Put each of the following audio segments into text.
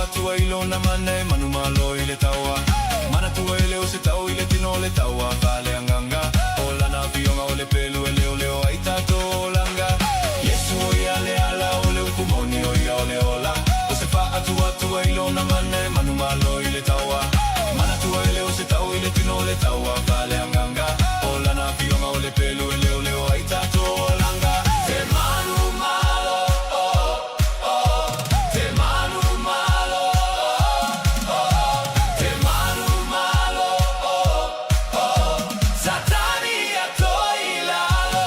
fa'atuatua i lona mana e manumalo i le taua. Manatua e le o se tau i le tino o le taua faaleagaga. O lana afioga o le pelu e leoleo ai tatou olaga. Iesu o ia le ala o le upu moni o ia o le ola. O se fa'atuatua i lona mana e manumalo i le taua. Manatua e le o se tau i le tino o le taua faaleagaga. O lana afioga o le pelu e leoleo ai tatou olaga. Te manumalo, oh, oh, te manumalo, oh, oh, te manumalo, oh, oh, Satani ia toe i lalo.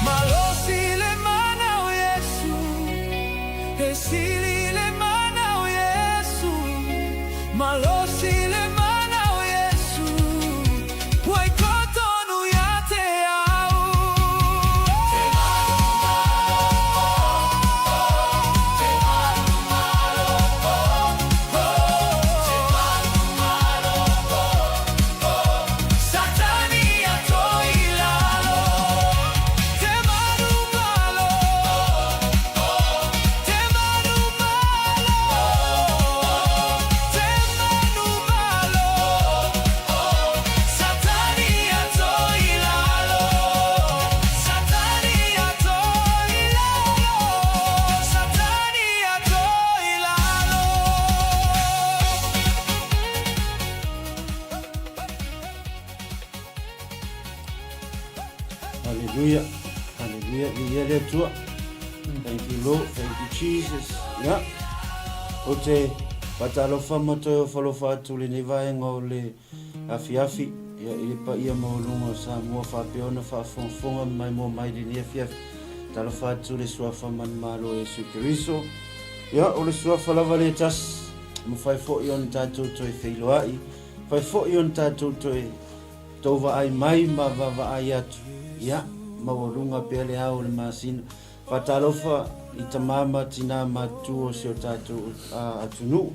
Malosi le mana o Iesu, e sili le mana o Iesu, Malosi le mana o Iesu, ua i totonu ia te au. Te manumalo, oh, oh, te manumalo, oh, oh, te manumalo, oh, oh, Satani ia toe i lalo. Te manumalo, oh, oh, te manumalo, oh, te manumalo, oh, Satani ia toe i lalo. Satani ia toe i lalo. Satani ia toe i lalo. Hallelujah. Hallelujah. Viia le Atua. Thank you Lord. Thank you Jesus. Ya. O te faatalofa ma toe ofalofa atu lenei vaega o le afiafi ia i le paia maualuga o Samoa faapea ona faafogafoga maimoa mai lenei afiafi. Talofa atu le suafa manumalo o Iesu Keriso. Ia, o le suafa lava le tasi, mafai foi ona tatou toe feiloai, mafai foi ona tatou toe tou vaai mai ma vaavaai atu, ia, maualuga pea le ao o le masina. Faatalofa i tama ma tina matutua o si o tatou atunuu,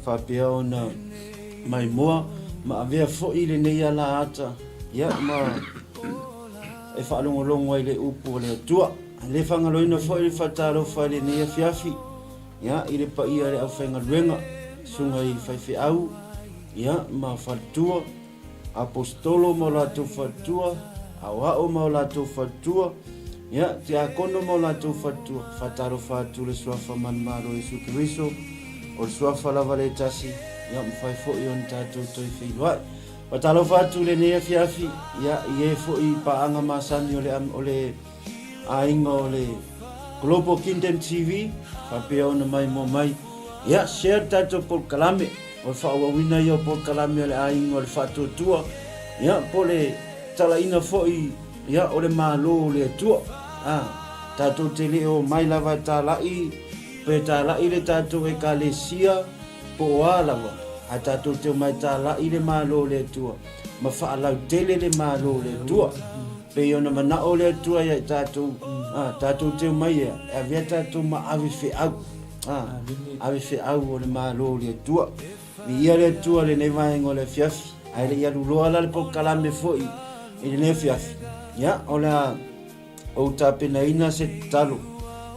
faapea ona maimoa ma avea foi lenei alaata, ia, ma e faalogologo ai le upu a le Atua. E le faagaloina foi le faatalofa i lenei afiafi, ia, i le paia o le aufaigaluega, susuga i faifeau, ia, ma faletua, Aposetolo ma o latou faletua, aoao ma o latou faletua, ia, tiakono ma o latou faletua, faatalofa atu le Suafa manumalo o Iesu Keriso, o le Suafa lava le tasi, ia, mafai foi ona tatou toe feiloai. Faatalofa atu i lenei afiafi, ia, i e foi i paaga masani o le, o le aiga o le Global Kingdom TV, faapea ona maimoa mai, ia, share le tatou polokalame. O le faaauauina ia o polokalame a le aiga o le faatuatua, ia, po o le talaina foi, ia, o le Malo o le Atua. A, tatou te le o mai lava e talai, pe talai le tatou Ekalesia, po o a lava, ae tatou te omai e talai le Malo o le Atua, ma faalautele le Malo o le Atua. Pei ona manao le Atua ia i tatou, a, tatou te omai ea, e avea tatou ma ave feau. A, ave feau o le Malo o le Atua. Viia le Atua i lenei vaega o le afiafi. Ae le i alu loa la le polokalame foi i lenei afiafi, ia, o le a ou tapenaina se tatalo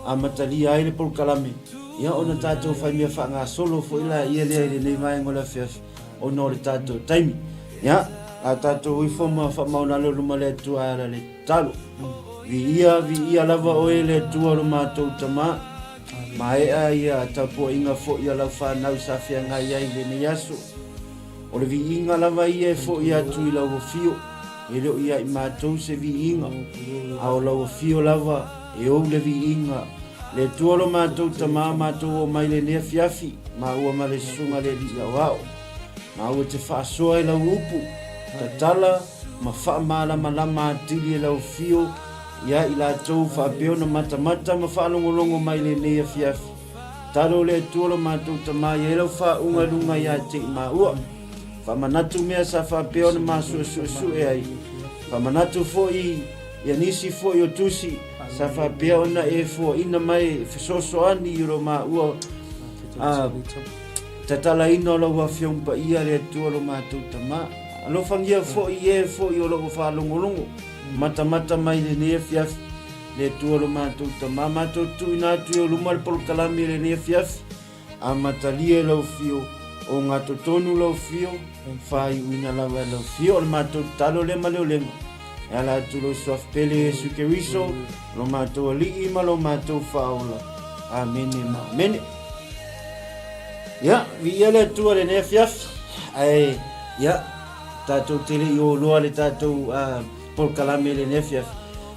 amatalia ai le polokalame, ia, ona tatou fai mea faagasolo foi laia lea i lenei vaega o le afiafi, ona o le tatou taimi. Ia, a tatou ifo ma faamaonalo i luma le Atua e ala i le tatalo. Viia, viia lava oe le Atua o lo matou Tama. Maea ia tapuaiga foi a lau fanau sa feagai ai i lenei aso. O le viiga lava ia e foi atu i lau afio, e le o ia i matou se viiga, a o lau afio lava e ou le viiga. Le Atua lo matou Tama matou o mai lenei afiafi, maua ma le Susuga le Alii Aoao. Maua te faasoa i lau upu, tatala ma faamalamalama atili e lau afio, Ia i latou faapea ona matamata ma faalogologo mai lenei afiafi. Talo le Atua lo matou Tama i ai lau faauga i luga ia te i maua. Faamanatu mea sa faapea ona ma suesuesue ai. Faamanatu foi ia nisi foi o tusi sa faapea ona e foaina mai e fesoasoani i lo maua a. tatalaina o lau Afioga Paia le Atua lo matou Tama. Alofagia foi e foi o lo o faalogologo matamata mai lenei afiafi le Atua lo matou Tama. Matou tuuina atu i ou luma le polokalame i lenei afiafi. Amatalia i lau afio, o gatotonu lau afio, faaiuina lava e lau afio. O le matou tatalo lea ma le olega, e ala atu lou Suafa Pele Iesu Keriso, lo matou Alii ma lo matou Faaola. Amene ma amene. Ia, viia le Atua lenei afiafi. Ae, ia, tatou te le i oloa le tatou polokalame i lenei afiafi.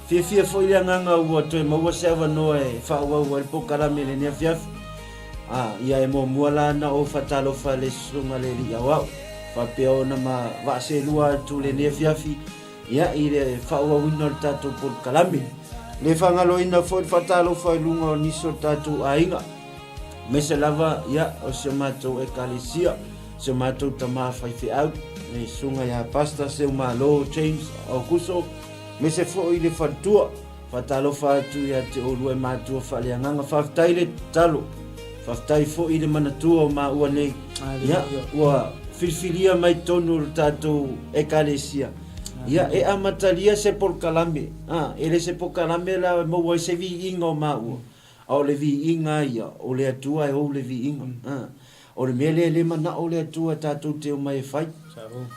Fiafia foi le agaga ua toe maua se avanoa e faaauau ai le polokalame i lenei afiafi. A, ia e muamua la na ou faatalofa i le Susuga le Alii Aoao, faapea ona ma vaaselua atu lenei afiafi, ia, i le faaauauina o le tatou polokalame. Le faagaloina foi le faatalofa i luga o nisi o tatou aiga, aemaise lava, ia, o si o matou Ekalesia, si o matou tama faifeau, le Susuga ia Pastor Seumalo James Aukuso, aemaise foi le faletua, Faatalofa atu ia te oulua e matua faaleagaga. Faafetai le tatalo. Faafetai foi i le manatua o maua nei. Ia, ua filifilia mai totonu o le tatou Ekalesia. Ia, e amatalia se polokalame. A, e le se polokalame la e maua ai se viiga o maua. A o le viiga ia, o le Atua e ou le viiga. A, o le mea lea e le manao le Atua tatou te omai e fai.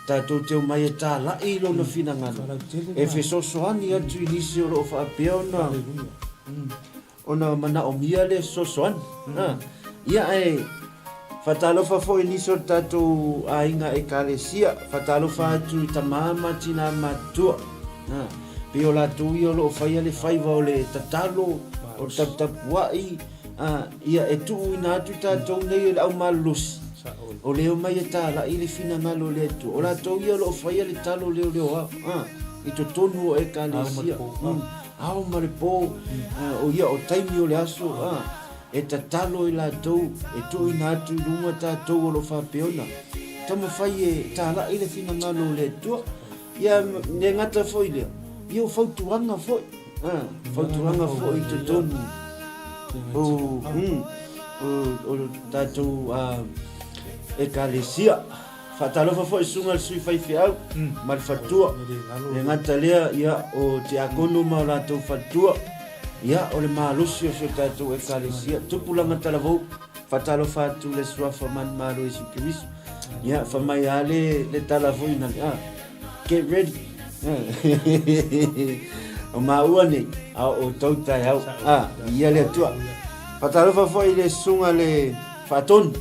Tatou te omai e talai i Lona finagalo, e fesoasoani atu i nisi o lo o faapea ona, ona manaomia le fesoasoani. A, ia ae faatalofa foi i nisi o le tatou aiga Ekalesia, faatalofa atu i tama ma tinā matutua. A, pei o latou ia o lo o faia le faiva o le tatalo, o le taputapuai, a, ia e tuuina atu tatou nei e le au malolosi, o le omai e talai le finagalo o le Atua. O latou ia o lo o faia le talo leoleo a, i totonu o Ekalesia, ao ma le po, o ia o taimi o le aso, a, e tatalo i latou, e tuuina atu i luma tatou o lo o faapea ona taumafai e talai le finagalo o le Atua. Ia, le gata foi lea, ia o fautuaga foi, a, fautuaga foi i totonu o, o le tatou Ekalesia. Faatalofa foi i susuga i le sui faifeau ma le faletua. Le gata lea, ia, o tiakono ma o latou faletua, ia, o le malosi o si o tatou Ekalesia. Tupulaga talavou, faatalofa atu i le Suafa Manumalo Iesu Keriso. Ia, fai mai lava le tala foi na, ah, get ready. O maua nei, a o outou taeao. Ah, ia le Atua. Faatalofa foi i le susuga le faatonu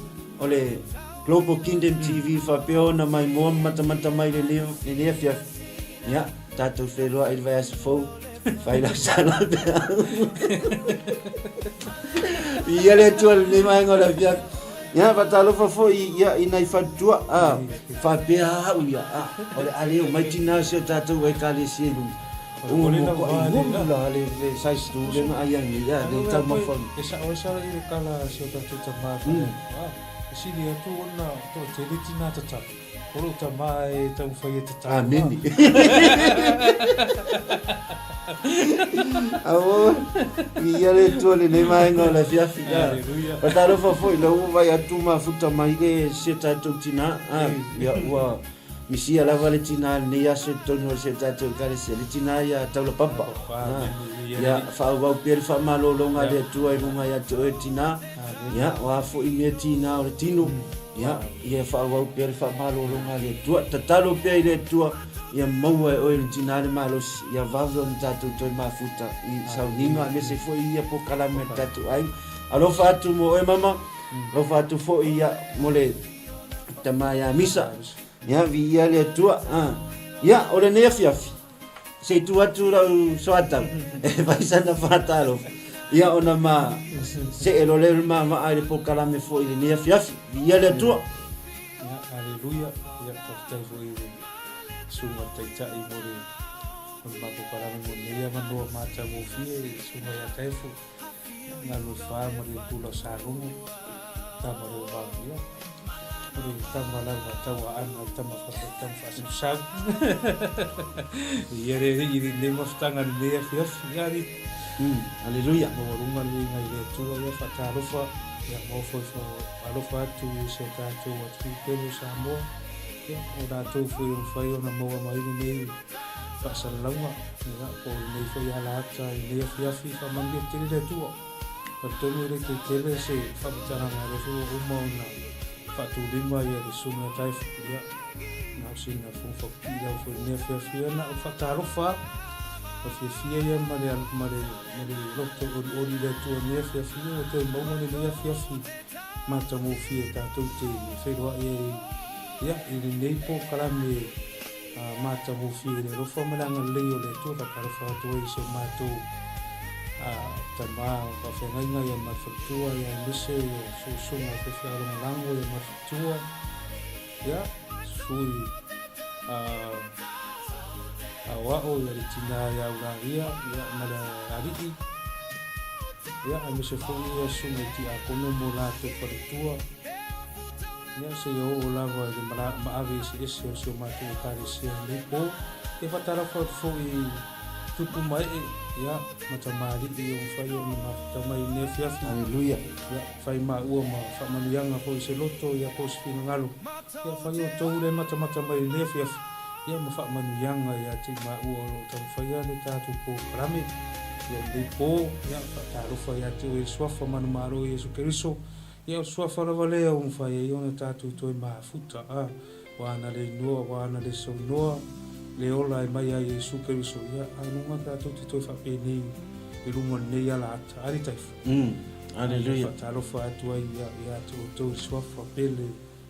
o le Global Kingdom TV faapea ona maimoa ma matamata mai lenei afiafi. Ia, tatou feiloai i le vaiaso fou. Fai lau sala Ia le Atua lenei vaega o le afiafi. Ia, faatalofa foi ia, i nai faletua, a, faapea au ia, a, o le a le omai tinā si o tatou Ekalesia i luga. Ua matuai ulu la le size tu le na ai nei, a, le taumafa. E sao ai sala i le kala a si o tatou tama e whare, a, e sili atu ona toatele tinā tatalo. O lou tama e taumafai e tatalo. Amene. Aua, viia le Atua lenei vaega o le afiafi. Aleluia. Faatalofa foi lea ua vaai atu mafuta mai le si o tatou tina. Ia ua misia lava le tina i lenei aso i totonu o si o tatou ekalesia, le tina ia Taulapapa. Ia faaauau pea le faamalologa a le Atua i luga ia te oe le tina. Ia o a foi mea tina o le tino. Ia, ia faaauau pea le faamalologa a le Atua. Tatalo pea i le Atua, ia maua e oe le tina le malosi, ia vave ona tatou toe mafuta i sauniga, aemaise foi ia polokalame a le tatou aiga. Alofa atu mo oe mama, alofa atu foi ia mo le tama ia Misa. Ia, viia le Atua. Ia, o lenei afiafi, Se i tu atu lau soatau e fai sana faatalofa, ia ona ma see loa lea o le ma vaa i le polokalame foi i lenei afiafi. Viia le Atua. Ia, aleluia. Ia, faafetai foi i le Susuga i le Taitai mo le mo le matou polokalame mo lenei avanoa matagofie i le Susuga ia Taefo, Galue Fa ma le Pula o Salogo, tama leo vao, ia. O le tama lava tau aana, o le tama tama faasausau. Ia le alii i lenei mafutaga i lenei afiafi. Ia alii. Aleluia. Maualuga le viiga i le Atua, ia faatalofa. Ia, ma ofo ifo alofa atu i si o tatou atunuu pele o Samoa, ia, o latou foi e mafai ona maua mai lenei faasalalauga, ia, po o lenei foi alaata i lenei afiafi, faamanuia tele le Atua. Talitonu e le toe tele se faamatalaga, o lea foi ua uma ona faatulima ia le Susuga ia Taefu, ia, na o sina fofoga faapipii lava foi i lenei afiafi, ia, na o le faatalofa lava, o le fiafia ia ma le, ma le, ma le loto olioli i le Atua i lenei afiafi, ia ua toe maua lenei afiafi matagofie tatou te feiloai ai, ia, i lenei polokalame matagofie i le alofa ma le agalelei o le Atua. Faatalofa atu ai i si o matou tama faafeagaiga ia ma le faletua, ia aemaise o susuga faifeau lagolago ia ma le faletua, ia sui aoao ia le tina ia Ulalia ia ma le alii, ia aemaise foi ia susuga i tiakono mo latou faletua, ia seia oo lava i le maave eseese o si o matou Ekalesia i lenei po. Ia faatalofa atu foi i tupu ma ee, ia, ma tamalii o mafai ona mafuta mai i lenei afiafi. Aleluia. Ia, fai maua ma faamanuiaga foi i se loto, ia po o se finagalo. Ia, fai outou le matamata mai i lenei afiafi, ia ma faamanuiaga ia te i maua o lo o taumafaia le tatou polokalame. Ia, i lenei po, ia, faatalofa ia te oe i le Suafa manumalo o Iesu Keriso, Ia o le suafa lava lea ua mafai ai ona tatou toe mafuta, a, ua ana le inoa, ua ana le saunoa, le ola e mai ai Iesu Keriso, ia, anuga tatou te toe faapenei i luga o lenei ala ata. A Litaifu. Aleluia. Faatalofa atu ai ia, ia te outou i le suafa pele,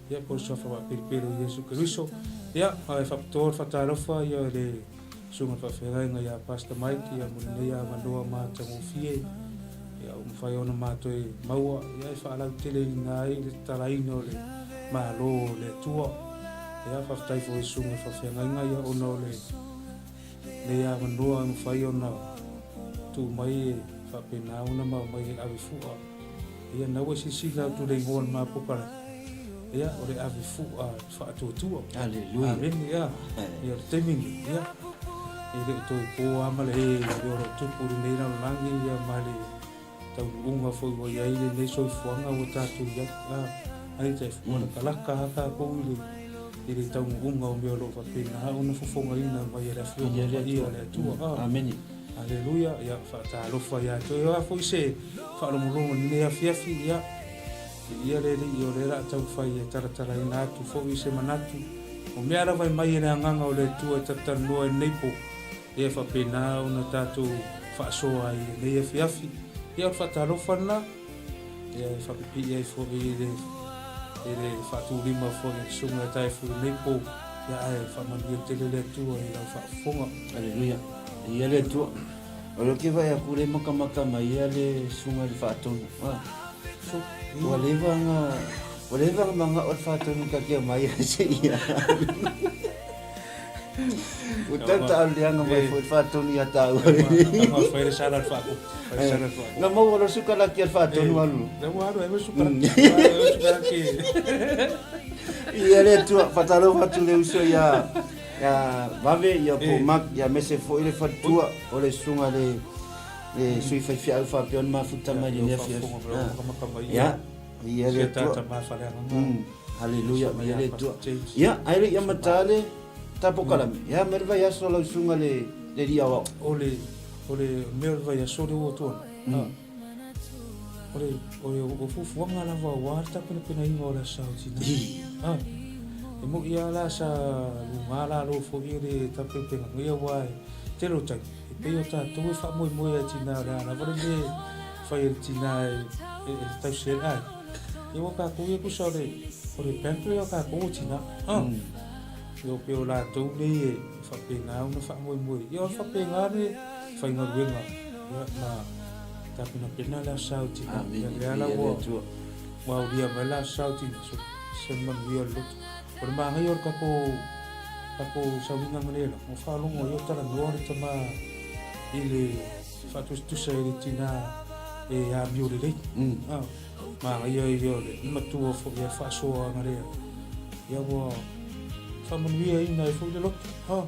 ia, po o le suafa faapelipele o Iesu Keriso. Ia, ae faapitoa le faatalofa ia i le Susuga i le Faafeagaiga ia Pastor Mike ia mo lenei avanoa matagofie ia ua mafai ona matou maua ia e faalauteleina ai le tatalaina o le Malo o le Atua. Ia faafetai foi i Susuga i le Faafeagaiga ia ona o lenei avanoa e mafai ona tuu mai e faapena ona ma aumai e ave fua. Ia na ua silasila atu i le igoa o le mapokalame, ia o le ave fua faatuatua. Aleluia. Amene, ia. Ia o le taimi lenei, ia, e le o toe po lava ma le ē o lo o tupu i lenei lalolagi ia ma le taunuuga foi ua i ai lenei soifuaga ua tatou i ai. Ai te ua lakalaka lava tatou i le i le taunuuga o mea o lo o faapena ona fofogaina mai e le Afioga Paia a le Atua. Amene. Aleluia. Ia, faatalofa ia te oe. O a foi se faalogologo i lenei afiafi, ia, Viia le Alii o lea la a taumafai e talatalaina atu foi se manatu, o mea lava e mai e le Agaga o le Atua e talatalanoa i lenei po, ia e faapena ona tatou faasoa ai i lenei afiafi. Ia o le faatalofa lena, ia e faapipii ai foi i le, i le faatulima foi a le Susuga ia Taefu i lenei po, ia ae faamanuia tele le Atua i lau faafofoga. Aleluia. Viia le Atua. O lea ou te vaai atu o lea e matamata mai ia le Susuga i le Faatonu. Ua leva ona ua leva ona manao le faatonu ta te omai ai seia Ua tau taaleaga mai foi le faatonu ia tāua. Fai le sala al faakopo. Fai le sala al faakopo. Na maua loa sukalaki a le faatonu alu. Na ua alu ai sukalaki. Sukalaki. Ia le Atua, faatalofa atu le uso ia ia Vave, ia po Mark, ia aemaise foi le faletua o le susuga le Le sui faifeau faapea ona mafuta mai lenei afiafi. Ia, ia le Atua. Haleluia, ia le Atua. Ia, ae le i amata le tapokalame. Ia, mai le vaiaso lau susuga le le alii aoao. O le o le mea o le vaiaso lea ua tuanai. O le o le o fuafuaga lava aua le tapenapenaina o le Aso Sa o Tina. E moi lava la sa luga lalo foi le tapenapenaga ia aua e tele o taimi. E pei o tatou e faamoemoe ai tina o le a lava le mea e fai e le tina e tausi ai le aiga. Ia ua tatou ia tusa o le o le bank lea o tatou o tina. Ah. Ia pei o latou nei e faapena ona faamoemoe. Ia o le faapena le faigaluega ia ma tapenapena le aso sa o tina. Ia lea la ua ua aulia mai le aso sa o tina so se manuia o le loto. O le manaia o le tatou tatou sauiga ma le ua faalogo ai o talanoa le tama i le faatusatusa i le tina e amio lelei. Ah, manaia ia o le matua foi e faasoa angalea. Ia ua faamanuiaina ai foi le loto. Ah,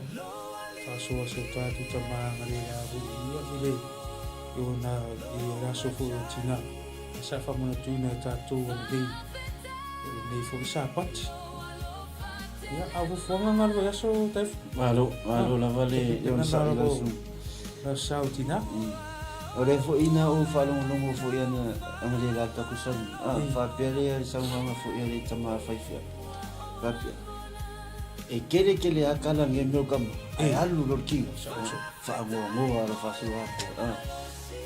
faasoa se o tatou tama angalea foi ia i le i ona i le aso foi o tina. Sa faamanatuina e tatou ananei i lenei foi Sapati. Ia, a o fuafuaga na le vaiaso Taefu? Malo, malo lava le onosai lau susuga. Lau sao tina. O lea foi na ou faalogologo foi ana ana le la taku sami. Ah, faapea le le saunoaga foi a le tama faifeau. Faapea. E kele kele a kala nge meo kama. Ai alu lo kinga. Faagoagoa la faasolo atu. Ah.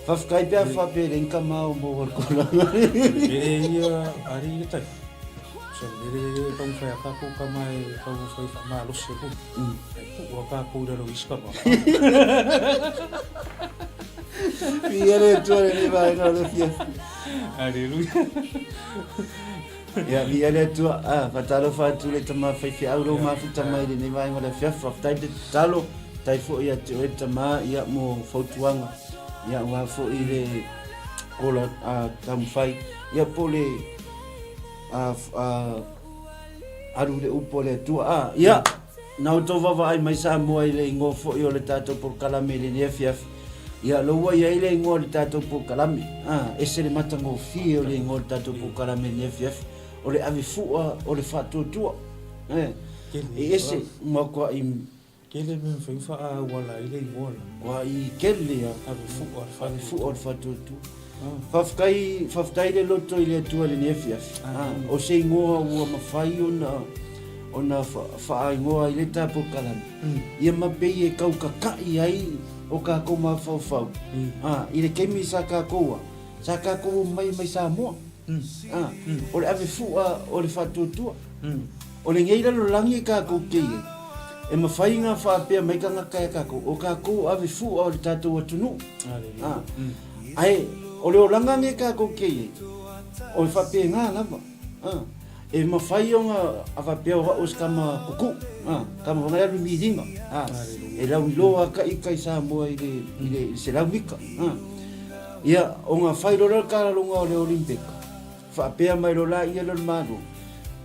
Faafetai pe a faapea e leai ni tama o maua i le tulaga. Lele ia ari i le tai. So lele e taumafai a kākou tama e taumafai faamalosi atu. E tuu a kākou i lalo i isi tama. Viia le Atua i lenei vaega o le afiafi. Aleluia. Ia, viia le Atua. Ah, faatalofa atu le tama faifeau lou mafuta mai i lenei vaega o le afiafi. Faafetai le tatalo. Faafetai foi ia te oe le tama ia mo fautuaga. Ia aua foi le ola a taumafai. Ia po le a, a, alu le upu a le Atua. Ah, ia, na outou vaavaai mai Samoa i le igoa foi o le tatou polokalame i lenei afiafi. Ia, lou ua i ai le igoa o le tatou polokalame. Ah, ese le matagofie o le igoa o le tatou polokalame i lenei afiafi. O le avefua o le faatuatua. Eh, e ese, matuai Tele mea mafai ona faaauala ai le igoa la. Ua i tele a. Ave fua o le Ave fua o le faatuatua. Faafetai, faafetai le loto i le Atua i lenei afiafi. O se igoa ua mafai ona ona faaigoa ai le ta polokalame. Ia ma pei e tau kaka'i ai o kākou mafaufau. I le taimi sa kākou a, sa kākou omai mai Samoa. O le ave fua o le faatuatua. O lenei lalolagi e kākou te i ai, e mafai ona faapea mai tagata ia kākou, o kākou ave fua o le tātou atunuu. Ae o le olaga nei kākou te i ai, o le faapena lava. E mafai ona a faapea o au o se tama kukuu, tama foi lea alu i Miliga, e lauiloa lava ita i Samoa i le 100 mita. Ia, ona fai loa lea o le kalaloga o le Olimpeka, faapea mai loa la ia lea o le Malo,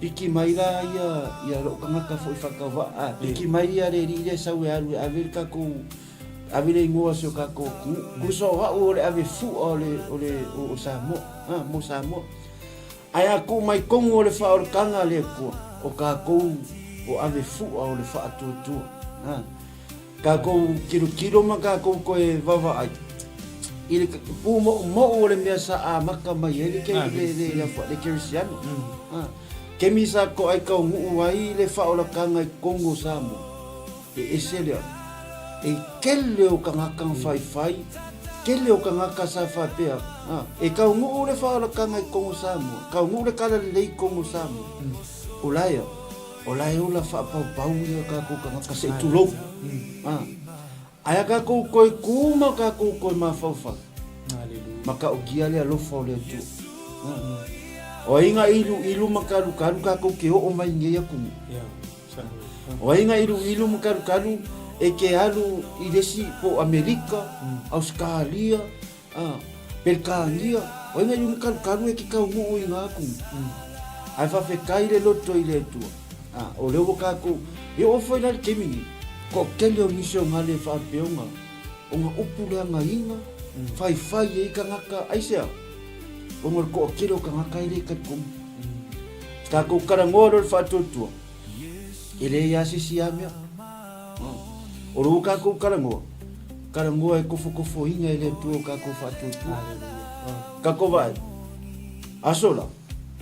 piki mai la ia, ia lou tagata foi faatauvaa, a, piki mai ia le alii lea e sau e alu e ave le tatou, ave le igoa o si o tatou atunuu. Tusa o au o le ave fua o le, o le, o Samoa, a, mo Samoa. Ae a tuu mai tonu o le faaolataga a le Atua, o tatou o ave fua o le faatuatua, a. Tatou tilotilo ma tatou toe vaavaai i le pūmoumou o le mea sa amata mai ai le kerisiano. Kemi sa toai taunuu ai le faaolataga i totonu o Samoa, e ese lea. E tele o tagata na faifai, tele o tagata sa faapea, e taunuu le faaolataga i totonu o Samoa, taunuu le talalelei i totonu o Samoa. O laea. O la e ola faapaupau ia tatou tagata se i tulou. Ae a tatou toe tu ma tatou toe mafaufau, matautia le alofa o le Atua. O ai na iluilu ma kalukalu tatou te oo mai i nei atunuu? O ai na iluilu ma kalukalu e te alu i le isi po o Amerika, Ausetalia, A, Peretania, o ai ngai kalukalu e ke taunuu i ngā atunuu. Ae faafetai le loto i le Atua. A, o lea ua tatou, e oo foi la i le taimi nei, toatele o nisi o ngā le faapea ona, ona upu leagaina, faifai ai tagata, aisea? Ona o le toatele o tagata e le talitonu. Tatou talanoa loa i le faatuatua, e leai lava se isi a mea. O lo kākou talanoa, talanoa e kofokofoina e le Atua o kākou faatuatua. Kākou vaai, aso la,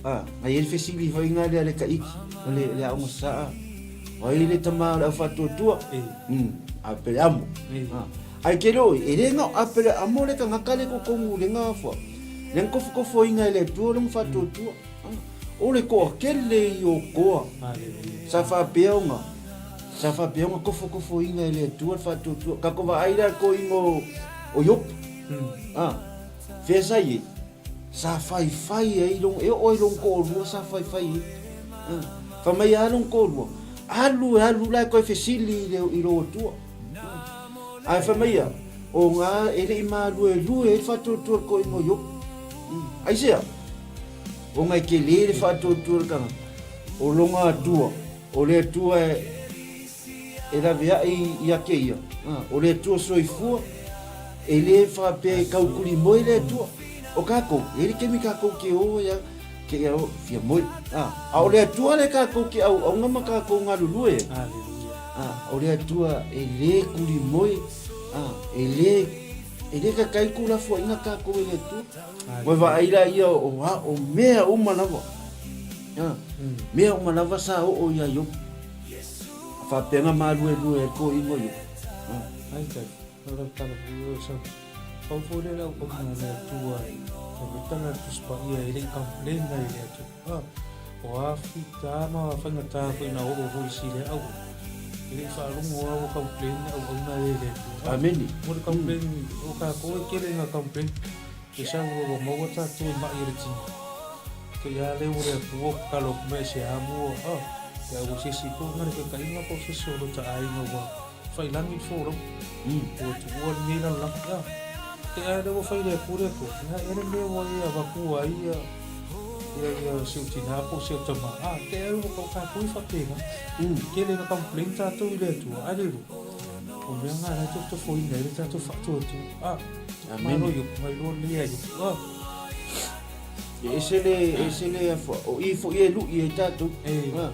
a, na i ai le fesili faiga lea le taiti, o le, le aoga saa, o ai le tama o le au faatuatua, a pele amo. Ai ke loi, e le ngao a pele amo le tagata le totonu le ngafua, le kofokofoina e le Atua o le faatuatua. O le toatele i o toa, sa faapea ona, Sa faapea ona kofokofoina e le Atua le faatuatua. Tatou vaai la i le toeaina o Iopo. A, fea sa i ai? Sa faifai ai lona, e oo ai lona toalua sa faifai ai. A, fai mai lava lona toalua, alu e alu la e toe fesili i le, i lou Atua. A, ae fai mai ia, o ga e le i maluelue ai le faatuatua o le toeaina o Iopo. Aisea? Ona e tele le faatuatua o le tagata, o lona Atua, O le Atua e laveai ia te ia, o le Atua soifua, e le faapea e taukulimoe le Atua. O kākou, e i le taimi kākou ke o ia, ke ia o, fia moe. A, a o le Atua lea kākou ke auaunga ma kākou galulue ai. Aleluia. A, o le Atua e lē kuli moe, a, e lē, e lē kakai kulafoaiga kākou e le Atua. Ua vaai la ia o a, o mea uma lava. A, mea uma lava sa oo iā Iopu. A faapea na māluelue ai le toeaina o Iopu. A. Ai kai, no lau tala foi o sau. Pau foi lea lau auauna a le Atua e fai mai tala a le Tusi Paia e le i complain ai le Atua. A, o a fita ma faigata foi na oo foi si lea auauna. E le i faalogo lava ua complain le auauna e le Atua. Amene. Mo le complain o kākou e tele ina complain. E sau loa ua maua tatou i maʻi o le tino. Kei a lea ua le Atua o tatalo atu mai e se a mua. A, ia ua se isi po nga le kaikaʻiga po o se isi o lota aiga ua Failangi le folauga. Ua tuua lenei lalolagi. A, te ae lea ua fai le Atua le Atua. Ia e le mea ua e avatua ai ia, ia, ia si ou tinā po o si ou tamā. A, te ae ua kau tātou i faapena. Tele ina complain tātou i le Atua. Aleluia. O mea ngā la e tofotofoina ai le tātou faatuatua. A, Amene. malo i oku, mai loa lenei ai oku. A. E ese le, ese le afua, o i foi e lui ai tātou. E. A.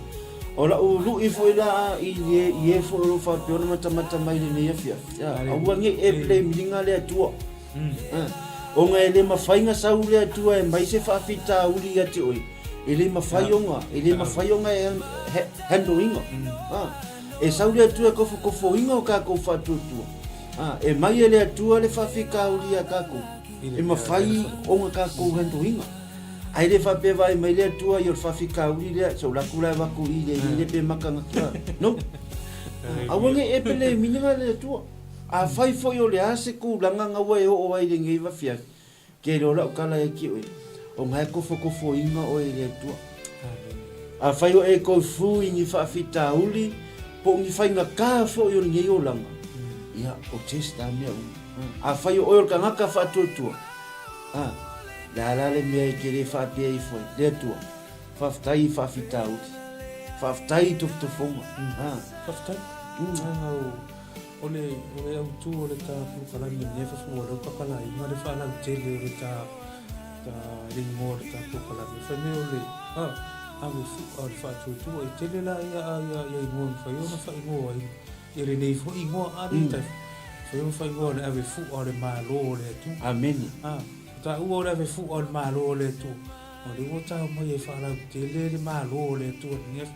O la'u lu'i foi la i e, i e foi o lo o faapea ona matamata mai i lenei afiafi, a, aua ne i e blame-ina le Atua. Ona e le mafai ona sau le Atua e mai se faafitauli ia te oe, e le mafai ona, e le mafai ona e handle-ina. A, e sau le Atua e kofokofoina o kakou faatuatua. A, e mai e le Atua le faafitauli ia kakou, e mafai ona kakou handle-ina. Ae le faapea vaai mai le Atua ia o le faafitauli lea, so laku la e avatu i le le pe maka na tua. No. Aua ne i e pelemina le Atua. Afai foi o le a se tulaga na ua e oo ai i lenei afiafi, ke iloa lau tala ia te oe, o na e kofokofoina oe e le Atua. Afai o e koifu i ni faafitauli po o ni faigata foi o lenei olaga, ia o test a mea uma. Afai o oe o le tagata faatuatua, A, le a la le mea e te le faapea ifo ai, le Atua, faafetai i faafitauli, faafetai i tofotofoga, a. Faafetai. Leaga o, o le, o le autu o le ta polokalame nei fafua lea ua tatalaina le faalautele o le ta, ta le igoa o le ta polokalame. Fai mai o le, a, ave fua o le faatuatua. E tele la ia, ia, ia igoa e mafai ona faaigoa ai. Ia lenei foi igoa a le tai. Fai ona faaigoa o le ave fua o le Malo o le Atua. Amene. A, o taua o le ave fua o le Malo o le Atua, o lea ua tau mai e faalautele le Malo o le Atua i lenei aso.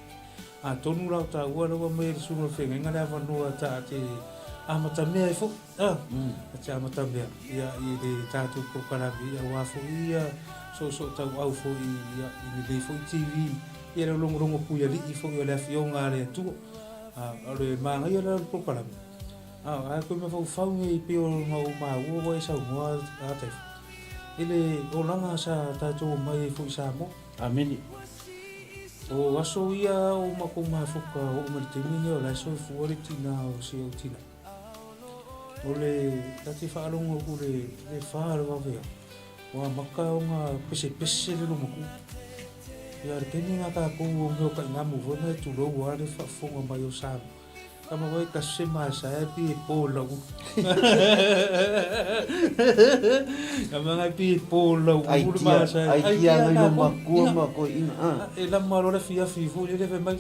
Atonu la o taua lea ua aumai e le Susuga o le Feagaiga le avanoa ta te amatamea ai foi, a, ta te amatamea, ia, i le tatou polokalame, ia aua foi ia soosootauau foi, ia, i lenei foi TV, ia le logologo puialii foi o le Afioga a le Atua. A, o le manaia la o le polokalame, a, ae koe mafaufau nei pei ona ou maua ua e saunoa a Taifa, i le olaga sa tatou omai ai foi i Samoa. Amene. O aso ia o matou mafuta oo mai le taimi lenei o la e soifua le tina o si ou tina. O le, ta te faalogo atu le, le fa o le vaveao, Ua amata ona pesepese le lomatua. Ia le taimi na tatou o mea o tainamu foi na e tulou a le faafofoga mai o Samoa. Tama foi tasi se masae pi e po lau. Tama ngai pi e po lau ulu le masae. Ai tia ngai lomatua ma koeina. E lama loa le afiafi foi lele fai mai.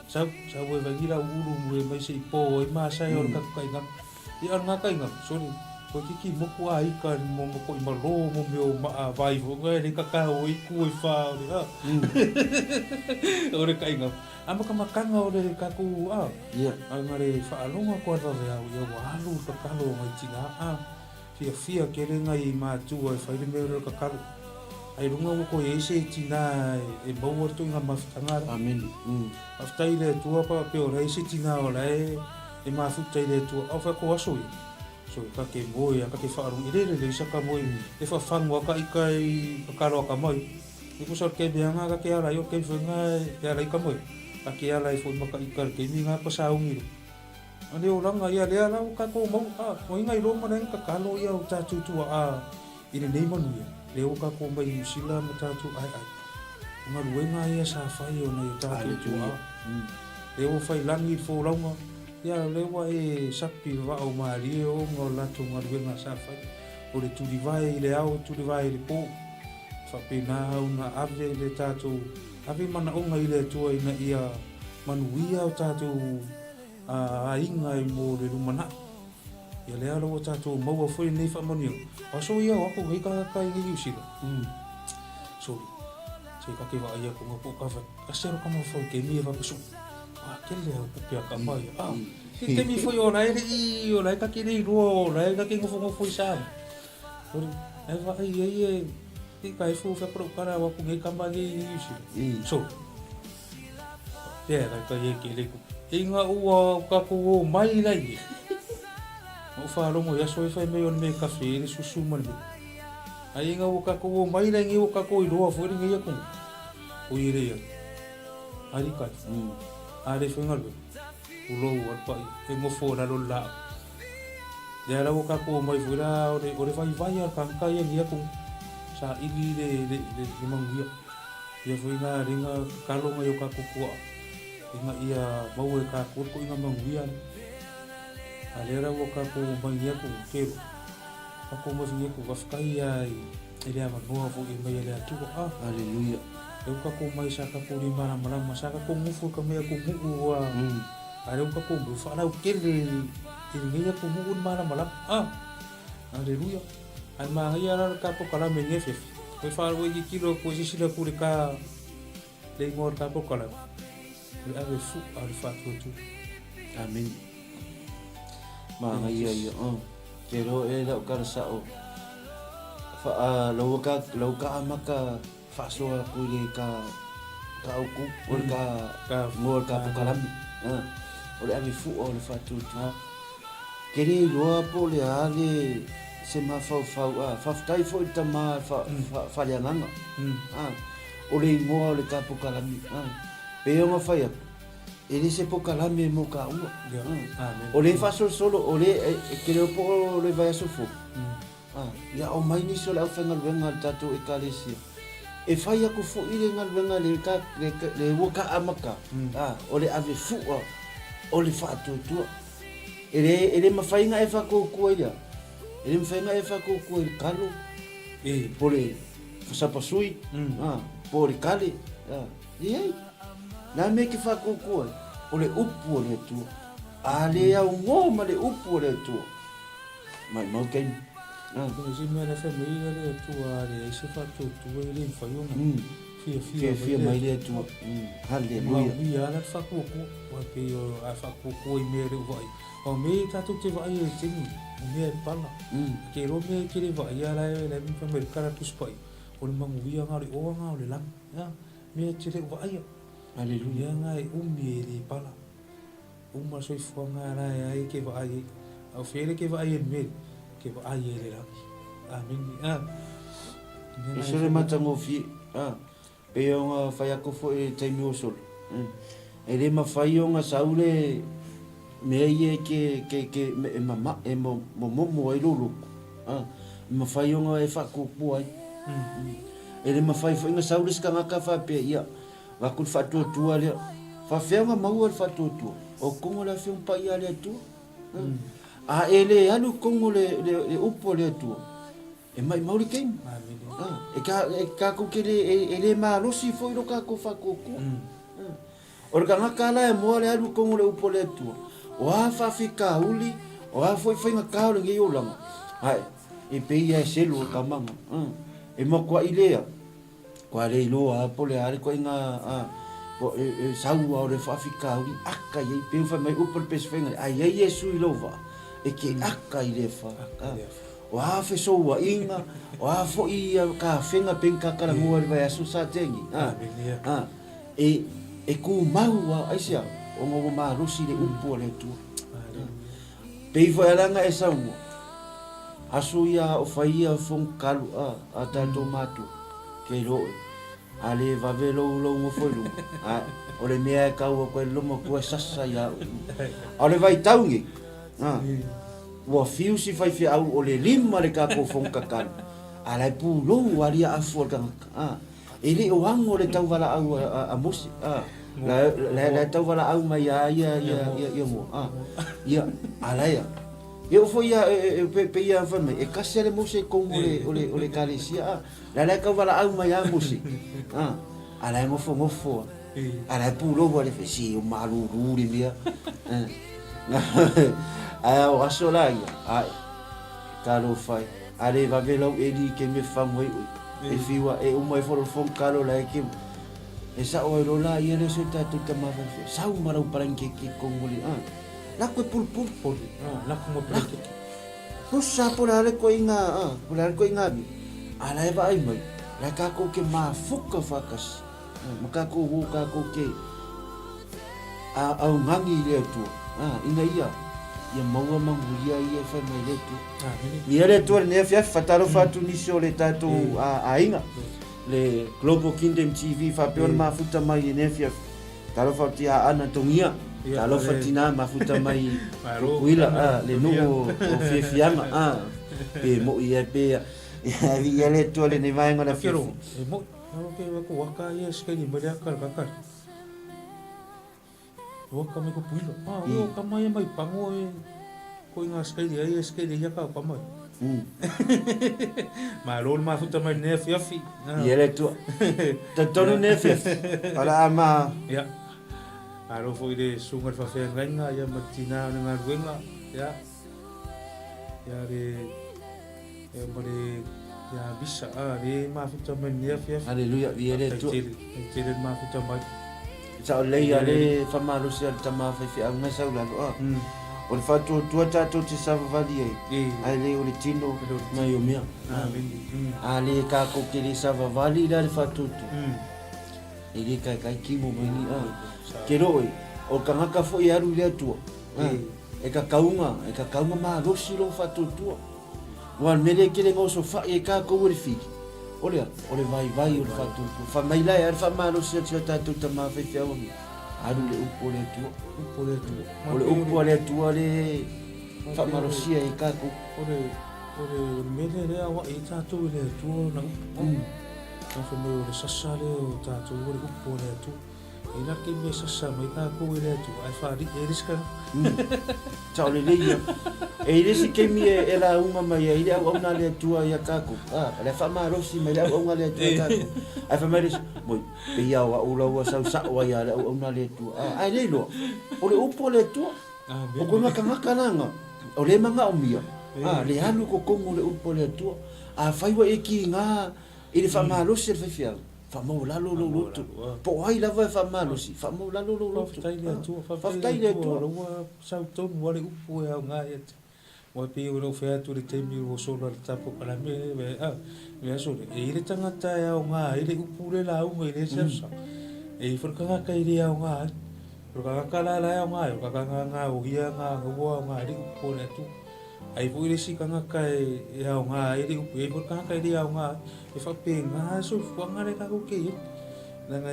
Sau, sau e vaigi lau ulu mu e mai se i po ai masae o le katu kainamu. Ia o lena kaiga, sorry, koe kiki moku a ika mo mo koʻi malo mo mea o maa vai fo ngai le kaka o iku e fa o le ha. O le kaiga. A makamakanga o le kakou a. Yeah. A ngare whaalonga ko arwa ve au ia wa alu kakalo ngai tina a. Fia fia kere ngai mātua e whaire mea o le kakalo. Ai runga ua koe e se tina e maua atu i ngā mafutanga ara. Amen. Whaftai le Atua pa pe o rei se tina o lae e mafuta i le Atua. Au whai ko aso ia. So ka ke moe a ka ke whaarongo. E rere rei sa ka moe e whawhangu a ka ika i ka karo a ka mai. E ko sa ke mea ngā ka ke ala i o ke whai ngā e ala i ka moe. Ka ke ala i whai maka ika ke mi ngā pa sa ungi ro. Ane o ranga ia lea la o ka ko mau a o inga i roma nei ka kalo ia o tātou tua a i lenei manuia. Le o ka ko mai New Zealand ma tātou ai ai. O ngaluenga ia sa whai o nei o tātou tua a. Le o whai langi i fōlaunga, ia le ua e sapi wa o marie o nga o latou ngaluenga sa whai. O le tulivae i le ao, tulivae i le po. E faapena ona ave le tatou, ave manaoga i le Atua ina ia manuia o tatou aiga mo le lumanai. Ia lea la ua tatou maua foi lenei faamanuiaga. O aso ia o aku nei tagata i Niu Sila. Soli. Se ka ke vaai aku nga po ka fa. Ka se ro ka mo fo ke mi e va su. A ke le au kupe ka mai. A. Ke te mi fo yo la ele i o la ka ke le ro o la ka ke ngofo ngofo i sa. Soli. Ai va ai ai e i ka e fo fa pro kara wa ku ngai ka ma nei Niu Sila. Soli. Pea la ka ye ke le ku. Inga ua ka ku o mai la i. Na ou faalogo i aso e fai mai o le mea kafe e le susu ma le mea. Ai inga ua kakou o mai la ngi ua kakou iloa foi le ngai aku. O i le ia. Ari kai. Ari foi ngalwe. Ulou al pai e ngofo la lo la. Le ala ua kakou mai foi la o le o le vai vai al kanka ia ngi aku. Sa ili le le le, le manguia. Ia foi nga ringa kalonga yo kakou kua. Inga ia maua e kakou ko inga manguia. A lea la ua kakou mai nei aku kelo. Kakou mai nei aku whawhikai ia i le avanoa fo i mai e le Atua. Ah. Hallelujah. E ua kakou mai sa kakou li malamalama, sa kakou ngufu ka mai aku nguu a. A lea ua kakou mai whaalau kele i lenei aku nguu ni malamalama. Ah. Hallelujah. Ai maangaia la le kakou kalame nei fefe. Koe whaalau e kikilo koe sisila ku le ka le ingoa o le kakou kalame. O le ave fu a le whaatuatua. Amen. Māngaia ia. Oh. Te roa e lau kara sao. Fa, uh, lau ka, lau ka amaka whaasoa aku i le ka, ka auku, o le ka, ka ngoa le ka pokalami. Uh, o le ave fua o le whaatuatua. Ke le iloa po le a le se mafaufau a whawhetai foi le tama wha, wha, whaleanganga. Ah, o le ingoa o le ka pokalami. Ah, pei ona whai aku. E le se pokalame mo ka ua. O le faasolosolo, o le, e ke leo po o le vaiaso fou. Ia o mai nisi o le aufaigaluega a le tatou Ekalesia. E fai aku foʻi le galuega le ka, le, le ua ka amaka, o le ave fuʻa o le faatuatua. E le, e le mafai ona e faatuatua i le a? E le mafai ona e faatuatua i le kalo, po le sapasui, po o le kale, Leai. Na mea ke whakokua ai, o le upu o le Atua. A le augoa ma le upu o le Atua. Mai mau taimi. Ah. Ko se mea na whai mai le Atua a le ai se whatuatua i le mawhai ona. Fia fia mai le Atua. Hallelujah. Maui ala le whakokua. Wa pe o a whakokua i mea le uwai. O me tātou te vaai e tini. O mea e pala. Ke ro mea ke le vaai ala e le mfa mai kara tuspai. O le manguia ngā o le oa ngā o le langa. Ia, mea e te le vaaia. Aleluia. Ia nga e umi e le pala. Uma soifuaga la e ai ke vaai ai. A o fea ke vaai e mele, ke vaai e le lagi. Amene. A. E se le matagofie. A. Pei ona fai aku foi i le taimi o sola. E le mafai ona sau le mea ia e ke, ke, ke, e mama, e momomo ai lou loto. A. E mafai ona e faatuatua ai. E le mafai foi ona sau le isi tagata faapea, ia, avatu le faatuatua lea. Faafefea ona maua le faatuatua? O totonu o le Afioga Paia a le Atua. A e le alu i totonu o le, le, le upu a le Atua, e maʻimau le taimi. E, ka, e kākou ke le, e, e le malosi foi lo kākou faatuatua. O le tagata la e moa le alu i totonu o le upu a le Atua, o a faafitauli, o a foi faigata o lenei olaga, ae, E pei ia e selu o tamaga. E makuaʻi lea, kua le iloa a po le a le koʻiga a po e, e sau a o le faafitauli aka i ai pei ona fai mai upu a le Pesefaiga a i ai Iesu i lou vaa e ke aka i le afa. O a fesouaʻiga, o a foʻi ia kafega pei ona kakalagua i le vaiaso sa teagi. E, e kumau a aisea ona ua malosi le upu a le Atua. Pei foi ala nga e saunoa, aso ia o fai ia fono kalu a a tatou matua, kei lo e, a le vave lou lou ngofo i luga, a o le mea e kau aku ai le loma kua sasa ia au. A o le vaitau nei, a, ua fiu si faifeau o le lima le kakou fono kakalu, a la e pulou a lia afu a le tagata, a. E le o ago le tauvalaau a Mose, a, la, la, la tauvalaau mai a ia, ia, ia, ia mua, a, ia, a laia. E oo foi ia e pei ia fai mai, e kasi a le Mose i totonu o le, o le, o le ekalesia, a. La la e tau valaau mai a Mose, a. A la e nofonofo a. A la e pulou a le fai, se o malulu le mea. Ae o aso la ia, ae, talofa e, a le vave lau eli i taimi e fafagu ai oe. E fiu a e uma ifo lou fono la e ke e sao ai loa la ia lea o si o tatou tama faifeau, sau ma lau palagi keke i totonu o le, a. Lako e pulupulu. Poli, ah, lako ma palagi keke. Pusa po le a le koiga, a, po le a le koiga mi. A la e vaai mai, la e kākou ke mafuka whakasi. Ma kākou o kākou ke a augani i le Atua. A, ina ia, ia maua manuia ia e whai mai le Atua. Ia le Atua lenei afiafi, whatalofa atu nisi o le tātou aiga. Le Global Kingdom TV whapea ona mafuta mai i lenei afiafi. Talofa atu ia Ana Togia, talofa tina mafuta mai Tutuila, a, le nuu o Fiafiaga, a, pe moi ia pe ia. Ia ia le Atua lenei vaega o le afiafi. E moi, alo ke ko waka ia skeli mai le aka le kakari. Waka mai ko puilo. Ah, o ka mai mai pango e ko inga skeli ai skeli ia ka ka mai. Malo le mafuta mai lenei afiafi. Ia le Atua. Talitonu lenei afiafi. O le a ma. Ia. Malo foi le susuga i le faafeagaiga ia ma le tina o le galuega. Ia. Ia le ia ma le ia Visa a le mafuta mai lenei afiafi. Aleluia, viia le Atua. Faafetai tele le mafuta mai. Sao lelei a le faamalosi a le tama faifeau mai sau lalo a. O le faatuatua tatou te savavali ai, ae le o le tino mai o mea. A le kākou ke le savavali la le faatuatua, e le kaikai kimo mai ni a. Ke roe, o le kangaka foi e alu i le Atua, e kakauga, e kakauga malosi lou faatuatua. Ua le mea lea e tele ina osofai ai kākou e le fili, o le a? O le vaivai o le faatuatua. Fai mai la e a le faamalosi atu i a tatou tama faifeau a mea, alu le upu a le Atua. Upu a le Atua. O le upu a le Atua le faamalosia ai kākou. O le, o le, o le mea lea lea aoai ai tātou e le Atua ona upu. Nā fai mai o le sasa lea o tātou o le upu a le Atua. E la ke mea sasa mai kākou e le Atua, ae whāriʻi ai le isi tagata. Sao lelei ia. E i le isi taimi e, e lauga mai ai le auauna a le Atua ia kākou. A, o le faamalosi mai le auauna a le Atua ia kākou. Ae fai mai le isi, moi, pei a o au la ua sau sao ai a le auauna a le Atua. A, ae le iloa, o le upu a le Atua. O kona tagata la o le manaomia, a, le alu i totonu o le upu a le Atua. Afai ua e kiga i le faamalosi a le faifeau, Faamaualalo lou loto. Po o ai lava e faamalosi, faamaualalo lou loto. Faafetai i le Atua, faafetai i le Atua, o la ua sau tonu lava le upu e aoga ia te. Aua e pei ona ou fai atu i le taimi ua sola le tapu kalame, le aso lea, e i ai le tagata e aoga ai le upu lea lauga i lea siasa. E i ai foi le tagata e le aoga ai. O le tagata la la e aoga ai, o le tagata na gaoia na ua aoga ai le upu a le Atua. Ai foi le isi tagata e aoga ai le upu, e i ai foi le tagata e le aoga ai. E faapena le soifuaga lea tatou te i ai. Leaga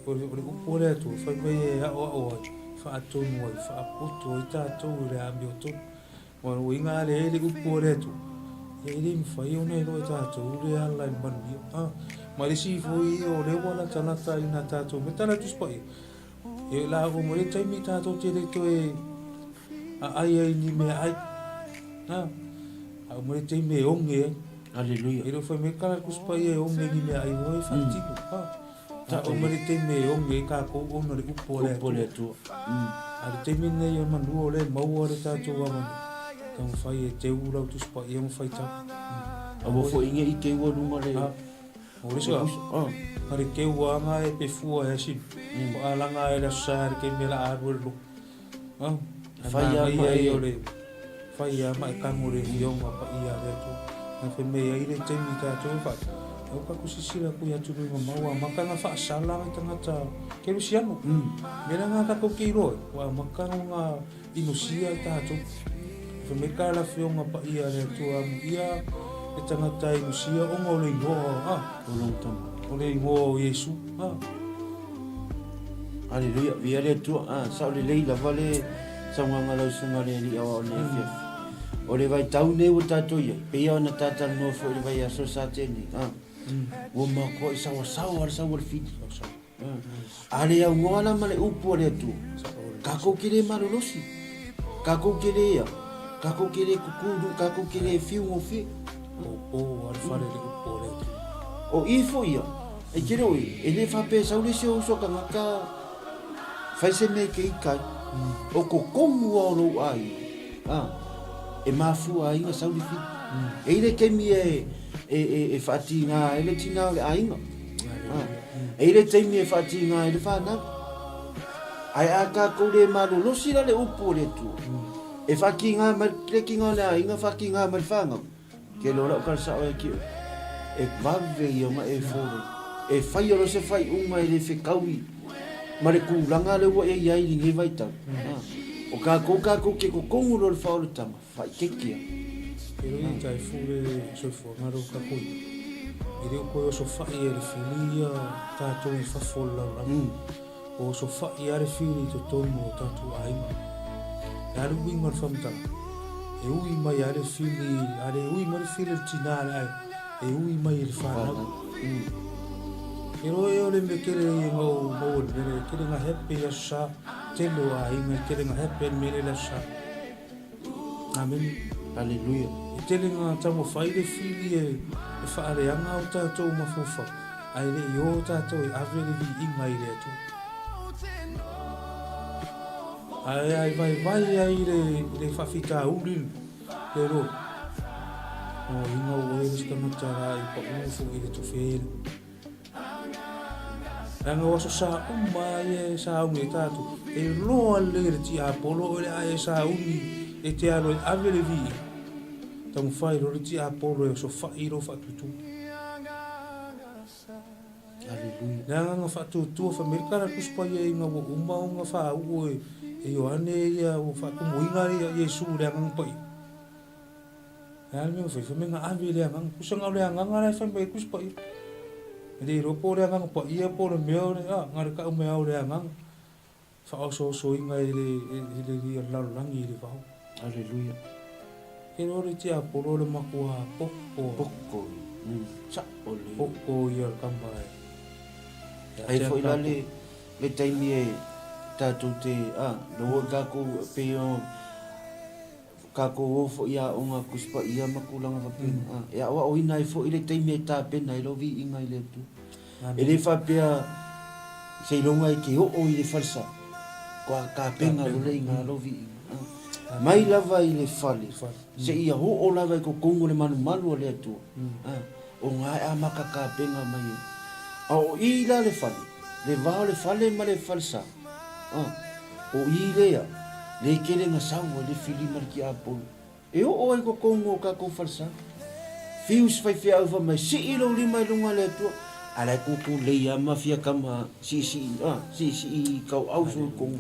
o le upu a le Atua, fai mai e aoao ai, faatonu ai, faapoto ai tatou i le amiotonu. Aua o uiga a leai le upu a le Atua, ia e le mafai ona iloa e tatou le ala i le manuia. A, ma le isi foi o lea ua latalata ina tatou mea, tala Tusi Paia, e la oo mai le taimi tatou te le toe aai ai ni meaai. A, a oo mai le taimi e oge ai. Aleluia. E le o fai mai kala le Tusi Paia e oge ni meaai ua e faatino. A, a oo mai le taimi e oge ai tatou ona le upu a le Upu a le Atua. A le taimi lenei o manua o lea e maua le tatou avanoa, taumafai e teu lau Tusi Paia ma faitau. Aua foi ne i teua luga le... A, o le isi Ah. Na le teu anga e pe fua e asinu. Ko alanga e le aso sa le taimi e la alu e le lotu. Ah, Fai a ma e o le fai a ma e kango le fioga paia a le Atua. Na fai mai ai le taimi tatou e fai. Au ka ku sisila ku i atunuu mamao a maka nga faasala ngai tagata kerusiano. Mea la nga tatou ke iloa ai, ua amata no nga inosia i tatou. Fai mai ka la fioga paia a le Atua amuia le tagata inosia ona o le igoa ah. O lou tama. O le igoa o Iesu. Ah. Aleluia, viia le Atua. Ah, sao lelei lava le saunoaga a lau susuga le Alii Aoao nei afiafi. O le vaitau nei ua tatou i ai, pei ona ta talanoa foi i le vaiaso sa tea nei, ah, ua matuai saoasaoa le sau o le fili. Ah, a le aunoa la ma le upu a le Atua, tatou te le malolosi, tatou te le ia. Kākou ke le kukulu, kākou ke le fiu gofie. Pōpō a le fale le upu o le Atua. O i foi ia, e tele oe, e le faapea e sau le isi o uso tagata fai se mea e te ita ai. O totonu lava o lou aiga, a, e mafua ai ona sau le fili. E i ai le taimi e faatiga ai le tina o le aiga. A, e i ai le taimi e faatiga ai le fanau. Ae a tatou le malolosi la le upu o le Atua, e faatiga mai le tina o le aiga, faatiga mai le fanau, Tele o lau tala sao ia te oe, e vave ia ona e follow. E fai loa se faaiuga e le fetaui ma le tulaga lea ua e i ai i lenei vaitau. O tatou tatou te totonu loa i le faaolataga, faaeteete lava. E loi e tai fu le soifuaga lea ua tatou i ai. E le o toe osofai e le fili ia tatou i fafo o le lalolagi. Ua osofai lava le fili i totonu o tatou aiga. E a le uiga o le faamatalaga? E ui mai lava le fili, a le ui mai le fili e le tina a le aiga, e ui mai e le fanau. E loa ea o le mea tele ia na ou maua i le mea lea, e tele na happy i Aso Sa, tele o aiga e tele na happy ai le mea lea i le Aso Sa. Amene. Aleluia. E tele na taumafai le fili e faaleaga o tatou mafaufau, ae le i o tatou e ave le viiga i le Atua. Ae a e vaivai ai i le faafitauli le loa, o inga ua e le isi tagata la i pau foi i le tofe le. Leaga o aso sa uma lava ia e sauni ai tatou, e loa lelei e le tiapolo o le a e sauni e te alo e ave le viiga, taumafai loa le tiapolo e osofai i lou faatuatua. Aleluia. Le agaga faatuatua fai mai le tala a le Tusi Paia ina ua uma ona faauu e Ioane ia ua faatumuina Iesu i le Agaga Paia. E a le mea ua fai? Fai mai na ave i le agaga. Tusa na o le agaga la e fai mai ai le Tusi Paia. E le iloa po o le agaga paia po o le mea o le, a, na o le tau mai lava o le agaga. Faaosoosoina e le, e le alii o le lalolagi i le vao. Aleluia. Ke loa le tiapolo o le matua popo. Popo ia. Sao le. Popo ia o le tama e. Ai foi la le, le taimi e tatou te, a, le tatou pei o Kākou o foi i aoga Tusi Paia ma tulaga faapena, e aoaoina ai foi le taimi e tapena ai lou viiga i le Atua. E le faapea seiloga e te oo i le falesa, kua tapena loa le iga lou viiga. Mai lava i le fale, seia oo lava i totonu o le malumalu a le Atua, o na e amata tapena mai ai. A o i la le fale, le va o le fale ma le falesa, O i lea, le tele na sau ai le fili ma le tiapolo. E oo ai totonu o tatou falesa. Fiu si faifeau fai mai, sii lou lima i luga o le Atua. A la e tutu lelei lava ma fia tama siisii, a, siisii kauau sulu tonu.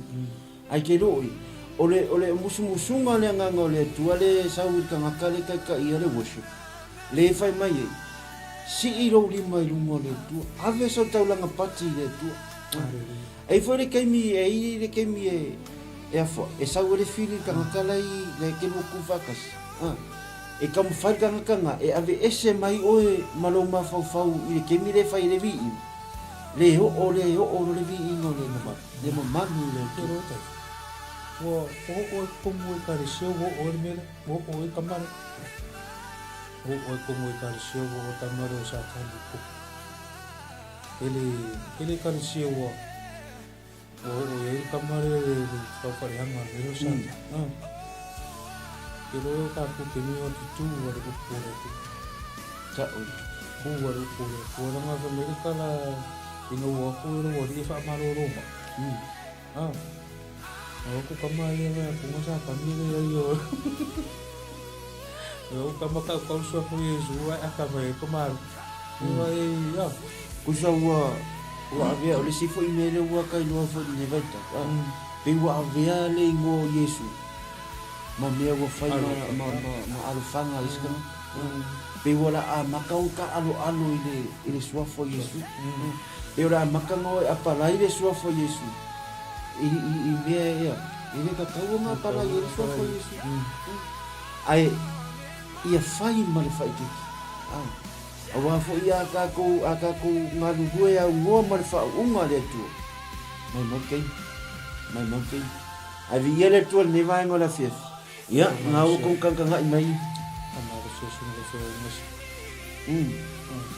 Ae te loi, o le, o le musumusuga o le Agaga o le Atua le e sau i le tagata le taitaia le worship, le fai mai ai, sii lou lima i luga o le Atua, ave sau taulaga pati i le Atua. E i ai foi le taimi, e i ai le taimi e, e afa, e sau ai le fili i le tagata la i, la e te lua tu faatasi. A, e taumafai le tagata na e aveese mai oe ma lou mafaufau i le taimi lea e fai ai le viiga. Le oo, le oo loa le viiga o le mamalu, le mamalu i le Atua. Ua oo i totonu o Ekalesia, ua oo ai le mea lea, ua oo ai tama lea. Ua oo i totonu o Ekalesia, ua oo tama lea o Satani i totonu. Tele, tele ekalesia ua, ua oo i ai le tama lea le, le taufaleaga a le sa. Mm. Ah. Ke loe o tātou te nui o te tū a le upu o le Atua. Ta oi. Tū a le upu o le Atua. Langa fa mai le tala ina ua aku e lau alii e whaamalōlō mai. Mm. Ah. O aku kama ia wai aku nga sa kami le ai o. O kama kau kau sua ko Yesu ai aka mai ko maru. Ua e ia. Kusa ua ua avea o le isi foi mea lea ua kailoa foi i lenei vaitau a pei ua avea le igoa o Iesu ma mea ua fai ma ma ma ma alofaga a isi tagata pei ua la amata ona taaloalo i le i le suafa o Iesu pei o le amataga o e apalai le suafa o Iesu i i i mea ea e le tatau ona apalai ai le suafa o Iesu ae ia fai ma le faaeteete a Aua foi a tatou, a tatou galulue aunoa ma le faauuga a le Atua. Maumau taimi. Maumau taimi. Ae viia le Atua i lenei vaega o le afiafi. Ia, nga ua kou kangkangaʻi mai. Faamalosi o susuga le feoaiga se.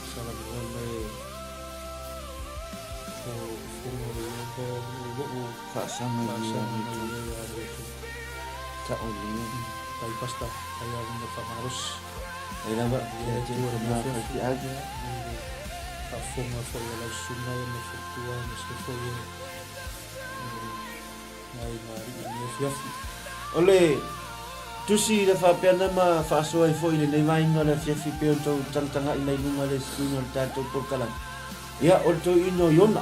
Sala mai o fofoga o Ieova o loo Faasaga mai ai ia le Atua. Taolia. Tai pasta, tai avana faamalosi. Ai lava, Ia ia te Atua le ma afiafi. faifeau. Ia, i le faafofoga foi a lau susuga ia ma faletua aemaise foi e nai alii i lenei afiafi. O le tusi le faapea na ma faasoa ai foi i lenei vaega o le afiafi pei ona tou tagatagai mai luga o le screen o le tatou polokalame. Ia, o le toeaina o Iona.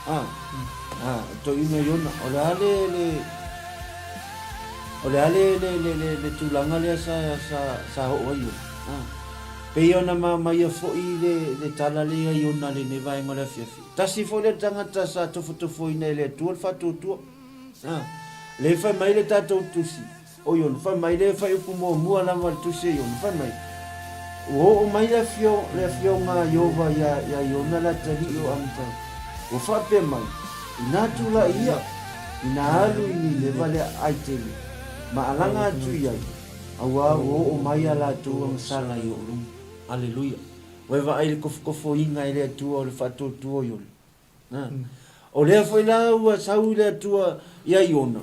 A, a, o le toeaina o Iona. O le a le, le, o le a le, le, le, le, le tulaga lea sa, sa, sa oo ai Iona. A, pei ona ma aumaia foi le, le tala lea i Iona i lenei vaega o le afiafi. Tasi foi lea tagata sa tofotofoina e le Atua le faatuatua. A, lea fai mai le tatou tusi o Iona, fai mai le fuaiupu muamua lava o le tusi o Iona, fai mai, Ua oo mai le afio, le afioga a Ieova iā, iā Iona le atalii o Amitai. Ua faapea mai, Inā tulai ia, inā alu i Nineva le aai tele, ma alaga atu i ai, auā ua oo mai a latou agasala i ou luma. Aleluia. Ua e vaai i le kofokofoina e le Atua o le faatuatua o Iona. A. O lea foi la ua sau i le Atua ia Iona,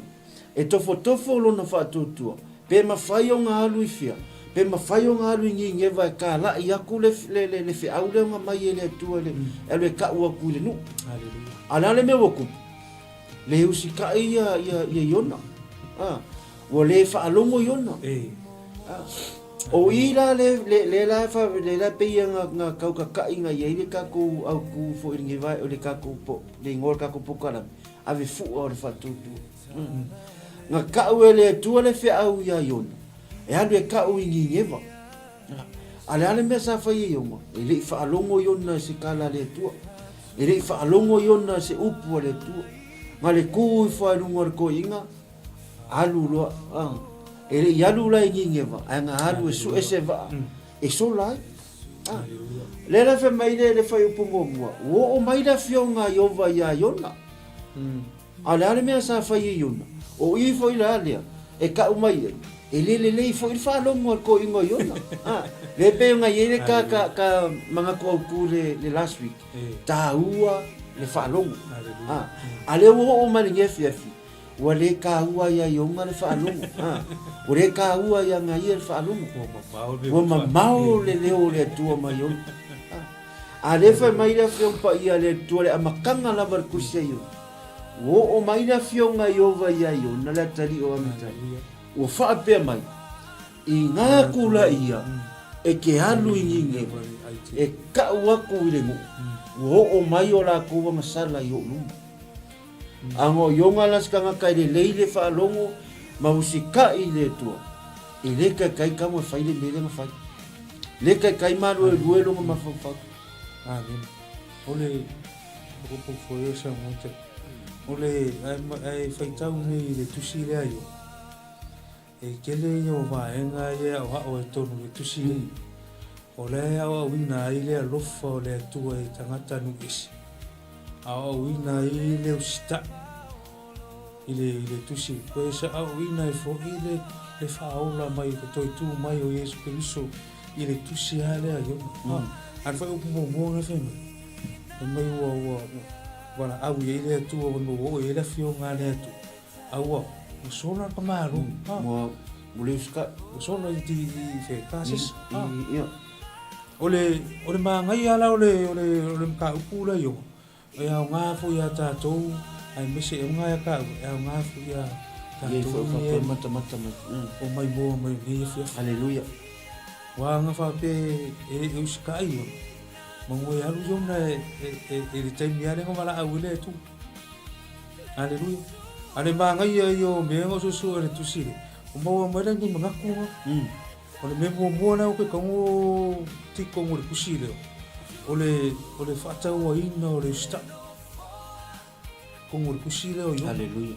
e tofotofo lona faatuatua, pe mafai ona alu i fea, pe mafai ona alu i Nineva e kalaʻi aku le, le, le, le feau lea ona mai e le Atua le, e alu e kaʻu aku i le nuu. A o le a le mea ua kupu? Le usitaʻi ia, ia, ia Iona. A. Ua le faalogo Iona. A. O i la le, le, le la fa, le la pei ia nga, nga kaukakaʻi nga i ai le takou autū foi i lenei vae, o le takou po, le igoa o le takou polokalame, ave fuʻa o le faatuatua. Mm. Nga kaʻu e le Atua le feau iā Iona, e alu e kaʻu i Nineva. A le a le mea sa fai e Iona? E le i faalogo Iona i se tala a le Atua. E le i faalogo Iona i se upu a le Atua. Nga le kū ifo a i luga o le toeaina, Alu loa, a. E le i alu la i Nineva, ae na alu e sue se vaa e sola ai. A. Lea la fai mai le, le fuaiupu muamua, ua oo mai le afioga a Ieova iā Iona. A o le a le mea sa fai e Iona? O i foi la lea e kau mai ai, e le lelei foi le faalogo a le toeaina o Iona. A. Lea pei ona i ai le ka, ka, ka manatu autū le, le last week, taua le faalogo. A. A lea ua oo mai lenei afiafi, Ua le kāua iā Iona le faalogo, a. Ua le kāua iā Gaia le faalogo. Ua mamao le leo o le Atua mai Iona. A. A lea fai mai le Afioga Paia a le Atua le amataga lava o le Tusi a Iona. Ua oo mai le Afioga a Ieova iā Iona le atalii o Amitai. Ua faapea mai, I ngā kula ia e te alu i Nineva, e kaʻu aku i le nuu, ua oo mai o lakou agasala i oʻu luma. A no Iona la se tagata e lelei le faalogo ma usitaʻi i le Atua, e le taitai kamo e fai le mea lea na fai. Le taitai maluelue lona mafaufau. Amen. O le upu foi o saunoa o le ae faitau nei i le tusi lea Iona. E tele ia o vaega ia e aoao ai totonu i le tusi nei. O la e aoaoina ai le alofa o le Atua i tagata nuu ese. Aoaoina ai le usitaʻi i le, i le tusi. Koe sa aoaoina ai foi le, le faaola mai, le toe tū mai o Iesu Keriso i le tusi lava lea Iona. Mm. A le faaiupu muamua na fai mai, fai mai ua, ua, ua valaau i ai le Atua, ua oo i ai le afioga a le Atua. A ua ua sola ka malo. Ha. Ua ua le usitaʻi. Ua sola i ti i fe Tasisi. Ha. Ia. O le o le magaia la o le o le o le mataupu la Ioga, e aoga foi ia tatou aemaise e aoga ia taua, e aoga foi ia Ia tatou foi nei faapea matamata mai. o mai moa mai lenei afiafi. Aleluia. Ua aga faapea e e usitaʻi Iona, manu e alu Iona e e e i le taimi lava lea na valaau ai le Atua. Aleluia. A le magaia ia o mea o susu le tusi le. O maua mai la ni manatu nga. O le mea muamua la o ke kago ti kongo le tusi le. O le o le faatauaina o le usitaʻi. Kongo le tusi le o Iona. Aleluia.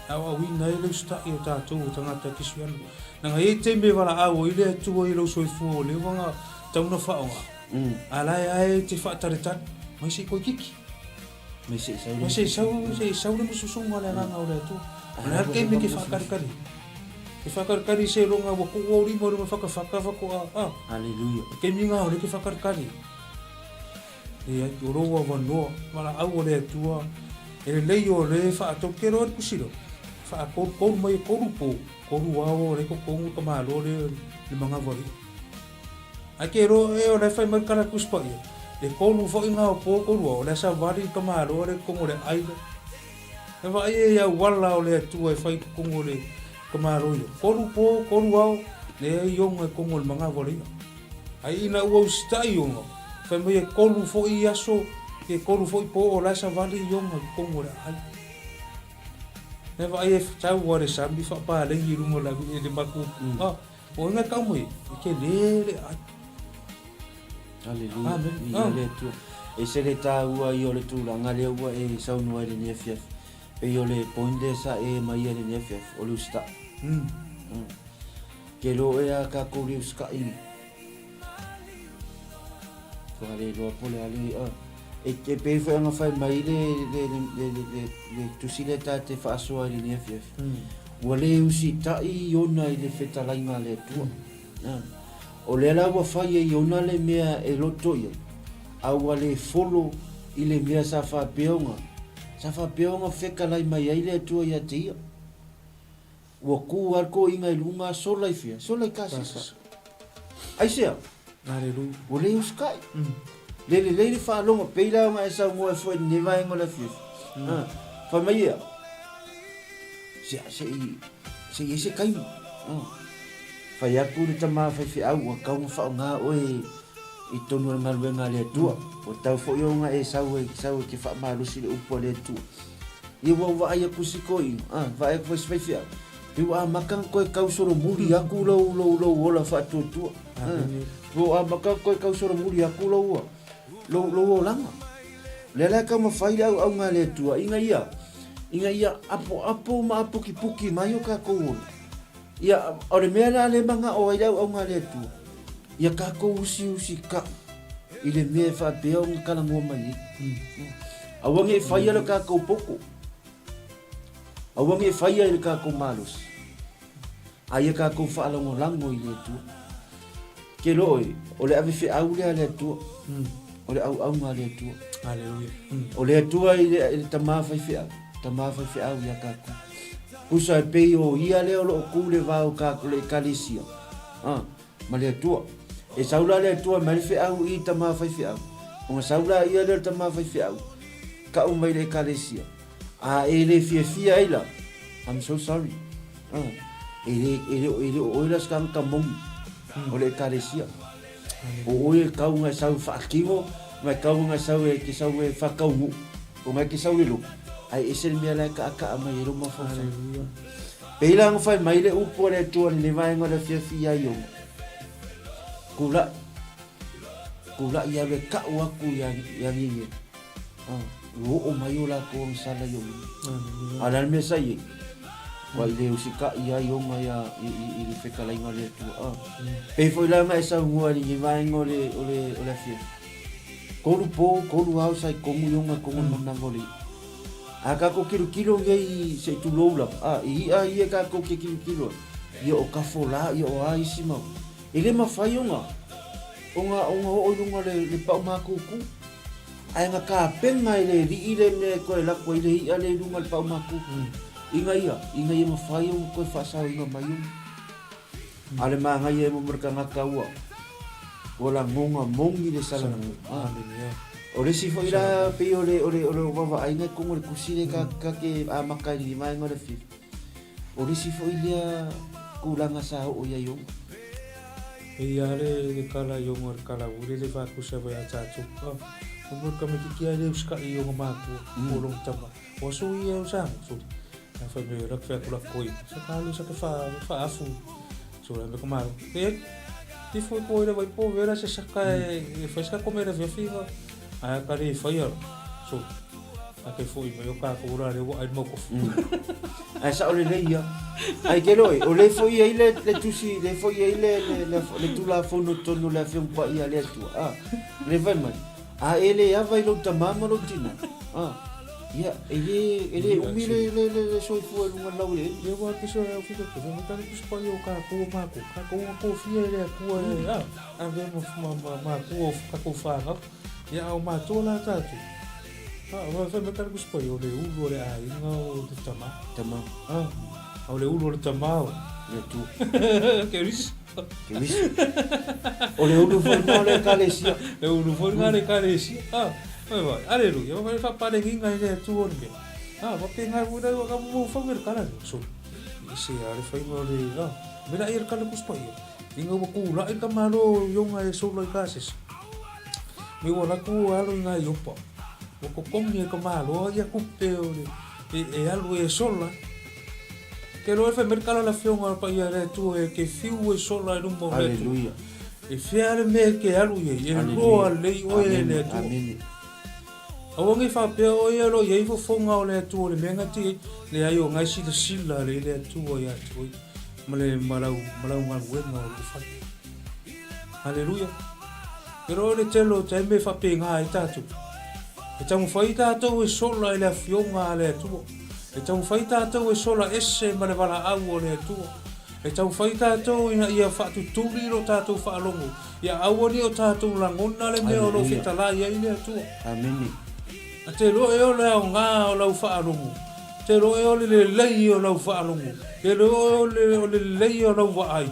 Aoaoina ai le usitaʻi o tatou o tagata Kisiano. Leaga e i ai taimi e valaau ai le Atua i lou soifua o lea ua na tatau ona faaaoga. A la e ae e te faataletale, mai se i koikiki. Mai se i sau le. Mai se i sau, se i sau le mususuga o le agaga o le Atua. O le a le taimi e te faataletale ai? Ke whakarikari se ronga ua kuu au lima runga whakawhaka whakoa a. Hallelujah. E kemi ngā ore ke whakarikari. E ai, o roa wanoa, mara au o le atua, e le lei o le whaatou ke roa kusiro. Whaakoru koru mai e koru po, koru ao o le kokongu ka malo le le mangawari. Ai ke roa e o le whai mai kara kuspa ia. E koru fo i ngā o pō koru o le sa wari ka malo le kongo le aile. E vaai e i auala o le Atua e whai kongo le ka malo ia. Koru pō, koru ao, le ai ionga e kongo le mangawa le ia. Ai ina ua usitai ionga, whai mai e koru fo i aso, e koru fo i pō o lae sa wari ionga i kongo le ai. E vaai e tau a le sami whapālengi runga la e le maku. Ah, o inga kau mai, e ke le le ai. Aleluia. Amen. Viia le Atua. E se le tāua ia o le tulaga lea ua e saunoa ai i lenei afiafi. Pei o le point lea sa e aumaia i lenei afiafi, o le usitai. Mm. Ke iloa oe a kākou le usitai nei. Ua le iloa po le a le a. E, e pei foi ona fai mai le, le, le, le, le, le, le tusi lea ta te faasoa i lenei afiafi. Ua le usitai ona i le fetalaiga a le Atua. Mm. O lea la ua fai e Iona le mea e loto i ai, a ua le folo i le mea sa faapea ona, sa faapea ona fekalai mai ai le Atua ia te ia. Ua kū lava le toeaina i luga, sola i fea? Sola i Tasisa. Aisea? Ua le usikai. Le lelei le faalogo, pei la ona e saunoa ai foi i lenei vaega o le afiafi. Fai mai ea, se, se i, se i ai se taimi. Fai atu le tama faifeau, ua tatau ona faaaoga oe i totonu o le galuega a le Atua. Ua tatau foi ona e sau e sau e te faamalosi le upu a le Atua. Ia ua ou vaai atu i si toeaina, a, vaai atu foi i si faifeau, pei ua amata ona toe tausolomuli atu lou, lou, lou ola faatuatua. A, ua amata ona toe tausolomuli atu lou, lou, lou olaga. O lea la e taumafai le auauna a le Atua ina ia, ina ia apoapo ma apokipuki mai o tatou ola. Ia, o le mea lea lea e manao ai le auauna a le Atua, ia tatou usiusikai i le mea e faapea ona talanoa mai ai. Aua ne i faia le tatou poto, aua ne i faia i le tatou malosi, a ia tatou faalagolago i le Atua. Ke loa oe, o le avefeau lea a le Atua, o le auauna a le Atua. Aleluia. O le Atua i le, i le tama faifeau, tama faifeau ia tatou. Tusa e pei o ia lea o lo o tu le va o tatou le ekalesia, a, ma le Atua. E sau la le Atua mai le feau i tama faifeau, ona sau la ia lea o le tama faifeau, tau mai le ekalesia. A e le fiafia ai la, I'm so sorry. A, e le, e le, e le o oe la se tagata moni o le ekalesia. O oe e kau ngai sau faatino, ma e kau ngai sau e ke sau e whakaunuu, o ngai ke sau le lotu, ae ese le mea la e kaakaa mai ai lou mafaufau. Pei la ona fai mai le upu a le Atua i lenei vaega o le afiafi ia Iona, Kulaʻi, kulaʻi alu e kaʻu aku ia, ia Niniva. Ah, ua oo mai o lakou agasala i ou lima. A o le a le mea sa i ai? Ua i le usikaʻi ai ona ia i, i, i le fetalaiga o le Atua. Ah. Pei foi la ona e saunoa i lenei vaega o le, o le, o le afiafi. Kolu pō, kolu ao sa i tonu i ona tonu mm. manawa o le iʻa. A kākou kilokilo nei se i tulou lava, ah, i iʻa ia kākou ke kilokilo ai, ia o Kafolā, ia o a isi mau. E le mawhai ona, ona, ona oo i lunga le, le pau mākūkū. Ae na tapena e le alii le mea e toe lako ai le iʻa lea i luga o le pau mākūkū. Ina ia, ina ia mawhai ona toe faasaoina mai ona. A o le manaia e mo le tagata ua, ua lagona moni le salalaga. Ah. O le isi foi la pei o le, o le, o le vaavaaiga i totonu o le tusi lea ka, ka te amata i le vaega o le afiafi. O le isi foi lea tulaga sa oo i ai ona. Eia le le kala i ona le kala ule le faakusa vai a tatou. Ah, o mo ka mekiki ai le usikaʻi i ona mākua, o lona tama. O aso ia o sa, so, a fai mai la fai atu la koi. Sa ka alu sa ka fa faafu. So la me ka malo. E ti foi ko le vai po vera se saka e e fai sa komera via figa. A ka re fai ala. So a ke foi mai o ka ko la le wa ai mo ko. Ae sao lelei ia. Ae ke loe, o le foi ai le, le tusi, le foi ai le, le, le, le tulafono tonu le Afioga Paia a le Atua. Ah, le fai mai, a e le ava i lou tamā ma lou tina. Ah. Ia, e le, e le umi le, le, le, le soifua i luga o le laueleele. Ia ua pisa au fika pe me tali kusi pai o kākou o mākou. Kākou nga kofia e le Atua e, a, avea ma, ma, ma, mākua o kākou whānau. Ia a o mātua la tātou. A, wa whai me tali kusi pai o le ulu o le āinga o te tama. Tama. A, a o le ulu o le tama o. Le Atua. Ke risi. Ke risi. O le ulu foi na o le ekalesia. Le ulu foi na le ekalesia. A, Oi vai, aleluia, wa whai whaparenginga i le Atua o le mea. A, wa pe ngai wuna wa ka mo whau e le kala ni. So, i se a le whainga o le, a, me la i le kala kuspa ia. Inga wa ku la i ka malo ionga e sola i ka sese. Me wa laku o alo i ngā iopa. Wa kokongi e ka malo a ia kupe o le, e, e alu e sola. Ke loa e whai me le kala la whionga pa ia le Atua e ke whiu e sola e luma o le Atua. Aleluia. E whea le mea e ke alu i ai, e loa lei oe e le Atua. Amene. Aua nei faapea oe e loa i ai fofoga o le Atua o le mea gati ai, leai o ngai silasila le i le Atua ia te oe, ma le ma lau, ma lau galuega o lou fai. Haleluia. E roa le tele o taimi e faapena ai tatou. E taumafai tatou e sola i le afioga a le Atua. E taumafai tatou e sola ese ma le valaau o le Atua. E taumafai tatou ina ia faatutuli lo tatou faalogo, ia aua ne i o tatou lagona le mea o lo o fetalai ai le Atua. Amene. A te loe o le aoga o lau faalogo, te loe o le lelei o lau faalogo, te loe o le, o le lelei o lau vaai,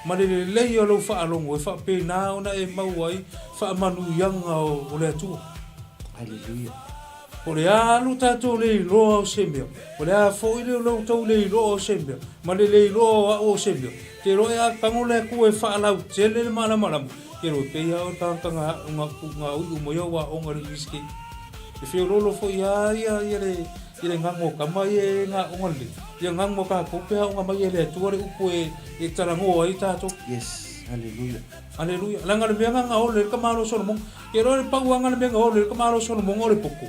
ma le lelei o lau faalogo, e faapena ona e maua ai faamanuiaga o, o le Atua. Haleluia. Po o le a lo tatou le iloa o se mea, o le a foi le lo outou le iloa o se mea, ma le le iloa o a'u o se mea, te iloa e apago le Atua e faalautele le malamalama, te iloa e pei a o le tagata ga, ga, ga uiu mai au aoga i le Iunivesite. E feoloolo foi a ia, ia le, ia le gago o tama ia e ga aoga lelei, ia gago a tatou pe aoga mai e le Atua le upu e, e talanoa ai tatou. Yes, hallelujah. Aleluia. Leaga le mea ga ole le tamalo o Solomona. Ke loa le pauaga le mea ga ole le tamalo o Solomona o le poto.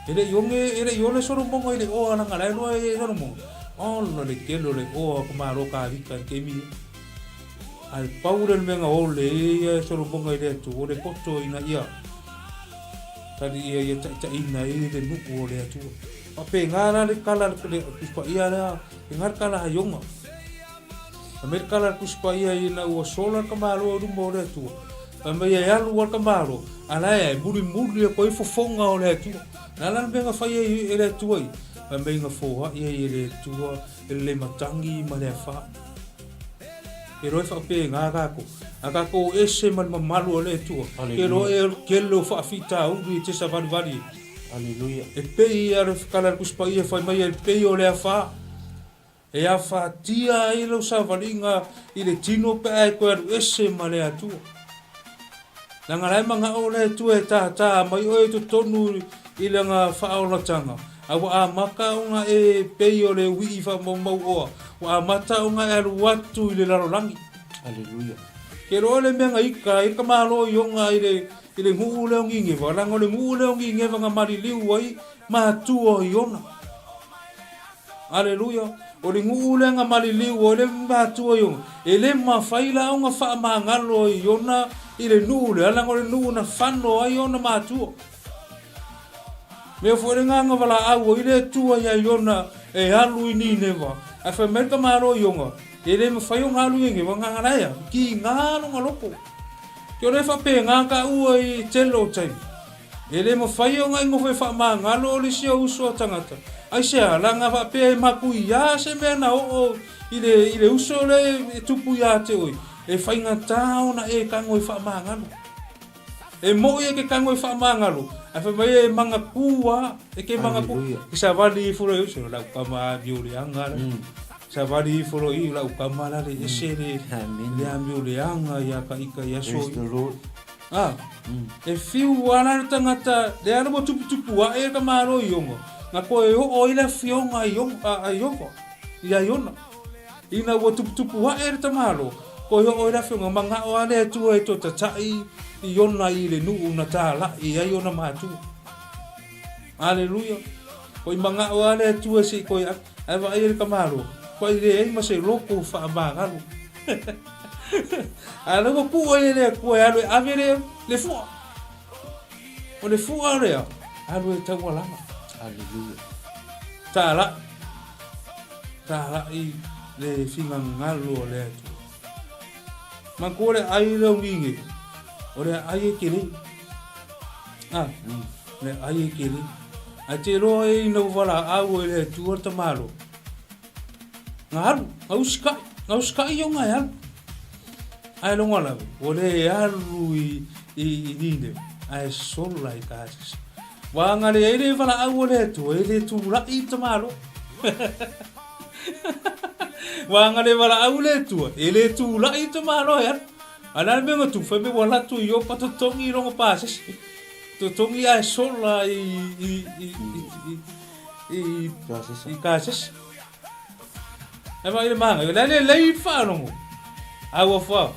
E le i oge, e le i ole Solomona i le oa leaga la e loa e Solomona. Ola le tele o le oa o tamalo Kavita i le taimi ia. Ae pau lea le mea ga ole ia e Solomona i le Atua, o le poto ina ia tali ia ia taitaiina ai le nuu o le Atua. Faapena la le kala le Tusi Paia lea, pena le kala a Iona. Fai mai le tala a le Tusi Paia ina ua sola le tamaloa i luma o le Atua. Fai mai e alu lava le tamaloa, a la e mulimuli atu ai fofoga o le Atua. O le a la le mea na fai ai e le Atua ia? Fai mai na foai ai e le Atua e le matagi ma le afa. Ke loa e faapena tatou, a tatou ese ma le mamalu o le Atua, ke loa e alu tele o faafitauli e te savalivali ai. Aleluia. E pei a le tala a le Tusi Paia fai mai e pei o le afa. E afatia ai lau savaliga i le tino pe a e toe alu ese ma le Atua. Leaga la e manao le Atua e tātā mai oe i totonu i lana faaolatanga, a ua amata ona e pei o le uii faamaumau oa, ua amata ona e alu atu i le lalolagi. Aleluia. Ke loa le mea na ika ai ka Malo i ona i le, i le nuu lea o Nineva, leaga o le nuu lea o Nineva na maliliu ai matua i ona. Aleluia! O le nuu lea na maliliu ai le matua i ona, e le mafai la ona faamagalo i ona i le nuu lea, leaga o le nuu na fano ai ona matua. Mea foi lena na valaau ai le Atua ia Iona e alu i Nineva, ae fai mai le tamaloa i ona, e le mafai ona alu i Nineva, na laea, kiga lona loto. Ke o le faapena taua i tele o taimi. E le mafai ona e nofo e faamagalo o le isi o uso a tagata. Aisea, leaga faapea e makuia se mea na oo i le, i le uso lea e tupu ia te oe, e faigata ona e tago e faamagalo. E moi e ke tago e faamagalo, ae fai mai e manaku a, e ke manaku. Ke savali ifo le uso, lau tama amio leaga la. Savali ifo lo i lau tama la le ese le, le amio leaga ia ka ika ia Praise so. the Lord. A, e whiu ana le tangata, lea ana ua tuputupu aʻe ka Malo i Ioga, na koe oo ai le afioga a Ioga, a Ioga, ia Iona. Ina ua tuputupu aʻe le tamalo, koe oo ai le afioga, manao a le Atua e toe tataʻi Iona i le nuu na tālaʻi ai ona matua. Aleluia. Koi manao a le Atua se i koe ae vaai ai le tamalo, koe leai ma se loko faamagalo. A lea ua tuu ai e le Atua e alu e ave le, le fua. O le fua lea, alu e taualaga. Aleluia. Talai, talai le finagalo o le Atua. Manatua le ai lea o Niniva, o le ai e tele. Ah, le ai e tele. Ae te iloa e ina ua valaau e le Atua le tamaloa. Nga alu, nga usikai, nga usikai ia nga e alu. Ae longa lava, ua le alu i, i, i Niniva, ae sola i Kasisa. Ua agale ai le valaau a le Atua, e le tulai i tamaloa. Ua agale valaau le Atua, e le tulai i tamaloa e alu. A le a le mea nga tu, fai mai ua alu atu i Iopa totogi i lona pasese. Totogi ae sola i, i, i, i, i, i, i Kasese. E vaai le māngai, o le a le lei i le faalogo. A ua fa.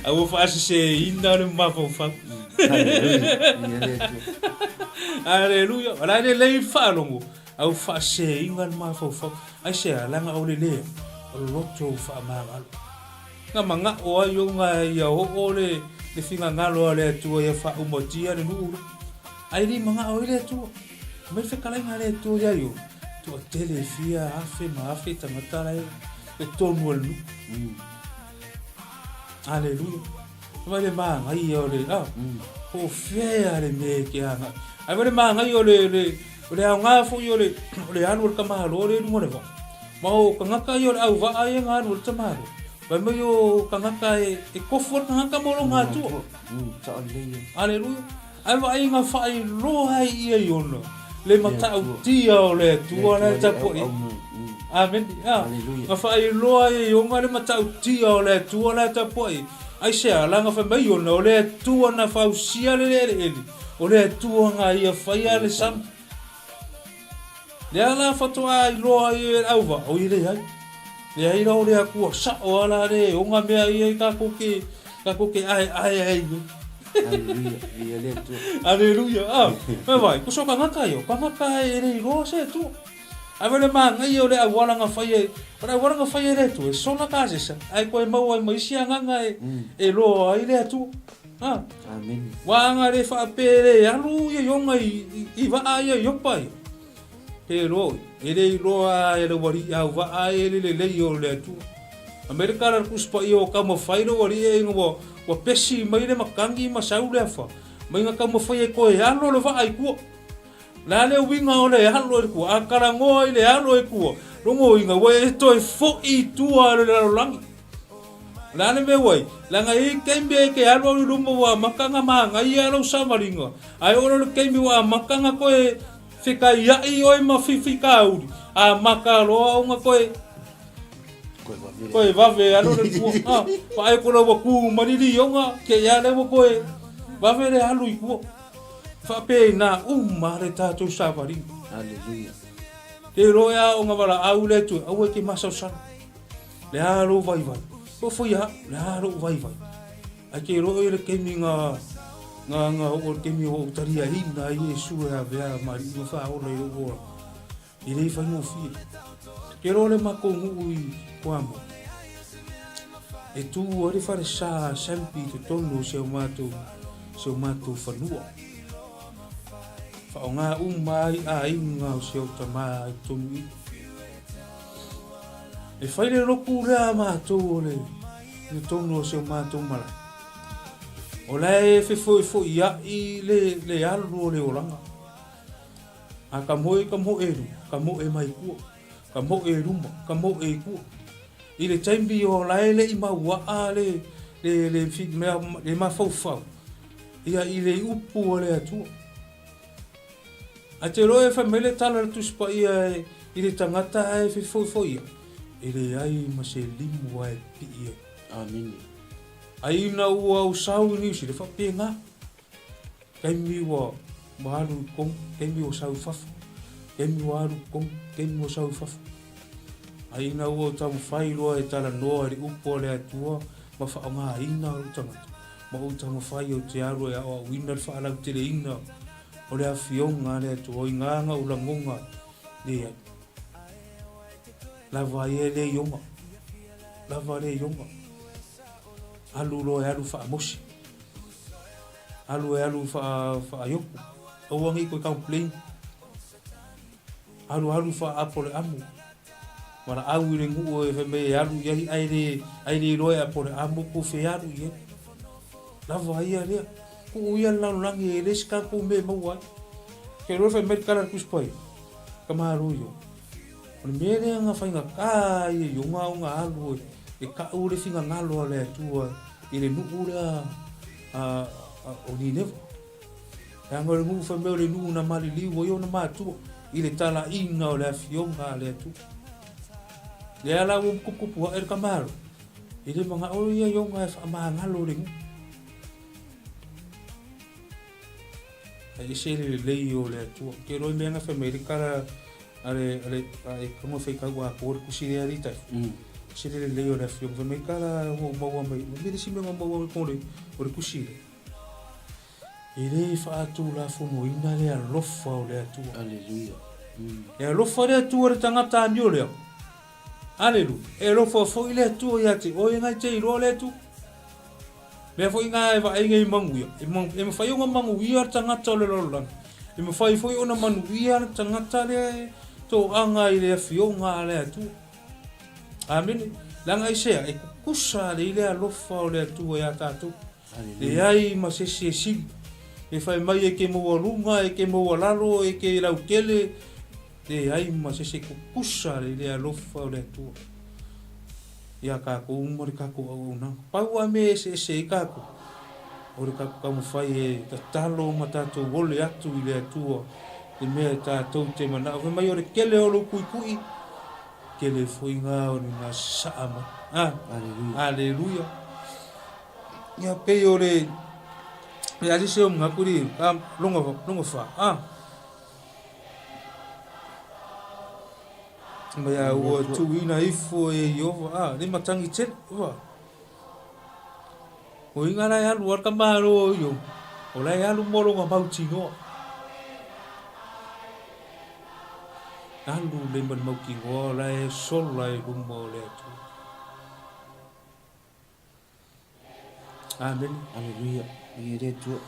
A ua faaseseina le mafaufau. Aleluia. O le a le lei i le faalogo, a ua faaseseina le mafaufau. Aisea, leaga o le lea, o le loto faamagalo. Na manao ai ona ia oo le finagalo a le Atua ia faaumatia le nuu lea. Ae le i manao ai le Atua. Mai le fetalaiga a le Atua ia Iona, toatele e fia afe ma afe tagata la e totonu o le nuu. Aleluia. Vai le manaia o le, ah, po o fea le mea e te agai. Ae vai le manaia o le, le, o le aoga foi o le, o le alu o le tamaloa lea i luga o le vaa. Ma o tagata ia o le auvaa ia na alu ai le tamaloa. Fai mai o tagata e, e tofu ai le tagata mo lona Atua. Aleluia. Ae vaai na faailoa ai ia i ona le matautia o le Atua la e tapuai. Amene. Na faailoa ai e Iona le matautia o le Atua la e tapuai. Aisea? Leaga fai mai Iona, o le Atua na fausia le eleele, o le Atua na ia faia le sami. Lea la faatoa iloa ai e le auvaa, oi e leai. Leai la o le Atua sao a la le ona mea ia i tatou te, tatou te aeae ai nei. Aleluia, viia le Atua. Aleluia. Ah, mai vai, ko so tagata ia, tagata e le iloa se Atua. Ae vai le manaia o le auala na fai e, o le auala na fai e le Atua, e sola kasesa, ae koe maua ai ma isi agaga e, e loa ai le Atua. Ah. Amen. Wa anga le whaape le alu ia ionga i, i, i waa ia Iopa ia. He roa oi, e le iloa e le ualii au waa e le lelei o le Atua. A mai le kala le Tusi Paia o taumafai le ualii e inga ua, ua pesi mai le matagi ma sau le afa, mai nga taumafai e toe alo le waa i tua. Le a le uiga o le alo i le tua, a talanoa i le alo i tua, logo uiga ua e toe foi i tua i le lalolagi. O le a le mea ua ai? Leaga e i ai taimi e te alu au i luma ua amata ona manaia lou savaliga, ae oo loa i le taimi ua amata ona toe fetaiai oe ma fitauli, amata loa ona toe toe vave alu le tua. Ah, vaai atu loa ua tu mai le lioga, te i lava lea ua toe vave le alu i tua. Faapena uma le tatou savaliga. Hallelujah. Te iloa e a ona valaau le Atua, aua e te masalosalo. Le a lou vaivai. Po foi a, le a lou vaivai. Ae te iloa oe le taimi na na na oo le taimi ua ou taliaina ai Iesu e avea ma alii ma faaola i lou ola. E le faigofie. Te iloa le matou nuu i Kuamo. E tū ai le whare sā a Sampi i totonu o si o mātou, si o mātou whanua. Whaongā uma ai āinga o si au tamā i tonu i. E whai le loku lea a mātou o le i totonu o si o mātou marae. O la e fefoifoi ai le, le alu o le oranga. A ka moe ka moe ru, ka moe mai kua, ka moe luma, ka moe i kua. I le taimi o la e le i mauaa le, le, le, mea, le mafaufau, ia i le upu a le Atua. Ae te iloa e fai mai le tala a le Tusi Paia i le tagata ae fefoifoia, e leai ma se limu ae pii ai. Amene. Ai ina ua ou sau i Niu Sila, faapena. Taimi ua ua alu i totonu, taimi ua sau i fafo, taimi ua alu i totonu, taimi ua sau i fafo. Ai ina ua ou taumafai loa e talanoa i le upu a le Atua ma faaaogaina lou tagata, ma ou taumafai ou te alu e aoaoina le faalauteleina o le afioga a le Atua, o i ina na ou lagona nei ai. Lava ia le ioga, lava le ioga. Alu loa e alu faamosi. Alu e alu faa faaioku. Aua nei koe complain. Alu alu faaapo le amu. Valaau i le nuu e fai mai e alu i ai ae le ae le iloa e apo le amu po o fea e alu i ai. Lava ia lea. Tuu ia le lalolagi e leai se tatou mea e maua ai. Ke iloa fai mai le tala a le Tusi Paia, ka malo ia. O le mea lea na faigata ai e Iona ona alu e tau le finagalo a le Atua i le nuu lea o Nineva. Leaga o le nuu fai mai o le nuu na maliliu ai ona matua i le talaiga o le afioga a le Atua. Lea la ua tuputupu ae le tamalo, e le manao ia Iona e faamagalo le nuu. Ae ese le lelei o le Atua. Ke iloa mea na fai mai le tala a le a le a e tago e faitau atoa le tusi lea alii tai. Ese le lelei o le afioga. Fai mai tala ua ou maua mai. O le isi mea na ou maua mai o le o le tusi lea. E le faatulafonoina le alofa o le Atua. Aleluia. E alofa le Atua i le tagata amio lea. Aleluia. E alofa foi le Atua ia te oe na e te iloa le Atua. Mea foi na e vaai nei manuia. E mafai ona manuia le tagata o le lalolagi. E mafai foi ona manuia le tagata lea e toaga i le afioga a le Atua. Amene. Leaga aisea? E kukusa alei le alofa o le Atua ia tatou. Leai ma se isi e sili. E fai mai e ke maualuga, e ke maualalo, e ke lautele, leai ma se isi e kukusa alei le alofa o le Atua ia tatou ma le tatou auaunaga. Pau lava mea e eseese ai tatou, o le tatou taumafai e tatalo ma tatou ole atu i le Atua i mea e tatou te manao. Fai mai o le tele o lou tuitui, tele foi na o le gasaa mai. Ah, Aleluia. Ia pei o le ia se se o nga kuri ka longa longa fa. Ah. Ma ia ua tuuina ifo e Iova ah le matangi tele wa. O inga la e alu al ka malo io. O la e alu mo longa mautinoa. Alu le ma le mautinoa o la e sola i luma o le Atua. Amene. Aleluia. Viia le Atua.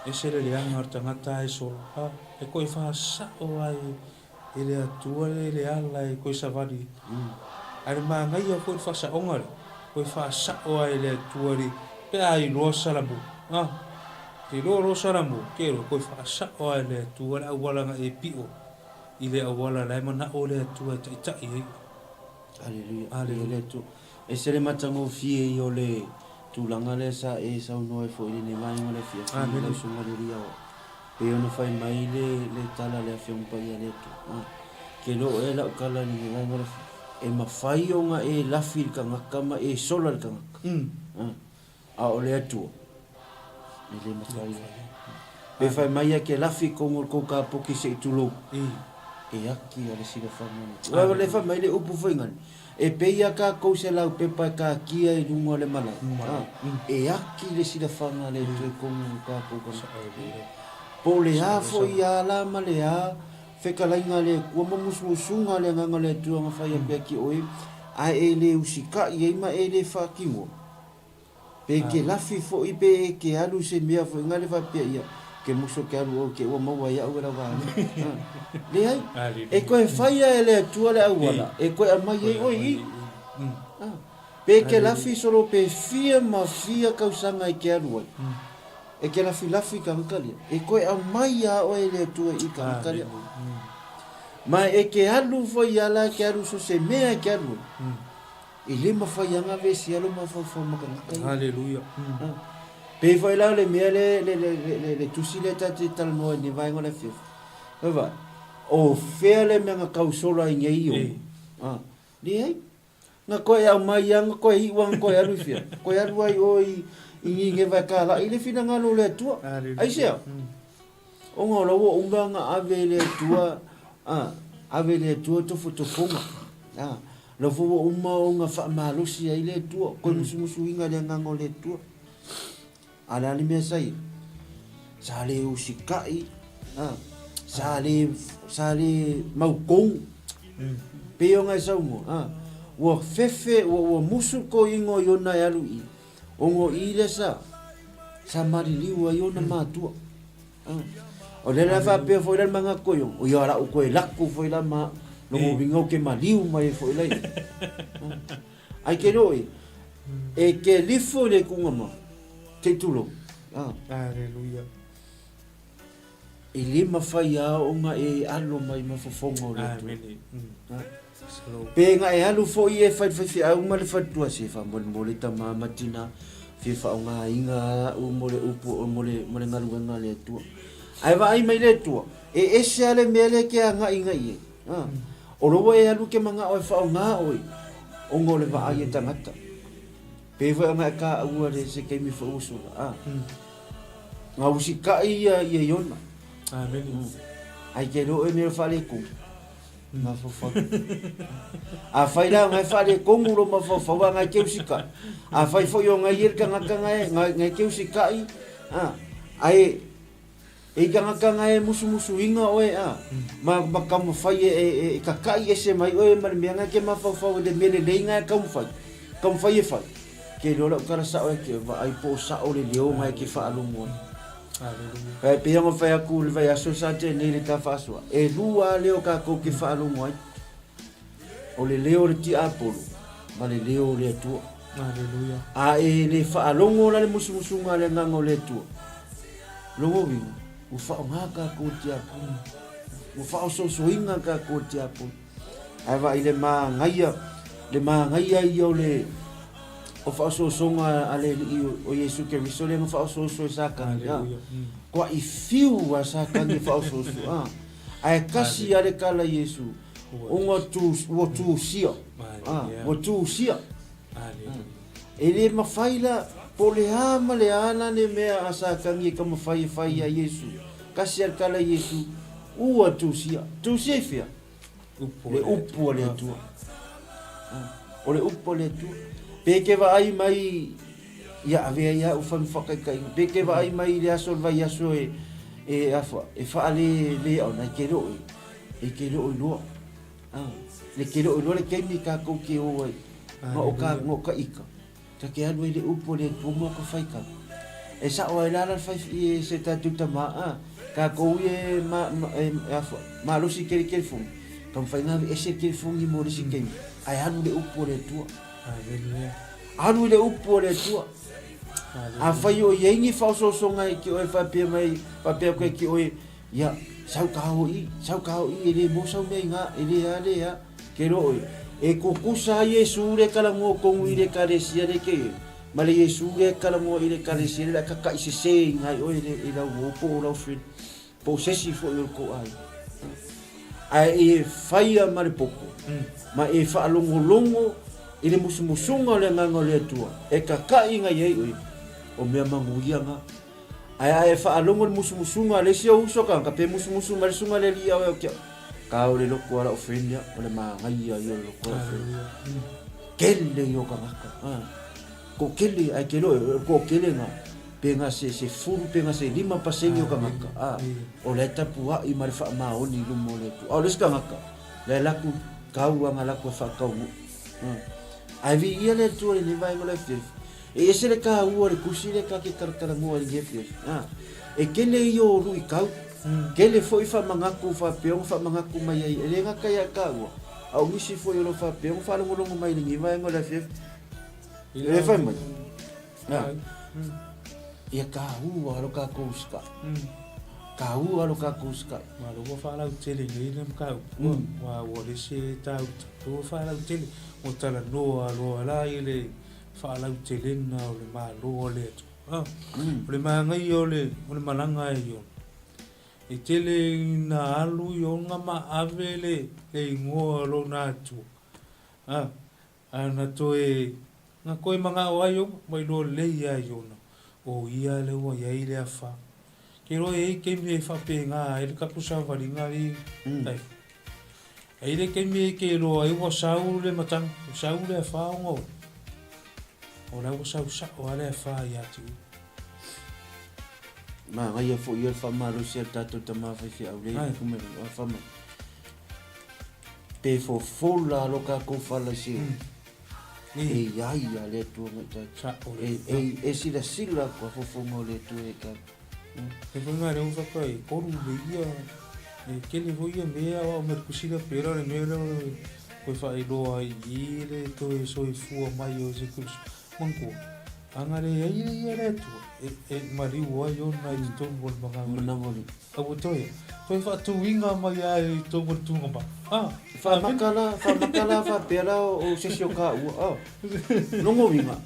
Ese le leaga o le tagata e sola. Ha, e koe whasao ai e le Atua le le ala e koe savali. Ae le manaia foi le faasaoga lea, koe faasao ai e le Atua le pe a iloa salamu. Ha, te iloa loa salamu, ke iloa koe faasao ai e le Atua le auala na e pio i le auala la e manao le Atua e taitai ai oe. Aleluia. Viia le Atua. Ese le matagofie ia o le tulaga lea sa e saunoa ai foi i lenei vaega o le afiafi i lau susuga le Alii Aoao. Pei ona fai mai le le tala a le Afioga Paia a le Atua, Ke loo ea lau tala i lenei vaega o le afiafi, e mafai ona e lafi i le tagata ma e sola i le tagata, a o le Atua, e le mafai. Pe fai mai ia ke lafi i tonu o le tou kapoki se i tulou, e aki a le silafaga o le Atua. Aua o lea fai mai le upu foi ngani, E pei a kakou se laupepa e kakia i luga o le malae, e aki le silafaga a le Atua i tonu o kakou tagata. Po o le a foi a la ma le a fetalaiga a le Atua ma musumusuga a le Agaga o le Atua na fai atu ia te oe, ae e le usikai ai ma e le faatinoa. Pe ke lafi foi pe e ke alu se mea foi nga le faapea ia ke muso ke alu oe ke ua maua ai au e lau vaega. Leai, e koe faia e le Atua le auala e koe aumai ai oe i i. Pe ke lafi solo pe fia ma fia kausaga e ke alu ai, e ke lafilafi tagata lea, e koe aumai a oe e le Atua i tagata lea. Ma e ke alu foi ala ke alu so se mea e ke alu ai. E le mafai lava ona aveesea lou mafaufau ma tagata ia. Haleluia. Pei foi la o le mea le, le, le, le, le, le tusi lea ta te talanoa i nei vaega o le afiafi. Fai vai, o fea le mea na tau sola ai nei o? Ah, leai. Na koe aumai ia, na koe iu a, na koe alu i fea. Koe alu ai oe i, i Nineva e kalai le finagalo o le Atua. Aisea? Ona o la ua uma ona ave e le Atua, a, ave e le Atua tofotofoga. A, la foi ua uma ona faamalosi ai le Atua, koe musumusuina i le Agaga o le Atua. A o le a le mea sa ia? Sa le usikai, a, sa le, sa le mautonu. Pei ona e saunoa, a, ua fefe, ua, ua musu le toeaina o Iona e alu i i, ona o i lea sa. Sa maliliu ai ona matua. O lea la faapea foi la le manatu o o ia lau koe laku foi la ma logo winga o ke maliu mai foi la. Ai ke loi e ke lifo le kunga ma te tulo. Hallelujah. E le mafai a ona e alo mai ma fofoga o le Atua. Pe na e alu foi e fai le faifeau ma le faletua se faamolemole tama ma tina fia faaaogaina au mo le upu mo le mo le galuega a le Atua. Ae vaai mai le Atua, e ese lava le mea lea e te agai i ai. O lou e alu e te manao e faaaoga oe ona o le vaai a tagata. Pei foi ona e taua le se taimi foi ua sola. Nga usitai ia ia Iona. Amene. Ai te iloa oe mea o le faaletonu. Mafaufau. Afai la ngai faaletonu lo mafaufau a ngai te usitai. Afai foi o ngai ia le tagata ngai ngai te usitai, a ae e i tagata ngai e musumusuina oe a ma ma taumafai e e e kaka'i ese mai oe ma le mea ngai ke mafaufau i le mea lelei ngai e taumafai, taumafai e fai. Ke iloa lau tala sa'o e ke vaai po o sa'o le leo ngai ke faalogo ai. Aleluia. E pei ona fai atu i le vaiaso sa tea nei i le ta faasoa, e lua lava leo tatou ke faalogo ai. O le leo o le tiapolo ma le leo o le Atua. Aleluia. A e le faalogo la le musumusuga a le Agaga o le Atua, lona uiga, ua faaaoga tatou e le tiapolo. Ua faaosoosoina tatou e le tiapolo. Ae vaai le manaia, le manaia ia o le o faaosoosoga a le Alii o Iesu Keriso lea na faaosooso e Satani, a. Toa'i fiu a Satani e faaosooso, a. Ae kasi a le tala Iesu, ona tu, ua tusia, a, ua tusia. E le mafai la, po o le a ma le a la le mea a Satani e taumafai e fai ia Iesu, kasi a le tala Iesu, ua tusia. Tusia i fea? Le upu a le Atua. O le upu a le Atua. Pe ke vaai mai ia avea ia au fai ma faataitaiga. Pe ke vaai mai i le aso o le vaiaso e e afa e faale le ona e ke leo e ke leo iloa. Le ke leo iloa le taimi tatou te o ai. Ma o ka no ka ika. Ta te alu ai le upu a le Atua mo ka faitau. E sa'o ai la la le fai i se tatou tama a tatou ia e ma, ma, e, e afa, malosi i tele telefoni. Taumafai na ave ese le telefoni mo le isi taimi, ae alu i le upu a le Atua. Aleluia. Alu i le upu a le Atua. Afai o i ai ni faaosoosoga e te oe faapea mai, faapea atu e te oe, Ia, sau ka o i, sau ka o i, e le mo sau mea i ngā, e le a, le a, ke ro oe. E kukusa ai Iesu le kalagoa tonu i le ekalesia le ke e, ma le Iesu le kalagoa i le ekalesia le la kakaʻi sesē i ngā i oe le i lau uo po o lau friend, po o sesi foi o le kou aiga. Ae e faia ma le popo, ma e faalogologo i le musumusuga o le Agaga o le Atua, e kakaʻi ngai ai oe, o mea manuia ngā. Ae a e faalogo i le musumusuga a le isi ou uso tagata, pe musumusu mai le susuga le alii ia oe au kia, Ka o le loko a la'u friend ia, o le magaia ia o le loko a la'u friend. Kele ia o tagata. Ko kele, ae ke loe, o ko kele nga, pe nga se, se fulu, pe nga se lima pasene o tagata. A, o la e tapua'i ma le faamaoni i luma o le Atua. A o le isi tagata, la e laku kau a nga laku e faataunuu. Ae viia le Atua i lenei vaega o le afiafi. E ese le taua o le tusi lea ta te talatalanoa ai i lenei afiafi. A, e tele ia o luitau, tele foi faamanatu faapea ona faamanatu mai ai, e le gata ia taua, a o nisi foi o lo o faapea ona faalogologo mai i lenei vaega o le afiafi. E le fai mai. A, ia taua lo tatou usitai. Taua lo tatou usitai. Malo ua faalautele nei le mataupu, ua ua le se tauta, ua faalautele, ua talanoa loa la i le faalautelena o le Malo a le Atua. O le manaia o le o le malaga e Iona, e tele ina alu Iona ma ave le le igoa o lona Atua, a, a na toe, na toe manao ai Iona, ua iloa lelei ia Iona, o ia lea ua i ai le afa. Ke iloa e i ai taimi e faapena ai le tatou savaliga alii tai. E i ai le taimi e te iloa ai ua sau le matagi, ua sau le afa ona o, o la ua sau sa'o lava le afa ia te oe. Manaia foi ia le faamalosi a le tatou tama faifeau le a fai mai. Pe fofola lo tatou fala i se. E iai a le Atua ma i tatou. E silasila atu a fofoga o le Atua ia i tatou. E foi nga leo whaka e koru le ia, e kele foi ia mea o au mai kusila pera le mea leo koe whaeloa ai i le toe soifua mai o se Kristo. Manatua, a nga le ai le ia le Atua, e maliu ai ona i totonu o le manawa. Manawa le. Aua toe, toe faatuina mai lava i totonu o le tugama. Ah, Whaamaka la, whaamaka la whapea la o sesi o ka ua. Ah. Longo winga.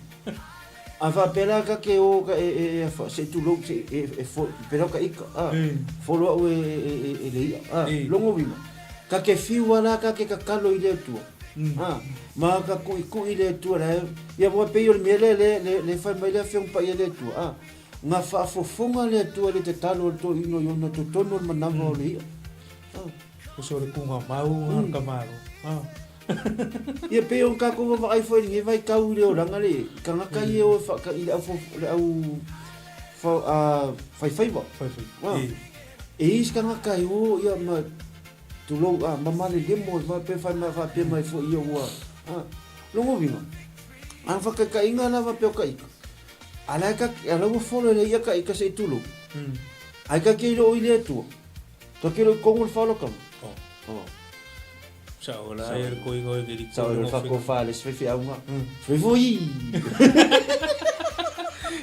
A whapea la ka ke o ka e e e se tu lo se e e fo pera ka ika. Ah. Folo au e e e e le ia. Ah. Longo winga. Ka ke fiu ala ka ke kakalo i le atua. Ah. Ma ka kui kui le atua la. Ia wa pe o le mea le le le le whai mai le awhiong pa ia le atua. Ah. Nga faafofoga le Atua i le tatalo a le toeaina i ona totonu o le manava o le i'a. O se o le kuga mau nga ka malo. Ia pei o kakou vavaai foi i lenei vaitau i le olaga le i kagaka ia o e faaka i le au le au faifaiva. Faifaiva. E i isi kagaka e o ia ma tulou a ma malelemo e pe fai mai faapea mai foi ia ua logo uiga. A whakaikainga lava pe o ka ika. A la ka a la ua folo le ia ka ika se i tulu. Ai ka ke ilo i le atua. Ka ke ilo i kongo le whalo kama. Oh. Oh. Sa o la e ko ingo e ri Sa o le whako whale se whiwhi aunga. Se whiwhi oi!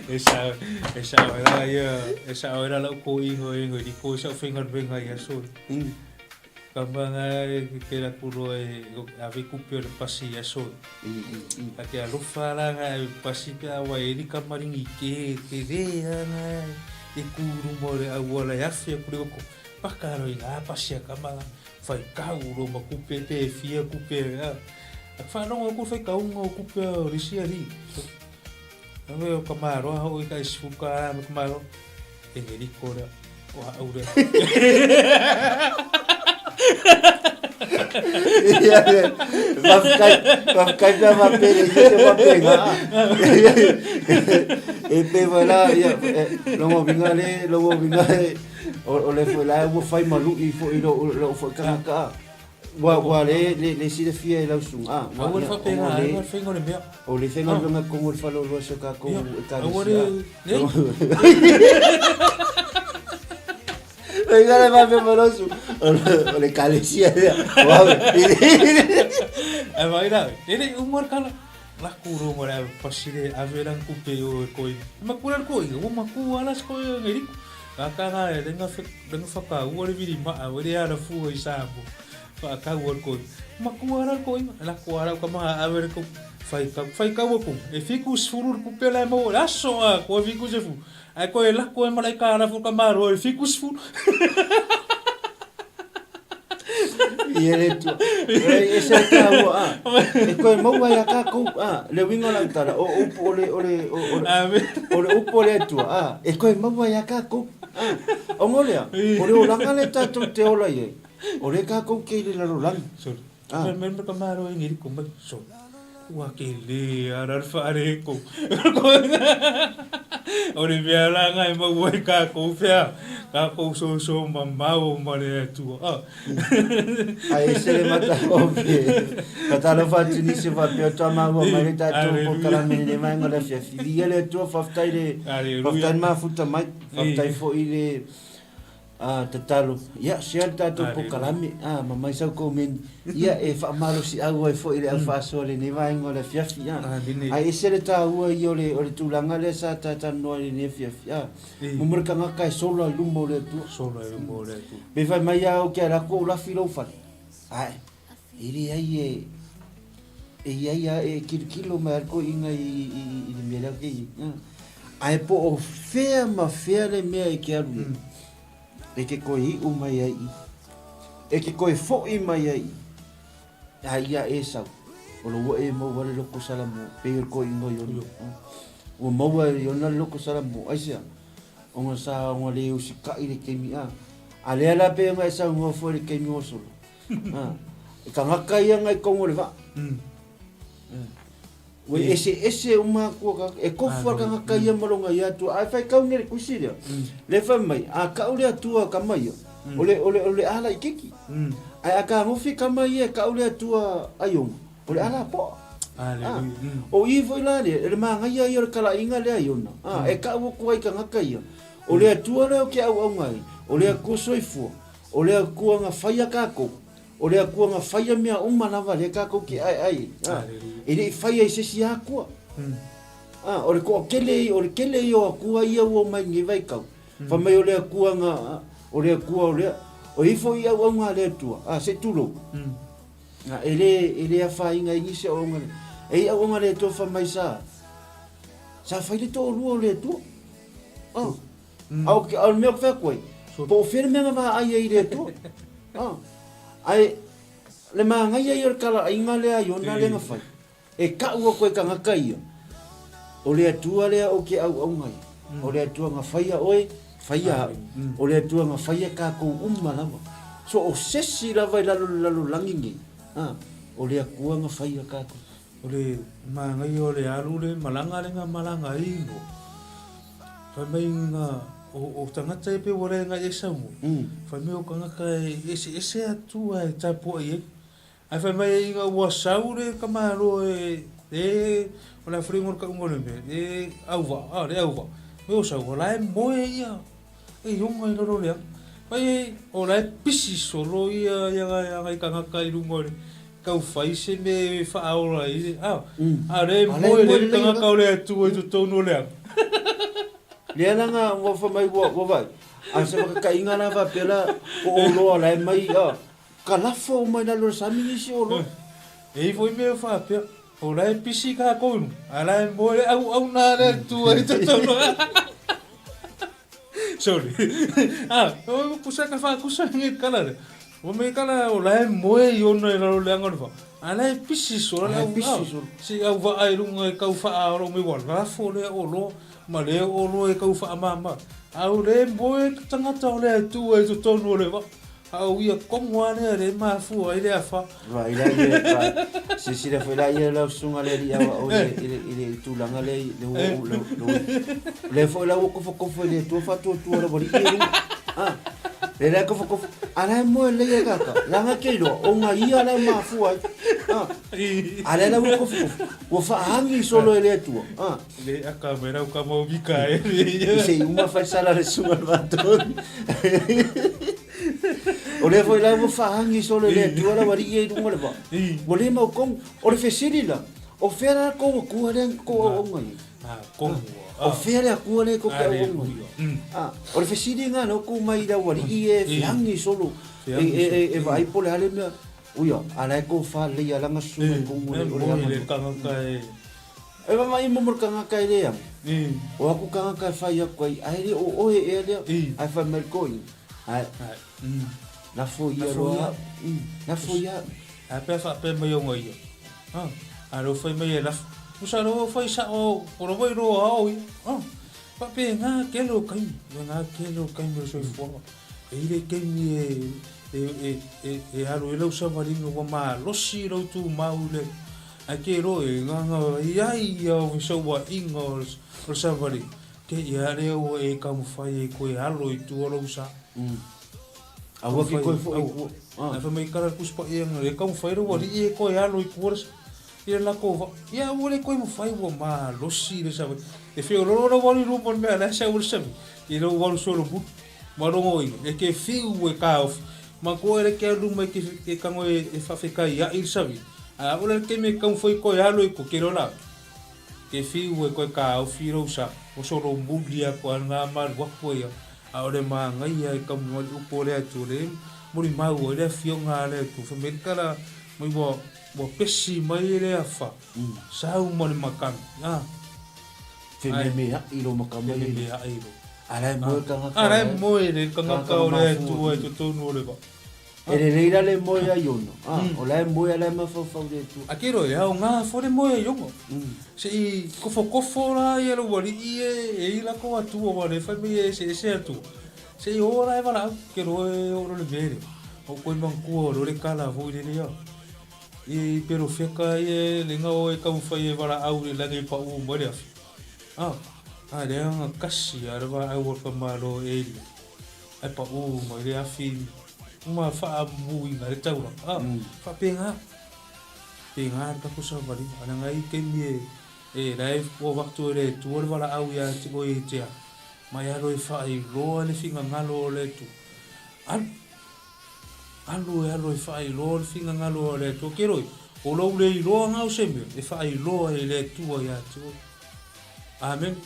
E sa e sa o la ia e sa o la lau ko ingo e ri ko sa whenga wenga ia so. Ka manga e ke la kuro e ave kupe o le pasi i aso. Ka ke alofa la nga e pasi pe awa e rika maringi ke te re nga e kuru mo le auala e afe aku le koko. Paka ro i ngā pasi a kamanga whai kau ro ma kupe te e fia kupe a. A whanonga ku whai kaunga o kupe o risi ari. Ame o ka maroa ho i ka isifuka a me ka maroa. E he riko rea, o ha au rea. Whawhikai, whawhikai pea ma pere i te wapenga. E pe wai la, ia, longo vinga le, longo vinga le, o le foi la, ua whai malu i fo i lo, lo fo kanga ka. Ua, ua le, le, le silafia e lau susuga, a, ua, Aua le faapena, aua le faiga o le mea. O le faiga o le mea kongo le faleoloa si o kākou ekalesia. Aua le, nei. Faiga le faapea mai lau susuga, o le ekalesia lea. O au, Ae vaai la, e le i uma le kala. La kuro mo le pasi le ave la kupe o e koi. Makua le koi, ua makua la se koi ngeriko. Ka e lenga lenga whakaua le viri maa, o le ara fua i Samoa. Whakaua le koi. Makua la koi, la koa la ka maha ave le ko whai kau, whai kau aku. E fiku sfuru le kupe la mo le aso a, ko fiku se fu. Ai koe la koe malai ka ara fu ka maro e fiku sfuru. Ia le Atua. E se tāua, a. E koe maua ia kākou, a. Le uiga o lau tala, o upu o le, o le, o, o, o le upu o le Atua, a. E koe maua ia kākou, a. Ongo lea, o le olaga le tātou te ola i ai. O le kākou kei le lalolagi. Sorry. A. Me me ka maro e ngiri ko mai. Sorry. Ua ke le ara le whare ko. O le mea la ngai maua i kākou pea. Kākou soso mamao ma le Atua. Ah. Ai e se le matagofie. Faatalofa atu nisi o faapea toa maua mai le tatou polokalame i lenei vaega o le afiafi. Viia le Atua, faafetai le, faafetai le mafuta mai, faafetai foi le A, tatalo, ia, share le tatou polokalame, a, ma mai sau komeni, ia, e faamalosiau ai foi i le au faasoa i lenei vaega o le afiafi, a. Ae ese le taua ia o le, o le tulaga lea sa ta talanoa i lenei afiafi, a. Mo le tagata e sola i luma o le Atua. Sola i luma o le Atua. Pe fai mai a ou ke ala atu ou lafi lou fale. Ae, e leai e, e i ai a e kilokilo mai a le toeaina i, i, i le mea lea ou te i ai. Ae po o fea ma fea le mea e ke alu ai, e ke koe iʻu mai ai i, e ke koe foʻi mai ai i, a ia Esau, o lo ua e maua le loko Salamo, pei o le toeaina o Iona. Ua maua e Iona le loko Salamo, aisea? Ona sa ona le usikaʻi le taimi a. A lea la pei ona e saunoa foi le taimi ua sola. E tagata ia ngai kongo le vaa. Ua ese ese uma aku ka e kofu a tagata ia ma longa ia atua. Ai fai kau le kusi lea. Le fai mai a kau le atua ka mai ia. O le o le o le ala i kiki. Ai a ka ngofi ka mai ia kau le atua ai onga. O le ala po. A, o i foi la lea, o le magaia ia o le kalaiga lea Iona, a, e kau atu ai i tagata ia, o le Atua lea ou te auauna ai, o le Atua soifua, o le Atua na faia tatou, o le Atua na faia mea uma lava lea tatou te aeae ai, a, e le i faia i se isi Atua. A, o le toatele, o le tele ia o Atua ia ua omai i lenei vaitau, fai mai o le Atua na, o le Atua o lea, o i ai foi auauna a le Atua, a, se i tulou. Na, e le, e le afaina ai nisi auauna le, e i auauna le Atua fai mai sa, sa fai le toalua o le Atua. Oh. Mm. A o, a o le mea ou te fai atu ai, po o fea le mea na vaai ai i le Atua. Oh. Ae, le manaia ia o le talaiga lea a Iona lea na fai. E kau atu e tagata ia, o le Atua lea ou te auauna ai, o le Atua na faia oe, faia au, o le Atua na faia tatou uma lava. So o sesi lava i lalo o le lalolagi nei, a, o le Atua na faia tatou. O le manaia o le alu le malaga le na malaga ai no. Fai mai nga o tagata e pe ua le ngai e sau. Fai mai o tagata e ese ese atu ai tapuai ai. Ae fai mai ai ina ua sau le tamaloa e, e, o le a foi le igoa o le tauga o le mea, e auvaa, a, le auvaa, me o sau, o la e moe ia, e ioga i lalo o le aga. Fai ai, o la e pisi solo ia, ia nai tagata i luga o le, tau fai se mea e faaola ai le, a, a o lea e moe le tagata o le Atua i totonu o le aga. Lea la na ua fai mai ua, ua vaai, a o se makakaiga la faapea la, po o oloa la e mai, a, Ka lafo uma i lalo o le sami nisi o oloa. E i ai foi mea faapea, o la e pisi tatou i luga, a o la e moe le auauna a le Atua i totonu. Sorry. Ah, o pusa ka whaakusa nge kala le. O me kala o la e moe i ona i lalo le anga o le wha. A la e pisi sora le au, si au waa i lunga i kau whaa oro me wa lafo le o loa, ma le o loa i kau whaa mama. A o le moe tangata o le Atua i totonu o le waa. A o ia komo a lea le mafua ai le afa. Vaai la ia, vaai. Silasila foi la ia lau susuga le alii aoao i le, i le, i le tulaga lea i le ua, le, le, lea foi la ua kofokofo i le Atua faatuatua le ualii i luga. Ah, lea la e kofokofo. A la e moe lelei e kaka. Leaga ke iloa, o nga ia la e mafua ai. Ah, a lea la ua kofokofo. Ua faaagi solo e le Atua. Ah. Le aka mai rau ka mau mika e. I se i uma fai sala le susuga le vatonu. O lea foi la ua faaagi solo e le Atua la ualii ia i luga o le vaa. Ua le maukonu. O le fesili la, o fea la kou Atua lea kou auauna ai? O fea le Atua lea kou te auauna ai? O le fesili lena lea ua tuu mai i le aualii e feagi solo e vaai po o le a le mea. Uia, a la e tofa lelei a lana susuga i totonu o le aga. E vavaai mo le tagata e le amo. O aku tagata e fai atu ai, ae le o oe ea lea, ae fai mai le toeaina, ae, lafo ia loa au, lafo ia au. Ae pea faapea mai ona ia, a, a leo fai mai e lafo, usa leo fai sao, o leo foi loa ao ia, a, faapena kele o taimi, faapena kele o taimi o le soifuaga. E i le taimi e, e, e, e, e alu ai lau savaliga ua malosi lau tumau i le Ae ke roa e nganga i ai ia o fesauaiga o le savaliga, ke ia lea ua e taumafai ai koe alo i tua lou sa. Aua ke koe foi i tua. Ae fai mai kala le Tusi Paia e taumafai lou alii e koe alo i tua le sa. Ia lako va, ia ua le koe mafai ua malosi le savaliga. E feololo lau alu i luma o le mea la e sau ai le savaliga, i lou alu solomuli. Ma rongo i, e ke whiu e kaofi. Ma koe le ke alu mai ke, ke kango e, e whawhekai a i savi. A ora le keme kau whai koe alo i ko ke rola. Ke whiu e koe kaofi rau sa. O solo muli a koe ngā maru wapo ia. A ore mā ngai ia e kamu wali upo le atu le. Muri mau o le whio ngā le atu. Whamerikara mai wa, wa pesi mai le awha. Sau ma le makani. Ah. Whememea i lo makamai. Whememea i lo. A la e moe tangata. A la e moe le tangata o le Atua i totonu o le va. E lelei la le moe a Iona. A, o la e moe a la e mafaufau le Atua. A ke roe, ao ngā fo le moe a Iona. Se i kofokofo la ia le ualii e, e i lako Atua wa le whai mai e ese ese Atua. Se i o la e walaau, ke roe o le mele. O koe mangkua o le kala fo i le lea. I perofeka ia le nga o e taumafai e valaau i le lagi e paʻu mai le afi. A, a le aga kasi a le valaau a le tamaloa o Elia, ae paʻu mai le afi ma faamuina le taulaga. A, faapena. Pēnā le tatou savaliga, leaga e i ai taimi e e la e ua avatu e le Atua le valaau ia te oe e te alu, ma e alu e faailoa le finagalo o le Atua. Alu! Alu e alu e faailoa le finagalo o le Atua. Ke loi, o lou le iloaga o se mea, e faailoa e le Atua ia te oe. Amene.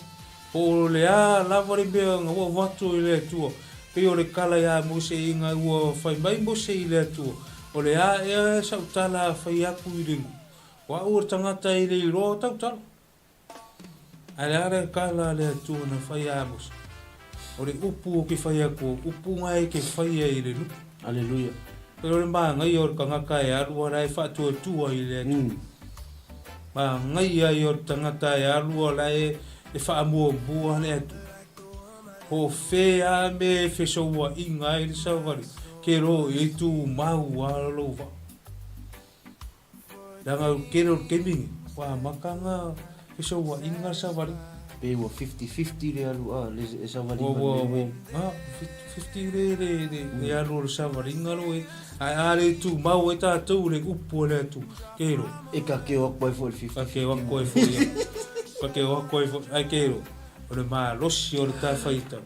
Po o le a lava le mea na ua avatu e le Atua, pei o le tala iā Mose ina ua fai mai Mose i le Atua, O le a ea sau tala a fai aku i le nuu, o a'u o le tagata e le iloa o tau tala. Ae le a le tala a le Atua na fai iā Mose? O le upu o ke fai atu, o upu na e ke faia i le nuu. Aleluia. Pei o le manaia o le tagata e alu a la e faatuatua i le Atua. Manaia ia o le tagata e alu a la e faamuamua le Atua. Po o fea a mea e fesouaina ai le savali, ke lo i ai tumau a lou vaa. Leaga o le tele o le taimi nei, ua amata ona fesouaiga le savaliga. Pei ua 50-50 le alu a le savaliga lenei ua. A, 50 le alu o le savaliga lo e. Ae a le tumau ai tatou i le upu a le Atua, ke lo. E kakeo atu ai foi le 50-50. Kakeo atu ai foi. Kakeo atu ai foi. Ae ke lo, o le malosi o le tafaitau.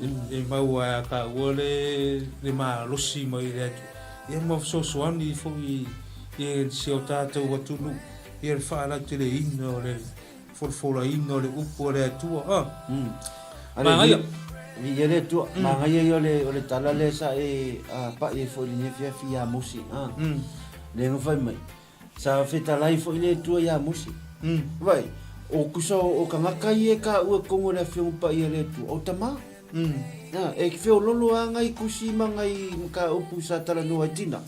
E maua ai a taua le malosi mai le Atua, ia ma fesoasoani foi i si o tatou atunuu ia le faalauteleina o le folafolaina o le upu a le Atua. A. Manaia. Viia le Atua. Manaia ia o le tala lea sa e pai ai foi i lenei afiafi ia Mose. Lea na fai mai. Sa fetalai foi le Atua iā Mose. Vaai, o kusa o kangaka ia e kaua i totonu o le Afioga Paia a le Atua, o tama. A, e feololo lava ngai kusi ma ngai mataupu sa talanoa ai tina.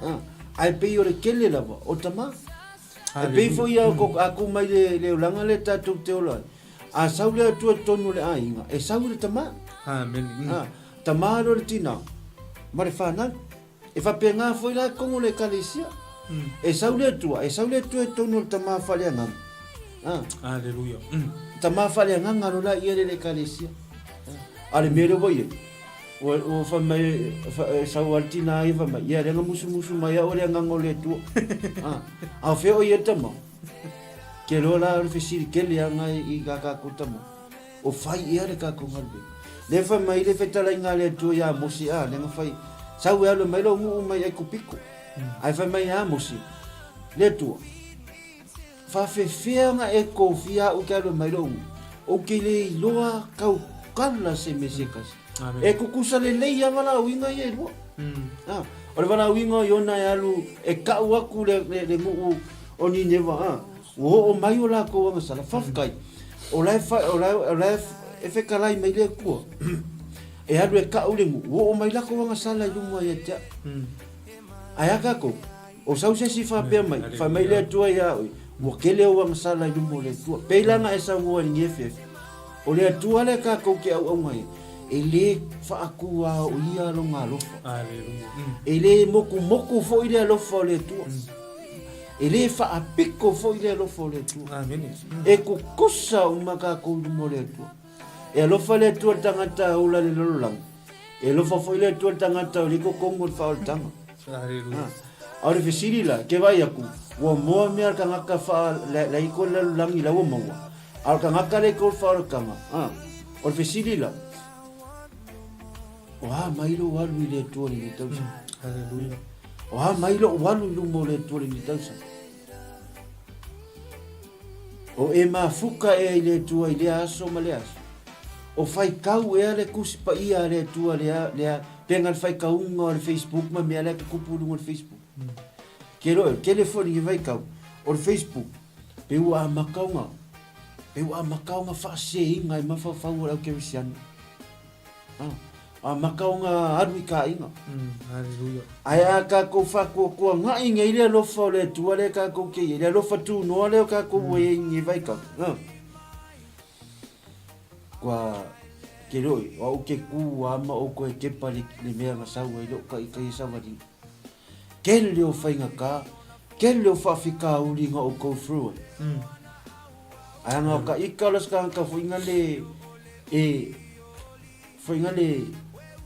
A, ae pei o le tele lava, o tama. E pei foi a a ku mai le le olaga lea tatou te ola ai, a sau le Atua i totonu o le aiga, e sau i le tama. Amene. A, tama loa le tina ma le fanau. E faapena foi la totonu o le Ekalesia. E sau le Atua, e sau le Atua i totonu o le Tama faaleagaga. A. Aleluia. Tama faaleagaga lo la ia le Ekalesia. A le mea lea ua i ai, ua fai mai, e sau lava le tina ia fai mai, ia lea na musumusu mai au o le agaga o le Atua. A, a o fea o i ai le tama? Ke loa la o le fesili tele lava i a tatou tama. O fai ea le tatou galuega. Lea fai mai le fetalaiga a le Atua ia Mose, a, lea na fai, sau e alu mai lou nuu mai Aikupito. Ae fai mai ia Mose, le Atua, faafefea ona e tofia au e te alu mai lou nuu, ou te le iloa tau kala se mea se tasi. E tutusa lelei lava valaauina ia e lua. A, o le valaauina o Iona e alu e kau atu le nuu o Nineva, a, Ua oo mai o lakou agasala, faafetai, o la e, o la e, o la e fetalai mai le Atua, e alu e kau le nuu, ua oo mai lakou agasala i luma ia te au. Ae a tatou? O sau se isi faapea mai, fai mai le Atua ia oe, ua tele ou agasala i luma o le Atua. Pei la na e saunoa i lenei afiafi, o le Atua lea tatou te auauna ai, e le faatuaoia lona alofa. E le motumotu foi le alofa o le Atua. E le faapiko foi le alofa o le Atua. Amene. E kukusa uma tatou i luma o le Atua. E alofa le Atua i le tagata e ola i le lalolagi. E alofa foi le Atua i le tagata o le i totonu o le faaolataga. Aleluia. A o le fesili la, ke vaai atu, ua moa mea le tagata faa, la i ko le lalolagi la ua maua. A o le tagata le i ko le faaolataga, o le fesili la, O a mai lou alu i le Atua i lenei tausaga? Aleluia. O a mai lou alu i luma o le Atua i lenei tausaga? O e mafuka ea i le Atua i lea aso ma lea aso? O faitau ea le Tusi Paia a le Atua lea, lea, pega le faitauga o le Facebook ma mea lea tutupu i luga o le Facebook. Ke loe, tele foi lenei vaitau, o le Facebook, pe ua amata ona, pe ua amata ona faaseseina e mafaufau o le au kerisiano. A maka ona alu i ka aiga. Hallelujah. Ae a takou faatuatuanai nei le alofa o le Atua lea takou te i ai, le alofa tunoa lea o takou ua i ai i lenei vaitau, kua te loi, o au te ku a ma ou toe tepa le mea na sau ai lou taitai e savaliga. Tele o faigata, tele o faafitauli na ou go through ai. Ae ana o ka ika o le tagata foi na le e foi na le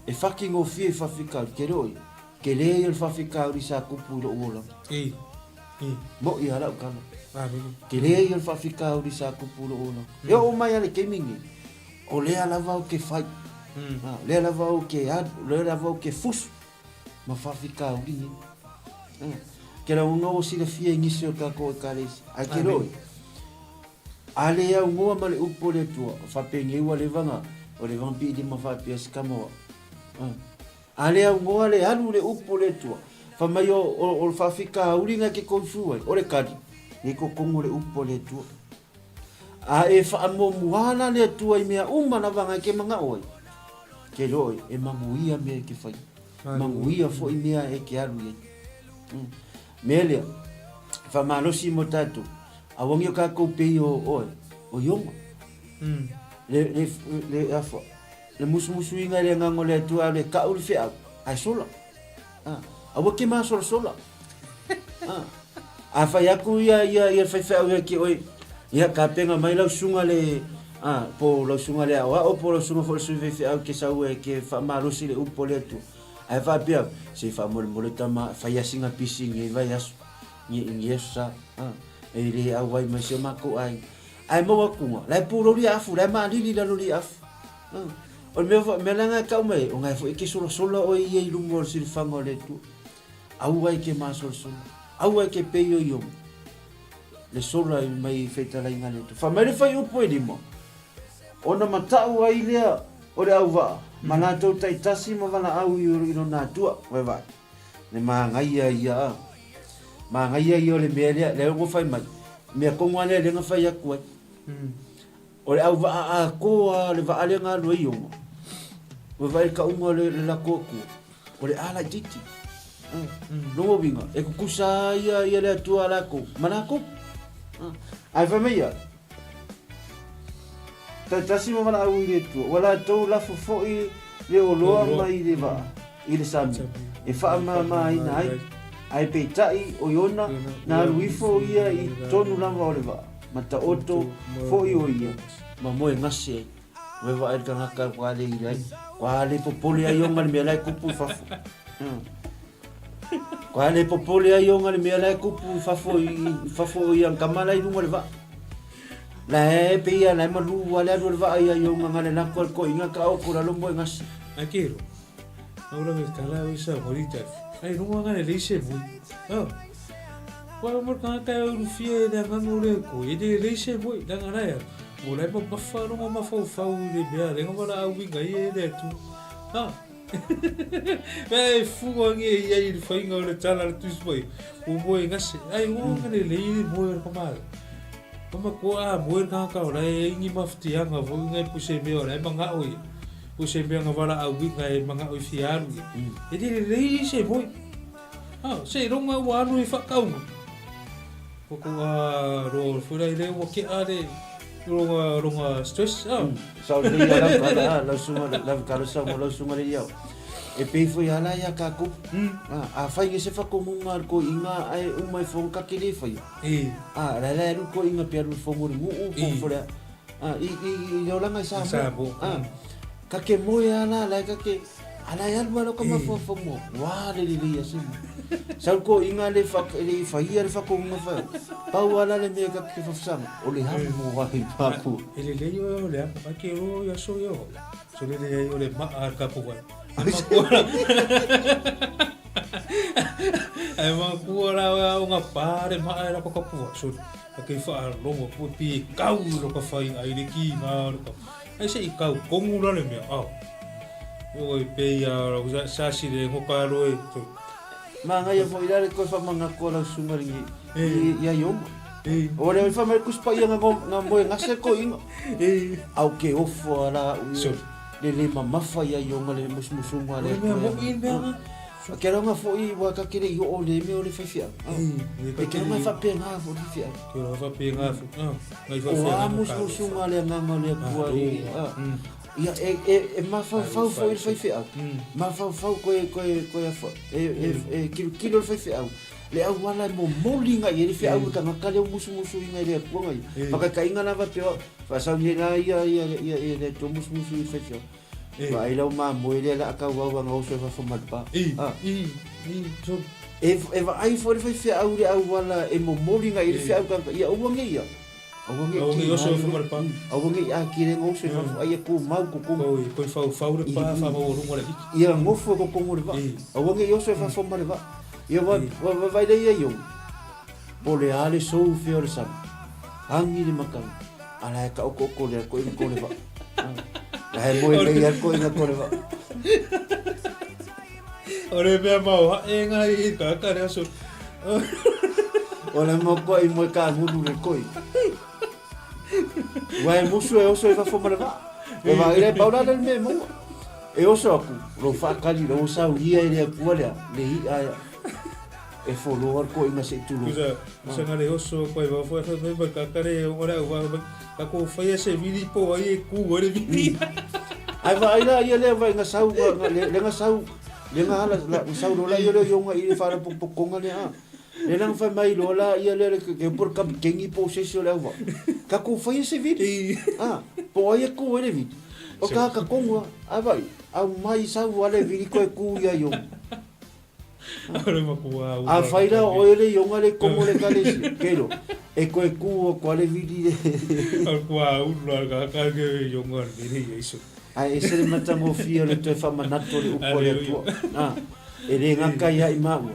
e faki gofie i faafitauli, te loi, tele ia o le faafitauli sa tupu i lou olaga. Ei. Moʻi a lau tala. Tele ia o le faafitauli sa tupu i lou olaga. E oo mai lava i le taimi lenei, o lea lava ou te fai, o lea lava ou te alu, o lea lava ou te fusu ma faafitauli nei. Ke lauga ua silafia i nisi o tatou Ekalesia, ae ke loi, a le aunoa ma le upu o le Atua, faapenei ua leva na, ua leva na piilima faapea si tama o au. A le aunoa le alu le upu o le Atua, fai mai o le faafitauli na e te tausu ai, o le tali, nei totonu o le upu a le Atua. A e faamuamua la le Atua i mea uma lava na e te manao ai, ke loa e manuia mea e te fai, manuia foi mea e te alu i ai. Mea lea, faamalosi mo tatou, aua ne i o tatou pei o oe, o Iona. Le, le, le, afa, Le musumusuina i le agaga o le Atua a le ka'u le fe'au, ae sola. A, aua ke masolasola. A, a fai aku ia, ia, ia le faifeau ia ki oe, ia kapena mai lau susuga le, a, po o lau susuga le aoao po o lau susuga foi le sui faifeau ke sau e ke faamalosi le upu a le Atua. Ae faapea, se i faamolemole tama, fai a sina pisi i nei vaiaso, i nei aso sa, a, e le auai mai si o matou aiga. Ae maua atu, la e puloli afu, la e maalili i lalo o le afu. O le mea, mea la e tau mai, o ngai foi ke solasola oe ia i luma o le silifaga o le Atua. Aua e ke masolasola. Aua e ke pei o Ioga. Le sola i mai fetalaiga a le Atua. Fai mai le fuaiupu e 5, Ona matau ai lea o le auvaa, ma latou taitasi ma valaau i lona Atua. Vaevae. Le manaia ia a. Manaia ia o le mea lea, lea ua fai mai. Mea tonu lava lea lea na fai atu ai. O le auvaa atoa o le vaa lea na alu ai Iona, ua vaai i le tauga o le latou Atua, o le a laitiiti. Lona uiga, e tutusa lava ia le Atua a latou ma latou. Ae fai mai ia, taitasi ma valaau i le Atua, ua latou lafo foi le oloa mai le vaa i le sami e faamamaina ai, ae peitai o Iona na alu ifo ia i totonu lava o le vaa. Ma taoto foi o ia, ma moe gase ai. Moe vaai le tagata kua le i ai. Kua le popole ai ona le mea la e kupu i fafo. Kua le popole ai ona le mea la e kupu i fafo i fafo o ia kama la i lunga o le vaa. La e pe ia la e malu a le alu o le vaa ia i ona nga le lako al koinga ka o ko lalo moe gase. Akero. Aura me tala o isa morita. Ai runga nga le leise mui. Oh. Kua mo tangata e urufia e le agaga o le Atua, e le lelei se moi, leaga la e au, o la e mamafa lona mafaufau i le mea lenga valaauina ia e le Atua. Ha? Mea e fua nge ia i le faiga o le tala a le Tusi Paia, ua moe gase, ai ua mm. lelei le moe o le pamalo. Mama kua a moe le tagata o la e ai ni mafutiaga foi ngai puse mea o la e mangao ia. Puse mea nga valaauina e mangao i fia alu ia. Mm. E le lelei se moe. Ah, seiloga ua alu i faakauga. Ko ko a ro foi lai le ua kea le ronga ronga stress. Ah. Sa le ia lau kala ah, lau sunga lau kala sa mo lau sunga le ia. E pei foi ala ia ka ku. Ah, a fai nge se whakongunga ko inga ai umai fong ka kele fai. E. Ah, la la lu ko inga pe alu fong uri ngu u fong fo le. Ah, i i i olanga i sa mo. Ah. Ka ke moe ala la ka ke Ala e alu ala ka mafafa mo. Wā le lelei a se mo. Sau ko inga le wha, le whaia le whakonga whai. Pau ala le mea ka ke whafsanga. O le hamu mo wā i pāku. E lelei oe o le amo. Ai ke ro ia so ia o. So lelei ai o le maa ka puwai. Makua. Ai makua la o nga pā le maa e la ka puwa. So ka ke whaalongo pui pi kau lo ka whai ai le ki ngā lo ka. Ai se i kau kongu la le mea. Ao. Oi pei a sa si le ngoka alo e to. Mangaia foi la le koe whamangako a lau sunga ringi i ai oma. O le wha mai kuspa ia nga nga moe ngase ko inga. Au ke ofo ala u le le mamafa ia i onga le musumusunga le. Mea mo i mea nga. Ke ronga foi wa ka kere i o le mea o le whaiwhia. E ke ronga whape ngā fo le whia. Ke ronga whape ngā fo. Ngai whawhia. O a musumusunga le nganga le kua i. Ia, e, e, e mafaufau foi le faifeau. Mafaufau koe, koe, koe a, e, e, e kilokilo le faifeau. Le auala e momoli ngai e le feau le tagata lea o musumusuina i le Atua ngai. Whakaikainga lava pe o, whaasauni e la ia, ia, ia, ia le Atua musumusu i le faifeau. Vaai lau mamoe lea la a kauau anga oso e fafo ma le pa. Ah. E vaai foi le faifeau i le auala e momoli agai i le feau tagata, ia aua ne i ia, aua ne i oso i fafo ma le pa. Aua ne i atili ai ona oso i fafo, a ia tumau i totonu. Toe faufau le pa faamaualuga laitiiti. Ia nofo i totonu o le vaa. Aua ne i oso i fafo ma le vaa. Ia vaai lea ia Iona, po o le a le sou fea o le sami, agi le matagi, a la e taotooto lea koina ko le vaa. La e moe lelei lava koina ko le vaa. O le mea maoae nga i kaka le aso. O le matua i moe kagulu le koi. Ua e musu e oso i fafo ma le vaa. E vaai le pau la le mea e maua. E oso aku, lou faatali, lou saulia e le Atua lea, le i'a ea. E foloa le koiga se i tulou. Tusa, tusa nga le oso koe vao foi fai mai mai kaka le o le au vao mai. Ka ko whaia se vili po ai e ku ai le vili. Ai vaai la ia lea vai nga sau nga le le nga sau le nga ala la nga sau lola ia lea ionga i le faalapotopotoga lea a. Le la nga fai mai loa la ia lea le ke po le kamitengi po o se isi o le auvaa. Ka ko whaia se vili. A, po o ai e ku ai le vili. O ka ka kongu a, ai vai, au mai sau a le vili koe ku ia ionga. A fai la oe le ionga le komo le kalesia, kelo, e koe ku o koa le vili le. Ae ese le matagofie o le toe faamanatu o le upu a le Atua. A, e le gata ia i maua,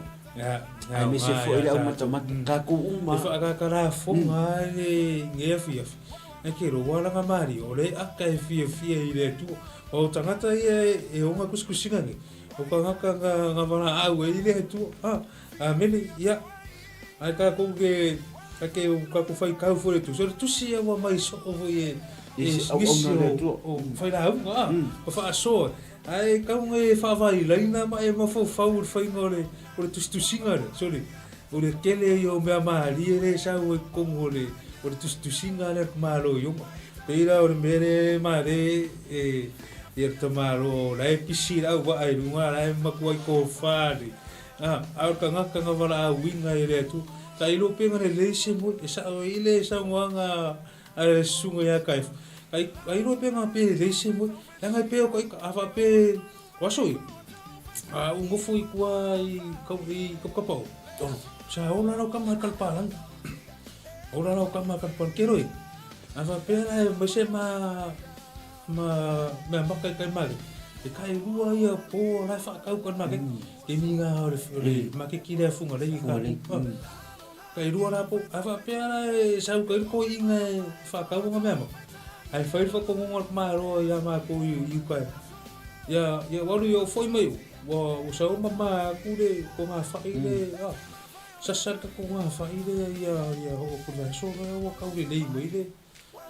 aemaise foi le aumatamata, tatou uma. E whaakakarafonga le ngeafiafi. E ke roa langa mari, o le aka e fiafia i le Atua. O tangata ia e onga kusikusinga nei. O ka ngaka nga nga vala au e ile he tua. Ha, a mele, ia. Ai ka kou ke, ka ke o ka ko whai kau fore tu. So le tusi e ua mai so o foi e, e nisi o, o whai la au, a, o wha asoa. Ai kau ngai e whaawai laina ma e mawhau whau o le whainga o le, o le tusitusinga le. So le, o le kele i o mea maari e le sau e kongo o le, o le tusitusinga le malo i oma. Peira o le mere mare e, Ia te tamāloa o la e pisi le au waa i runga, la e makua i kōwhā le. A, a o ka ngaka nga wala a winga i le atu. Ka ilo penga le lei se mo, e sa o ile sa ngoanga a le sunga ia kai. Ka ka ilo penga pe le lei se mo, la ngai pe o ka a fa pe waso i. A u ngofu i kua i kau i kapkapa o. Sa ola lau kama kalpalang. Ola lau kama kalpalang keroi. A fa pe la e mai se ma Ma mea maka i kai mare. E kai rua ia po la whakau kan make. Ke mi nga o le le make ki le funga le ka. Kai rua la po a wha pea la e sau kai ko inga e whakau nga mea maka. Ai whai wha ko ngonga ma roa ia ma ko i i kai. Ia ia waru ia foi mai wa o sau ma ma ku le ko nga whai le a. Sasa ka ko nga whai le ia ia ho ko na so wa kau le nei mai le.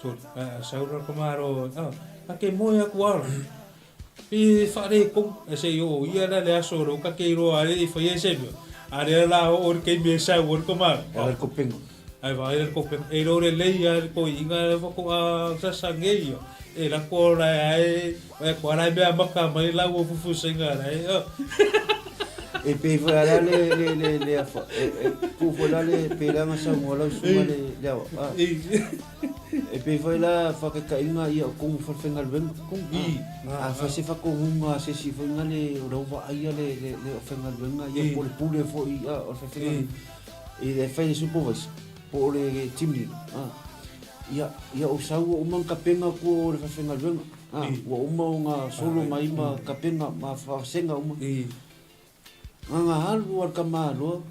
Sorry, saura ko maro, ah, ka ke moe aku ala. Pi whare kong, e se o ia la le aso ro ka ke ro are i whai e se mea. Are la o ori kei me sau ori ko maro. Ai ko penga. Ai va ai ko penga. E ro re lei ai ko inga e ko a sasa nge ia. E la ko la ai, e ko ara mea maka mai la o fufu senga la e. E pei foi ala le le le le afa e e pu foi la le pei la nga sau ngola usunga le le awa a e pei foi la whakatainga ia o kongu whalwhengaluenga a whai se whakongunga se si foi nga le o rau vaaia le le le o whengaluenga ia po le pule foi a o whawhenga i le whai le supervisor po o le team leader a ia ia o sau o uma kapenga ku o le whawhengaluenga a ua uma o nga solo mai ma kapenga ma whasenga uma Nga nga alu a le tamaloa,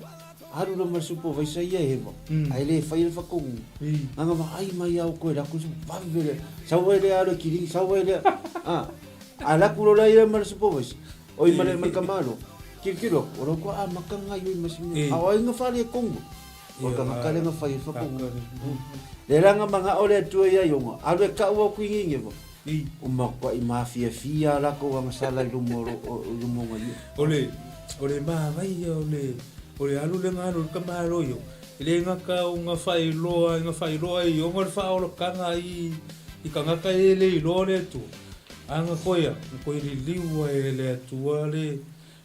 alu la ma le supervisor ia e hewa, ae le faia le whakongu. Nga nga vaai mai a o koe laku, vave le, sau ai lea alu e kiringi, sau ai lea, a, a laku lola ia ma le supervisor, oi ma le ma le tamaloa, kilokilo aku, o lau koa a maka ngaioi ma si mea, a o ai nga fale e kongu, o ka ngaka le nga fai e whakongu. Le ranga manga o le atua ia ionga, alu e kau au kui ngingewa, O makuaʻi mafiafia a lakou agasala i luma o luma o ia. O le, o le manaia o le, o le alu le nga alu le tamālo io, e le gata o nga faailoa, nga faailoa i ona le faaolataga i, i tagata e le iloa le Atua. A nga koe a, nga koe liliu ai e le Atua le,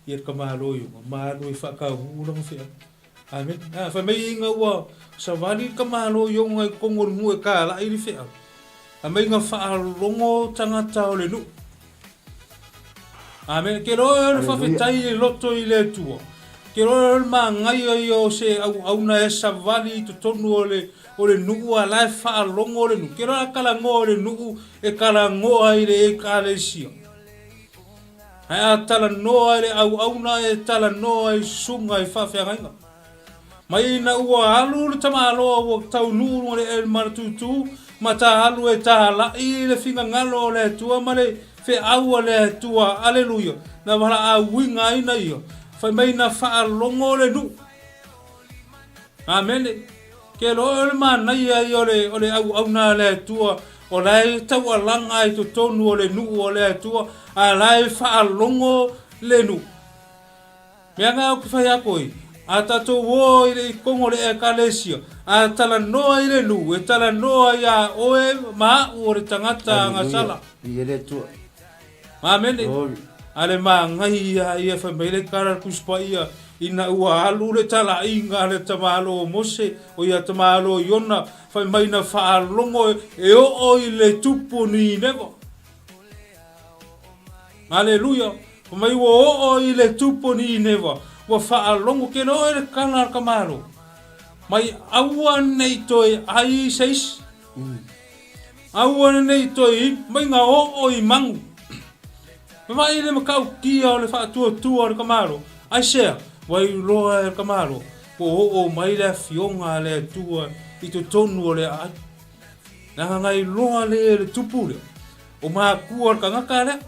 ia le tamālo io, ma alu e faataunuu lana feau. Amen. A, fai mai ina ua savali le tamālo i ona i totonu o le nuu e tālaʻi le feau. Fai mai ina faalogo tagata o le nuu. Amen. Ke loa e le faafetai e loto i le Atua. Ke loa o le magaia ia o se auauna e savali i totonu o le o le nuu a la e faalogo le nuu. Ke loa a talanoa le nuu e talanoa i le ekalesia. Ae a talanoa i le auauna e talanoa i susuga i faafeagaiga. Mai ina ua alu le tamaloa ua taunuu luga le el ma le tūtū ma ta alu e tālaʻi i le finagalo o le Atua ma le feau a le Atua, aleluia, na valaauina ai na ia, fai mai na faalogo le nuu. Amene. Ke loa o le manaia ia o le, o le auauna a le Atua, o la e taualaga i totonu o le nuu o le Atua, a la e faalogo le nuu. Mea na ou te fai atu ai, a tatou o i le ikono o le Ekalesia, a talanoa i le nuu, e talanoa iā oe ma aʻu o le tagata agasala. Viia le Atua. Amene. Glory. A le magaia ia fai mai le tala le Tusi Paia, ina ua alu le talaiga a le tamālo o Mose, o ia tamālo Iona, fai mai na faalogo e oo i le tupu o Nineva. Aleluia! Fai mai ua oo i le tupu o Nineva, ua faalogo kele oe le kala a le tamālo, mai aua nei toe ai i se isi. Aua nei toe i mai nga oo i magu. Vaai le matautia o le faatuatua o le tamālo, aisea, ua iloa e le tamālo, ua oo mai le afioga a le Atua i totonu o le aai. Leaga na iloa le e le tupu lea, o makua o le tagata lea,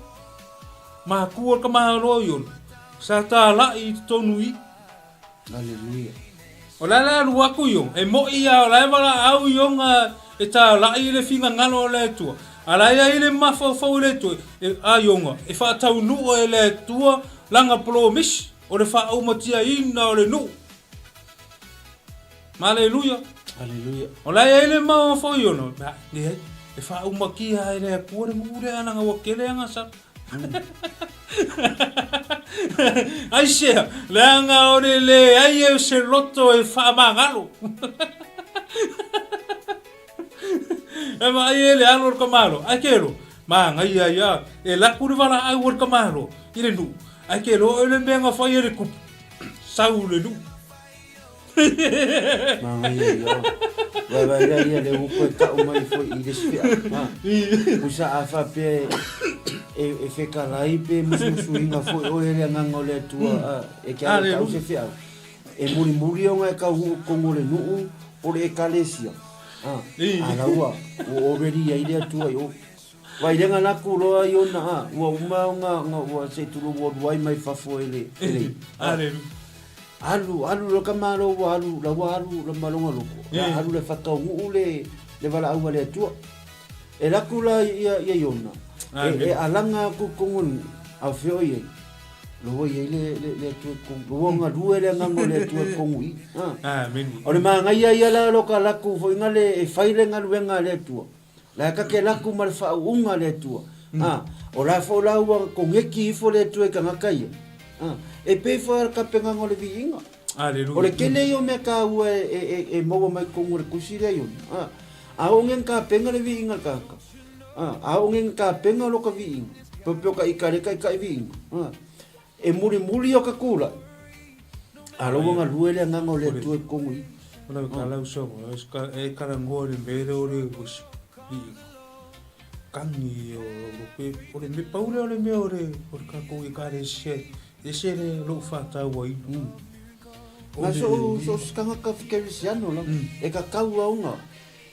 makua o le tamāloa i ona, sa tālaʻi i totonu i. Aleluia. O le a le alu atu i ona, e moʻi lava o la e valaau i ona e tālaʻi i le finagalo o le Atua. A la e i ai le mafaufau i le Atua, e, a i ona, e faataunuu e le Atua lana polomisi o le faaumatiaina o le nuu. Aleluia. Aleluia. O la e i ai le mafaufau i ona, leai, e faaumatia e le Atua le nuu lea leaga ua tele agasala. Aisea, leaga o le leai o se loto e faamagalo. E vaai e le alo o le tamalo, ae ke lo, manaia ia, e laku le valaau o le tamalo i le nuu, ae ke lo o le mea na fai e le kupu, sau le nuu. Manaia ia. Vaevae lea ia le upu e tau mai foi i le isi feau. Ha. Pusa a faapea e, e fekalai pe musumusuina foi oe le agaga o le Atua a, e ke ala tau se feau. E mulimuli ona e kau tonu o le nuu po le ekalesia. Ha. A laua, ua already i ai le Atua i o. Vailega la ku loa i ona a, ua uma ona, ona ua se i tulou ua alu ai mai fafo e le, e le. Aleluia. Alu, alu loa ka malo ua alu, la ua alu la malonga loko. La alu le whakaunuu le, le valaau a le Atua. E laku la ia, ia Iona, e, e alanga aku kongo ni, a feo i ai. Loa i ai le, le, le Atua kongu. Loa nga lue le angango le Atua kongu i. Ha. Amen. O le maangaia ia la lo ka laku fo inga le, e fai le ngaluenga a le Atua. La ka ke laku ma le faauuga a le Atua. A, o la fo la ua kongeki ifo le Atua i kangaka ia. A, e pei fo e kapengaga o le viiga. Aleluia. O le kele ia o mea kāua e, e, e, e maua mai kongu o le kusi lea iona. A, a o ngen kapenga le viiga le kangaka. A, a o ngen kapenga lo ka viiga. Peo peo ka ika le kai kai viiga. A, e muri muri o ka kula. A lo nga lue le agaga o le Atua i kongu i. O lau ka lau so, e kala ngoa le mele o le wis. I kangi o lo pe o le me paule o le mea o le o le kākou i ka le se e se le lou whātaua i. Na so so skanga ka kerisiano la e ka kau aunga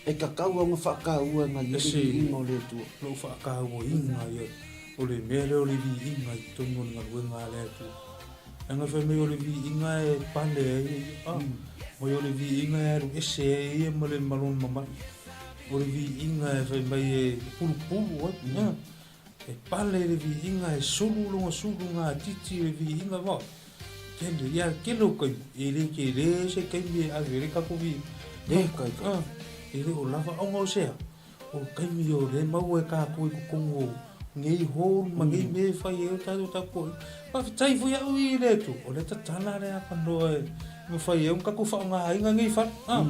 e ka kau aunga whakaua nga i le inga o le Atua. Lou whakaua inga ia o le mea le o le vi inga i tonu o le ngaluenga a le Atua. Leaga fai mai o le viiga e pale ai e ia, a, mai o le viiga e alu ese ai e ia ma le ma lona mamai. O le viiga e fai mai e pulupulu ai, a, e pale le viiga e sulu lona sulu gatiti le viiga va. Kele, ia kele o kaimi, e le kele se kaimi e ave le kako viiga. E kai kai. A, e le o lava aoga o sea. O taimi o le mau e kākou i totonu o nei hall ma nei mea e fai ai o tātou tapuaiga. Faafetai foi au i le Atua, o lea tatala le avanoa e mafai ai ona tatou faaaogaina nei fale, a,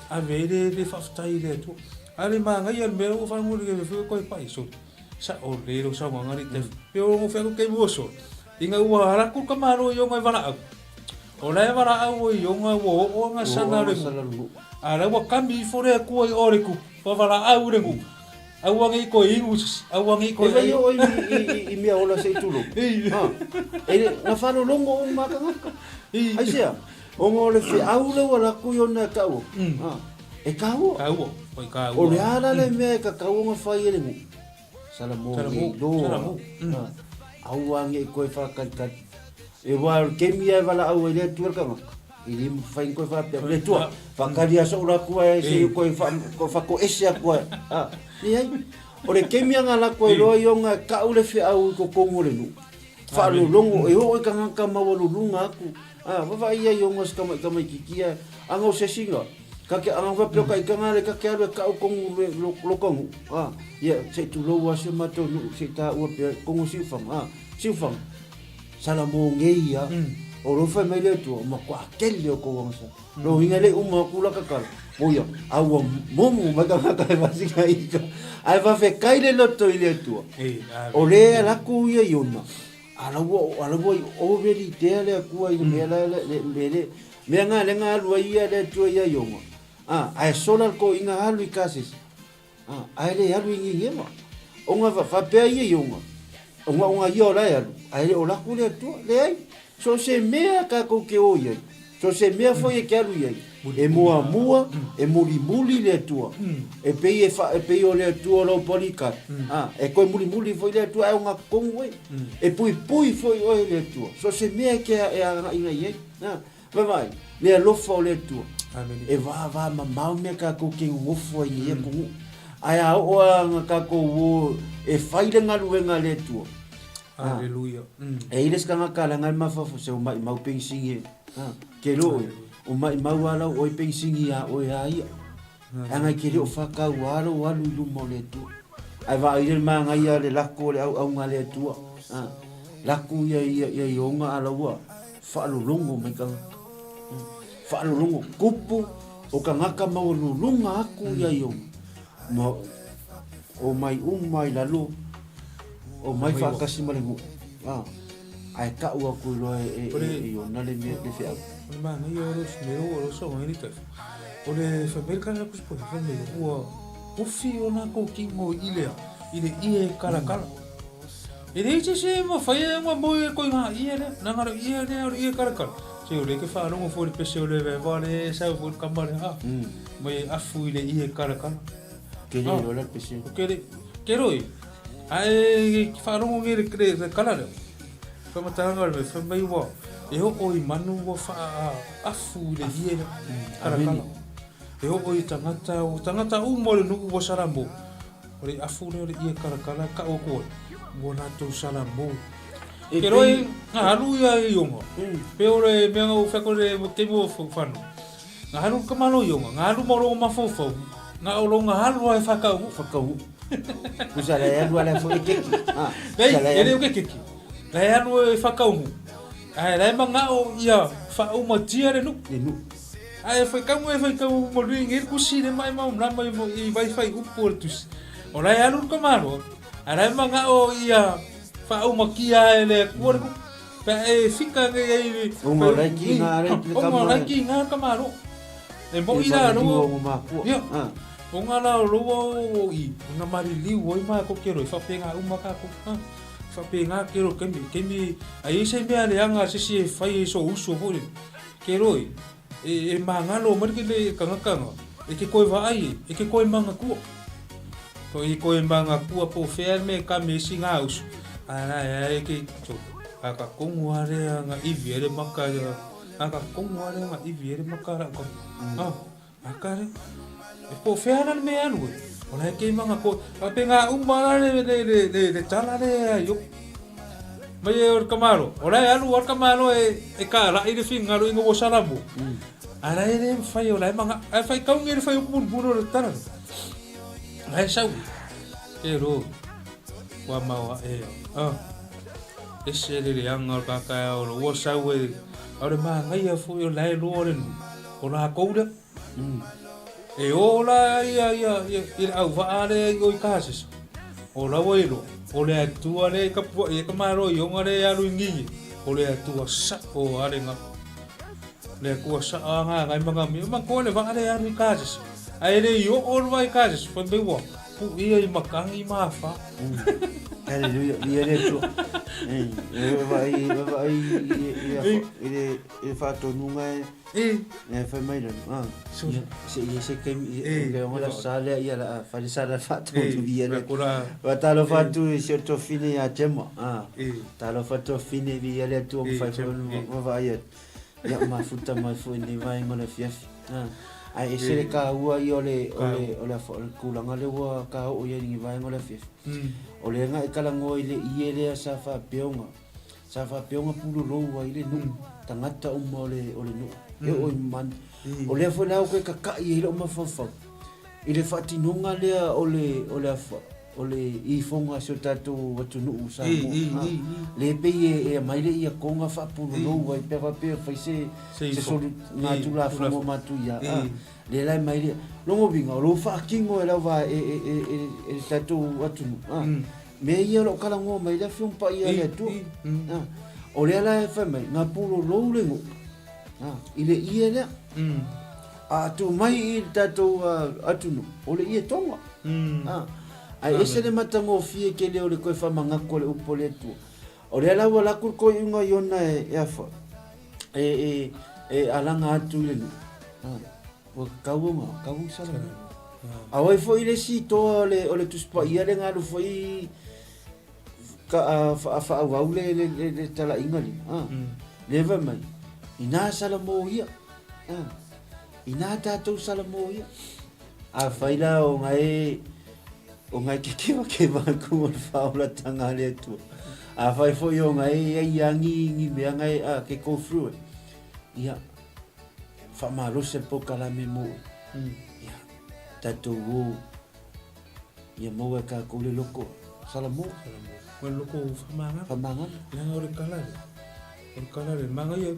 ave ai le le faafetai i le Atua. A le manaia le mea ua faalogo le foi toe pai soli, sao lelei lou saunoaga alii Tefu. Pe o fea atu taimi ua sola, ina ua alu atu le tamaloa i ona e valaau. O la e valaau ai ona ua oo agasala le nuu. A la ua kami ifo le Atua i o le tupu, ua valaau le nuu. Aua nei toe inu se isi, aua nei toe E vai oo i mea ola se i tulou. E le, na faalologo uma a tagata. Aisea? Ona o le feau lea ua laku i ona e taua. E taua. Taua. Oi taua. O le a la le mea e tatau ona fai e le nuu? Salamo nei loa. Aua nei koe whakatalitali. E wā o le kemi ai walaau ai le Atua le tagata. E le mawhai ni koe whapea. Le Atua, whakari a soo la kua e se i koe whakoese a koe. Leai. O le kemi anga la koe loa i onga e kau le wheau i kokongo le nuu. Whaalolongo, e oo i kangaka maualuluga aku. Vavaai ia i onga se tamaitiiti ae anga o sesiga. Ka ke anga faapea o ka ikaga le ka ke alu e kau kongu le lo ka nuu. Ia se i tulou a si o matou nuu se i taua pea kongu siufaga. Siufaga. Sala mo ngei ia. O lo fai mai le Atua, o matua kele o kou agasala. Lo uiga le uma aku la kakala. Mo ia, a ua momo mai tagata e vasika ika. Ae vafekai le loto i le Atua. O le alaku ia i ona. A la ua, a la ua i already tea le Atua i le mea la, le, le, le, mea ngā le ngā alu ai ia le Atua ia i ona. A, ae sola le koʻiga alu i Kasese. A, ae le alu i Nineva. Ona faapea ia i ona, ona ona ia o la e alu, ae le o laku le Atua. Leai, so o se mea tatou te o i ai, so o se mea foi e te alu i ai, e muamua, e mulimuli le Atua. E pei e fa, e pei o le Atua o lau bodyguard. A, e toe mulimuli foi le Atua ae ogatotonu oe. E puipui foi oe e le Atua. So o se mea e te e agaiga i ai. A, Vaavaai, le alofa o le Atua. E vāvāmamao mea kākou ke nonofo ai nei atunuu. Ae a oo a nga kākou o e fai le galuega a le Atua. Aleluia. E i le si tagata leaga le mafaufau se o maʻimau penisini e. Ke lo oe, o maʻimau a lau oe penisini iā oe a ia. Leaga e te le o whakaua lou alu i luma o le Atua. Ae vaai le māngaia le lako o le auaunga a le Atua. Lako ia ia ia i onga a laua whaalologo mai tagata. Whaalologo kupu o kangaka maualuluga aku ia i onga. Ma o mai uma i lalo o mai whaakasi ma le nuu. Ae kau aku i loa e, e, e, i ona le mea le feau. O le māngaia o le mea o le soa ngai tai. O le whameri kala kusi po whameri ua ofi o nā kō kingo i lea, i le ie kalakala. E le iti se ma whai e ngā moi e koi ngā ie lea, nā ngā ie lea o le ie kalakala. Se o le ke whaalongo fo le pese o le wewa le sau fo le kama le ha. Mai e afu i le ie kalakala. Ke le o le pese. Ke le, ke roi. Ae whaalongo nge le, le kala lea. Whamatanga le me whai mai ua e oo i manu ua wha afu i le ie lea. Kalakala. E oo i tangata, o tangata uma o le nuu ua salamo. O le afu lea o le ie kalakala ka o koe, ua latou salamo. E Ke roi nga halu ia i onga. Pe o le mea nga u wheko le kemu o whanu. Nga halu ka malo i onga, nga halu ma rongo mafaufau, nga o rongo halu ai whakau. Whakau. Kusa le alu ala fo e keki. Nei, e le o ke keki. Le alu e whakaumu. Ae le mangao ia whaaumatia le nuu. Le nuu. Ae whaikau e whaikau mo lui ngir kusi le mai mau mlama i i waiwhai upu o le tusi. O le alu ka malo. Ae le mangao ia whaaumakia e le kua le kupu. Pe e fika nge ei le... O ngā laiki ngā laiki le O ngā laiki ngā ka malo. E mo i la roa. O ngā makua. Ia. O ngā la roa o i. O ngā mariliu o i mā ko kero. I whapengā uma ka ko. Whapengā kero kemi. Kemi. A i se mea le anga sisi e whai e so uso hore. Kero i. E, e māngalo mai ke le kangakanga. E ke koe vaai e. E ke koe mangakua. Ko i koe mangakua po whea me ka me si ngā usu. Ai ai ai ke to. A ka kongu are a ngā iwi ere maka. A ka kongu are a ngā iwi ere maka ra ka. Ah. A kare. E po whea ana le me alu e. O lai ke manga ko. A pe ngā uma la le le le le le tala le a yo. Mai e o le kamalo. O lai alu o le kamalo e e ka la i le fingalo i ngo salamu. A lai le whai o lai manga. A whai kau nge le whai o pun o le tala. Lai sau. Ke ro. Kua mau a e. Ah. E se le le anga o ka ka o lo sau e. O le mangaia foi o lai lo le nu. O lākou lea. E ola ia ia ia i le auvaa lea i o i Kasese. O laua i loa, o le Atua lea i kapuaʻi e ka malo i ona lea e alu i Gigi, o le Atua saʻo a le ga. Le Atua saʻa agaga ai magamia. Manatua le vaa lea e alu i Kansas, ae le i oo le vaa i Kansas, fai mai ua puia i matagi ma afa. Hallelujah, ia le Atua. E vaai, e vaai i le faatonuga e E fai mai lana, se i se taimi, e ona la sa lea ia la fai le sa la faatonu ia le. Faatalofa atu i si o tofine ia Gemma. Talofa tofine i ia le Atua ma fai foi ma vaai atu. Ia mafuta mai foi i lenei vaega o le afiafi. Ae ese le taua ia o le o le o le o le tulaga lea ua taoo i ai i lenei vaega o le afiafi. O lea na e talanoa i le ie lea sa faapea ona sa faapea ona pulolou ai le nuu, tagata uma o le o le nuu, e oo i manu. O lea foi la ua toe tata'i ai lou mafaufau i le faatinoga lea o le o le afa o le ifoga a si o tatou atunuu o Samoa, lea e pei e aumai le iatoga faapulolou ai pe a faapea e fai se se solu ngā Tulafono matuia, lea la e aumai le lona uiga o lo o faatino e lava e e le tatou atunuu mea ia o lo o talanoa mai le Afioga Paia a le Atua. O lea la e fai mai, na pulolou le nuu i le ie lea. A tu mai i le tatou atunuu, o le ie tonga. Ae ese le matagofie tele o le toe faamanatu o le upu a le Atua. O lea la ua alu atu le toeaina i ona e afa, e alaga atu i le nuu. Ua tatau ona tau salamo. A o ai foi le isi toa o le, o le Tusi Paia lea na alu foi ka, faaauau le, le, le, le talaiga lea. Ah. Lea fai mai, inā salamo ia. Ah. Inā tātou salamo ia. Afai la o nga e, o nga e ke kewakewā ku o le whaolatanga a le Atua. Afai foi o nga e ai angi ngi mea nga e, ah, ke go through e. Ia, Faamalosi le polokalame mo ia tatou o ia maua e kakou le loko Salamo. Salamo. Ma le loko faamagalo. Faamagalo. Leaga o le kala lea. O le kala lea. Manaia,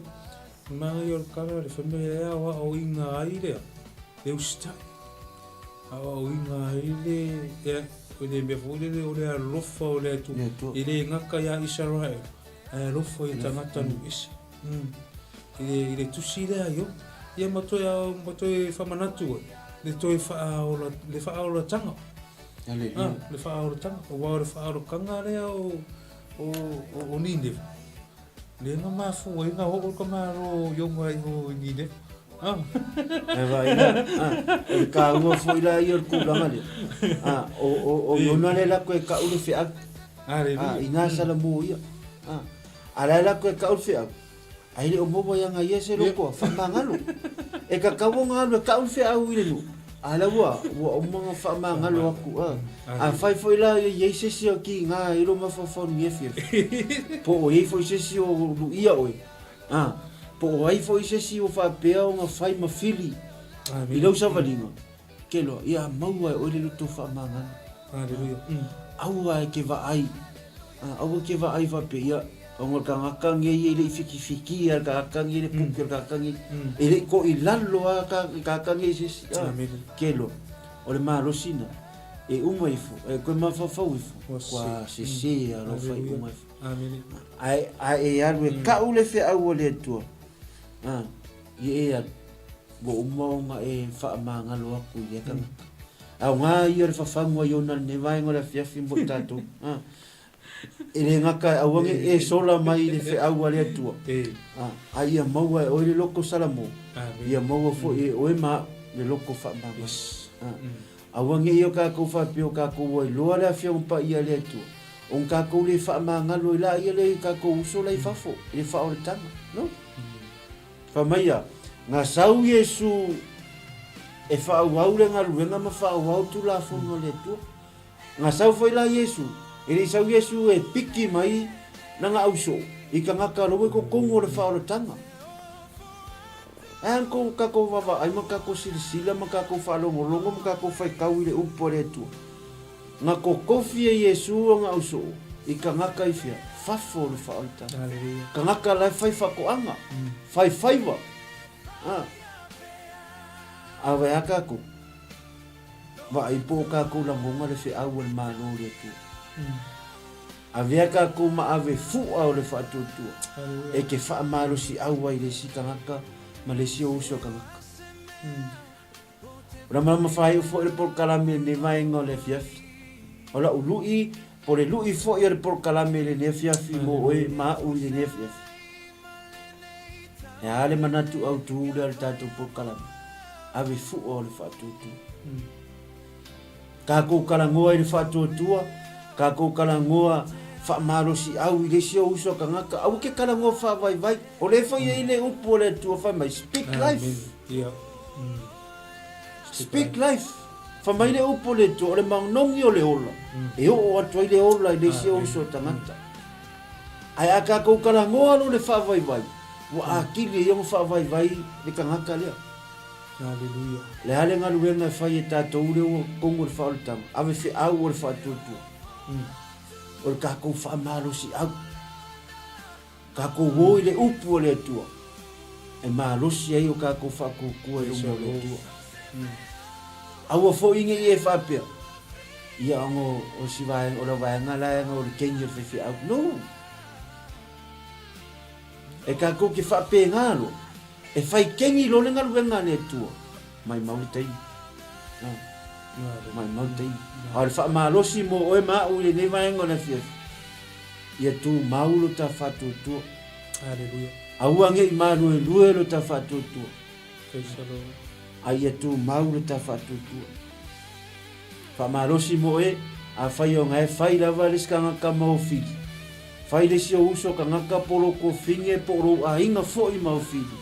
manaia o le kala lea. Fai mai e aoaoina ai lea, le usitai. Aoaoina ai le, ia, o le mea foi lele o le alofa o le Atua. E le gata ia Isaraele, ae alofa i tagata nuu ese. I le tusi lea i o. Ia ma toe, ma toe faamanatu ai, le toe faaola, le faaolataga. Aleluia. Ah, le faaolataga. Aua o le faaolataga lea o, o, o, o Nineva. Lea na mafua ai na oo le tamālo o Iona i o i Nineva. Ah. E vaai la, ah, o le taua foi la ia o le tulaga lea. Ah, o, o, o Iona lea la toe kau le feau. Aleluia. Ah, inā salamo ia. Ah. A la e latou e kau le feau, ae le o maua ia ia se loko whakamangalo. E ka kau o ngā alu e kau le feau i le nuu. A la ua, ua uma nga whakamangalo aku. A, a whai foi la ia iei se si o ki ngā i roma whawhau ni e fia. Po o iei foi se si o lu ia oe. A, po o ai foi se si o whapea o ngā whai ma whiri i lau savalinga. Ke loa, ia maua e oe le loto whaamangalo. Hallelujah. Aua e ke vaai, aua ke vaai faapea, ia, ona o le tagata nei e le i fikifikia le tagata nei le puke o le tagata nei, e le i ko i lalo lava le tagata nei i se isi, ke loa, o le malosi lena, e uma ifo, e toe mafaufau ifo, ua sese lava lau faaiuga e fai. Ae, ae e alu e kau le feau a le Atua, ia e alu, Ua uma ona e faamagalo atu i lea tagata. Aoga ia o le fafagu a Iona i lenei vaega o le afiafi mo i tatou. E le gata e aua ne i e sola mai i le feau a le Atua, a ia maua e oe le loto Salamo, ia maua foi e oe ma au le loto faamagalo. Aua ne i o tatou faapea o tatou ua iloa le Afioga Paia a le Atua, ona tatou le faamagalo ai laia lea i tatou uso la i fafo i le faaolataga. No. Fai mai ia, Na sau Iesu e faaauau le galuega ma faaauau Tulafono a le Atua. Na sau foi la Iesu, e le i sau Iesu e piki mai lana ausoo i tagata lou e totonu o le faaolataga. Ae a kou tatou vaavaai ma tatou silasila ma tatou faalogologo ma tatou faitau i le upu a le Atua? Na totofi e Iesu ona ausoo i tagata i fea? Fafo o le faaolataga. Tagata la e fai faatoaga, fai faiva. A. A wai a tatou? Vaai po o tatou lagona le feau a le Malo o le Atua. Avea tatou ma ave fua o le faatuatua e te faamalosiau ai i le isi tagata. Ma le isi ou uso tagata. O lamalama faaiu foi le polokalame i lenei vaega o le afiafi. O la'u lu'i, po o le lu'i foi o le polokalame i lenei afiafi mo oe ma a'u i lenei afiafi. E a le manatu autū lea o le tatou polokalame? Ave fua o le faatuatua. Tatou talanoa i le faatuatua, tatou talanoa faamalosiau i le isi ou uso a tagata, aua ke talanoa faavaivai. O lea foi e i ai le upu a le Atua fai mai, speak life. Speak life. Fai mai le upu a le Atua, o le manogi o le ola, e oo atu ai le ola i le isi ou uso a tagata. Ae a tatou talanoa loa le faavaivai, ua atili ai ona faavaivai le tagata lea. Aleluia. Le a le galuega e fai e tatou lea ua totonu o le faaolataga, ave feau o le faatuatua. O le tatou faamalosiau. Tatou o i le upu a le Atua e malosi ai o tatou faatuatua i luma o le Atua. Aua foi ne i e faapea, ia ona o si vaega, o le vaega la e o le keni o le faifeau. No! E tatou te faapena loa, E fai keni loa le galuega a le Atua, maimau le taimi. Maimau le taimi. A o le faamalosi mo oe ma a'u i lenei vaega o le afiafi, ia tumau lo ta faatuatua. Aleluia. Aua ne i maluelue lo ta faatuatua. Praise the Lord. A ia tumau lo ta faatuatua. Faamalosi mo oe, afai o gae fai lava le isi tagata ma ofili. Fai le isi ou uso tagata po o lou kofine po o lou aiga foi ma ofili,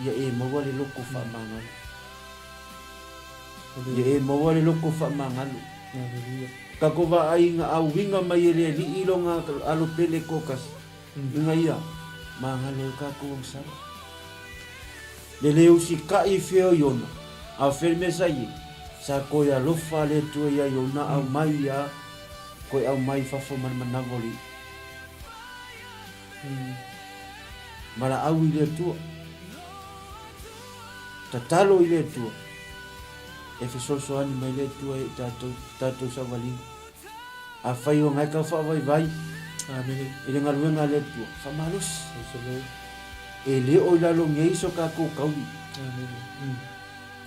ia e maua le loko faamagalo. Ia e maua le loko faamagalo. Tatou vaai ina auiga mai e le Alii lona alo pele toatasi, ina ia magalo ai tatou agasala. Le le usitai i fea o Iona, a o fea le mea sa i ai? Sa toe alofa le Atua iā Iona aumai ia toe aumai i fafo ma le manawa o le iʻa. Valaau i le Atua. Tatalo i le Atua e fesoasoani mai le Atua i tatou, tatou savaliga. Afai o ngae tau faavaivai i le galuega a le Atua, faamalosi. E le o i lalo nei so tatou taui.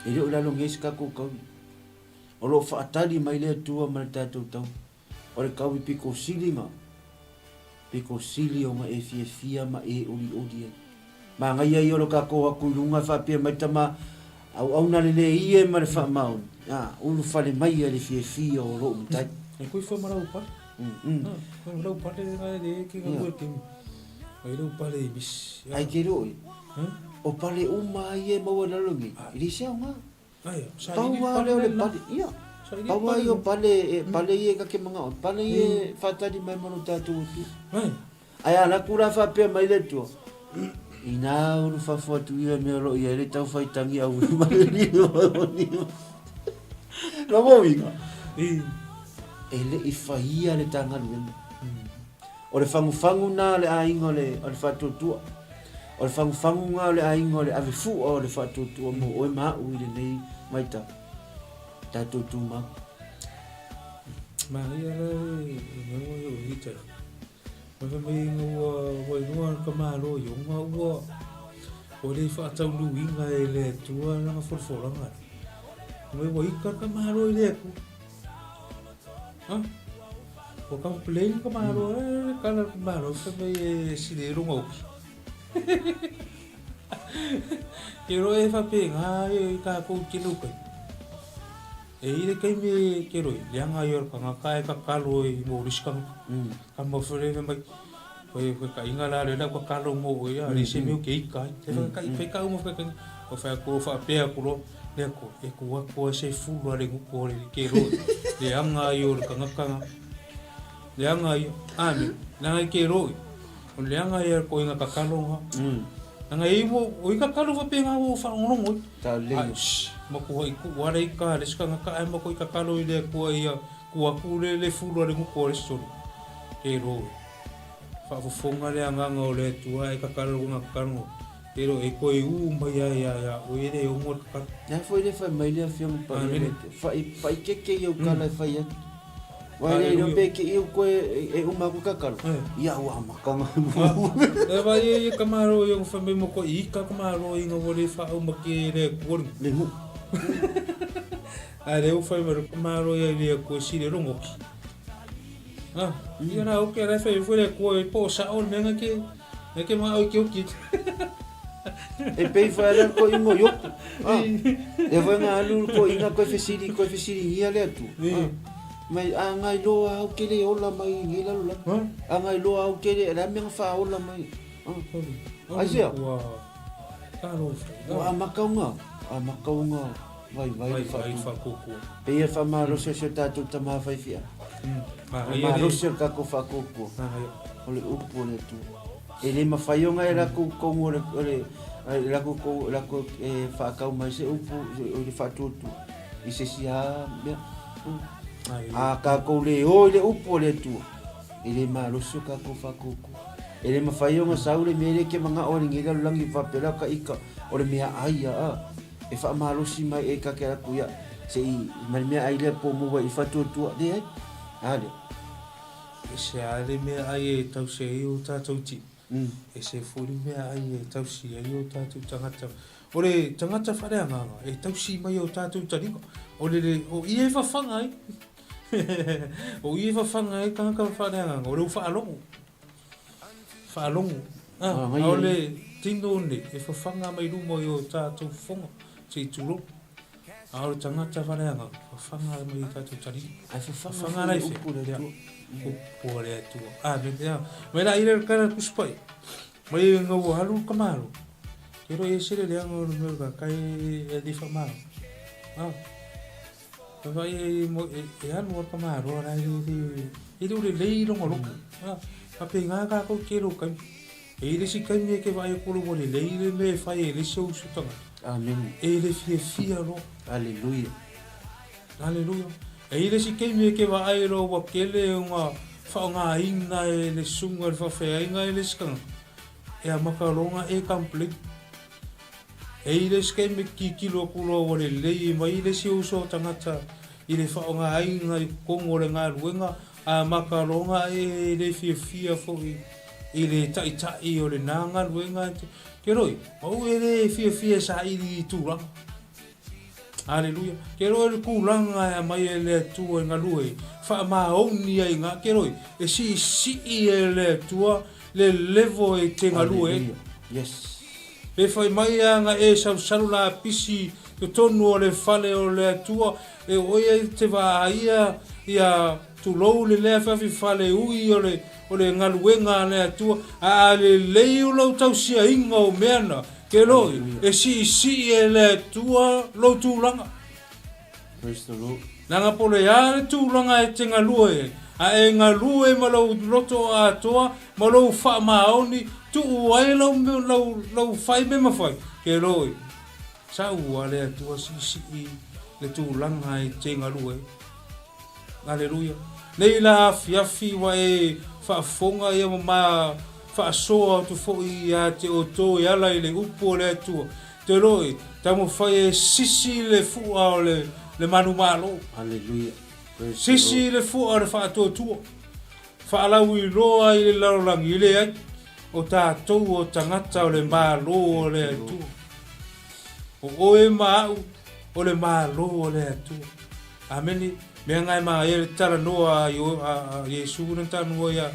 E le o i lalo nei se tatou taui. O lo o faatali mai le Atua ma le tatou taui. O le taui pito sili na, pito sili ona e fiafia ma e olioli ai. Manaia ia o lo tatou atu i luga e faapea mai tama auauna lelei ia ma le faamaoni, a, ulufale mai ia le fiafia o lou matai. E koe fua ma lau pale. Mm. Lau pale na le ke ga lue kemi. Ai lau pale i bis. Ai ke loi. O pale uma ai e maua lalo nei. I le se aoga. Ai, sa Pau a lea o le pale. Ia. Pau a ia o pale, e, pale ia e kake mangao. Pale ia e whātari mai ma lo tātou atu. Ai. Ae a alu atu la faapea mai le Atua, Inā ulu fafo atu ia mea o lo o i ai le tauwhaitangi au i mai le lima o lima. Lona uiga, e le i whaia le ta galuega. O le fagufagu na o le aiga o le, o le faatuatua. O le fagufagu na o le aiga o le ave fua o le faatuatua mo oe ma a'u i lenei vaitau. Tatou tumau. Manaia la e mea ua i o i tai. Fai mai ina ua ua iloa le ka Malo i ona ua ua le faataunuuina e le Atua lana folafolaga. Fai mai ua ika le ka Malo i le Atua. Ha? Ua complain le ka Malo, e le kala le ka Malo, fai mai e sili ai lona oki. Ke roa e faapena e tatou i tele o taimi. E i le taimi e ke roi, leaga ia o le tagata ae tatalo i mo le isi tagata. Ka mafele mai, koe koe ka inga la le lau tatalo mo oe ia, le se mea o ke ika ai. Te whai kai whai kau mo whai kai. O whai ko wha pea ko lo, le ko e ko wa ko se fulu ale nguko le ke roi. Le anga i o le kangaka. Le anga i, ame, le anga i ke roi. O le anga ia ko inga tatalo nga. Anga i mo, o i tatalo wha pea nga o whaongongo i. Ta le. Ai, shh, ma ko i ku wale i ka, le sika nga ka ai ma ko i tatalo i le kua ia, kua ku le le fulu ale nguko ale sori. Ke roi. Whaafofonga le anganga o le Atua e tatalo ko nga tatalo. Ke roi, e koe u mai ai ia ia, o e le ongo le tatalo. Nea foi le whai mai le afioga pa Amene. Whai, whai keke i au kala e whai atu. Wai le ilo pe ki iu koe e uma ku kakalo. Ia ua makanga. E vai e ka malo i fa me mo ko i ka ka malo i nga wale fa o make le kuori. Le mu. A le u fa me ka malo i le ko si le rongo ki. Ah, ia la o ke la fa i le ko e po sa o me nga ke. E ke ma o ke o ki. E pei fa le ko ingo yoko. Ah. E foi nga alu ko inga ko fesiri ko fesiri ia le atu. Ah. Mai a ngai loa au ke le ola mai ngi la la. A ngai loa au ke le la me fa ola mai. Ah. Ai sia. Ua. Ua makaunga. A makaunga vai vai fa fa kuku. Pe ia fa malo se se tatou tama fai fia. Malo se ka ko fa kuku. O le upu o le Atua. E le mafai ona e lakou tonu o le, o le, e lakou kou, lakou e faatau mai se upu o le faatuatua i se isi lava mea. A tatou le o i le upu o le Atua, e le malosi o tatou faatuatua. E le mafai ona sau le mea lea e te manao ai i lenei lalolagi faapea ka ika o le meaai ia a e faamalosi mai e ta te alu atu ia se i ma le meaai lea po o maua ai i le faatuatua. Leai. A lea. E se a le mea ai e tausi ai o tatou tino, e se foi le mea ai e tausi ai o tatou tagata. O le tagata whaleagaga e tausi mai o tatou taliga, o le, o ia e whawhanga ai, o ia e whawhanga ai tagata whaleagaga, o le u whaalogo, whaalogo, ah, a o le tino nei e whawhanga mai luma i o tatou whonga, se i tulou. A o le tagata whaleagaga, whawhanga mai i tatou taliga. Ai whawhanga lai whea. Upu le Atua. Upu o le Atua. Amen. Ia. Mai la ira kara kuspai. Mai ngau halu ka malo. Ke ro e sele le anga o le mea ka kai e di whamalo. Ah. Ka vai e mo e e alu o ka malo ara e e e le lei longo loko. Ah. Ka pe ngā ka ko ke ro kai. E i le isi taimi e ke vaai aku le ua lelei le mea e fai e le isi ou uso tagata. Amene. E le fiafia loa. Aleluia. Aleluia. E i le isi taimi e ke vaai loa ua kele ona faaaogaina e le susuga i le faafeaiga e le isi tagata, e amata loa ona e complain. E i le isi taimi e tilotilo atu loa ua lelei mai le isi uso tagata i le faaaogaina i totonu o le galuega, Amata loa e le fiafia foi i le taitai o lena galuega ke roi, au e le fiafia e saili i tulaga. Aleluia. Ke roi le tulaga e aumai e le Atua i galue, faamaoni ai nga ke roi, e siisii e le Atua le level e te galue ai. Yes. Pe fai mai a nga e salusalu lapisi totonu o le fale o le Atua, E oi ai te vaaia ia tulou le lea feafi fale ui o le o le galuega a le Atua, a a lelei o lou tausiaina o mea na, ke loi, e siisii e le Atua lou tulaga. Praise the Lord. Leaga po le a le tulaga e te galue ai, a e galue ma lou loto atoa ma lou faamaoni, tuu ai lau lau lau fai me mafai, ke loi, Sau a le Atua siisii le tulaga e te galue. Aleluia. Nei la afiafi ua e faafofoga ia ma ma faasoa atu foi ia te outou e ala i le upu o le Atua. Te loi, taumafai e sisi le fua o le, le manumalo. Aleluia. Sisi le fua o le faatuatua. Faalauiloa i le lalolagi, e leai. O tatou o tagata o le Malo o le Atua. O oe ma au o le Malo o le Atua. Amene. Mea ngai ma ia le talanoa a a Iesu na talanoa ia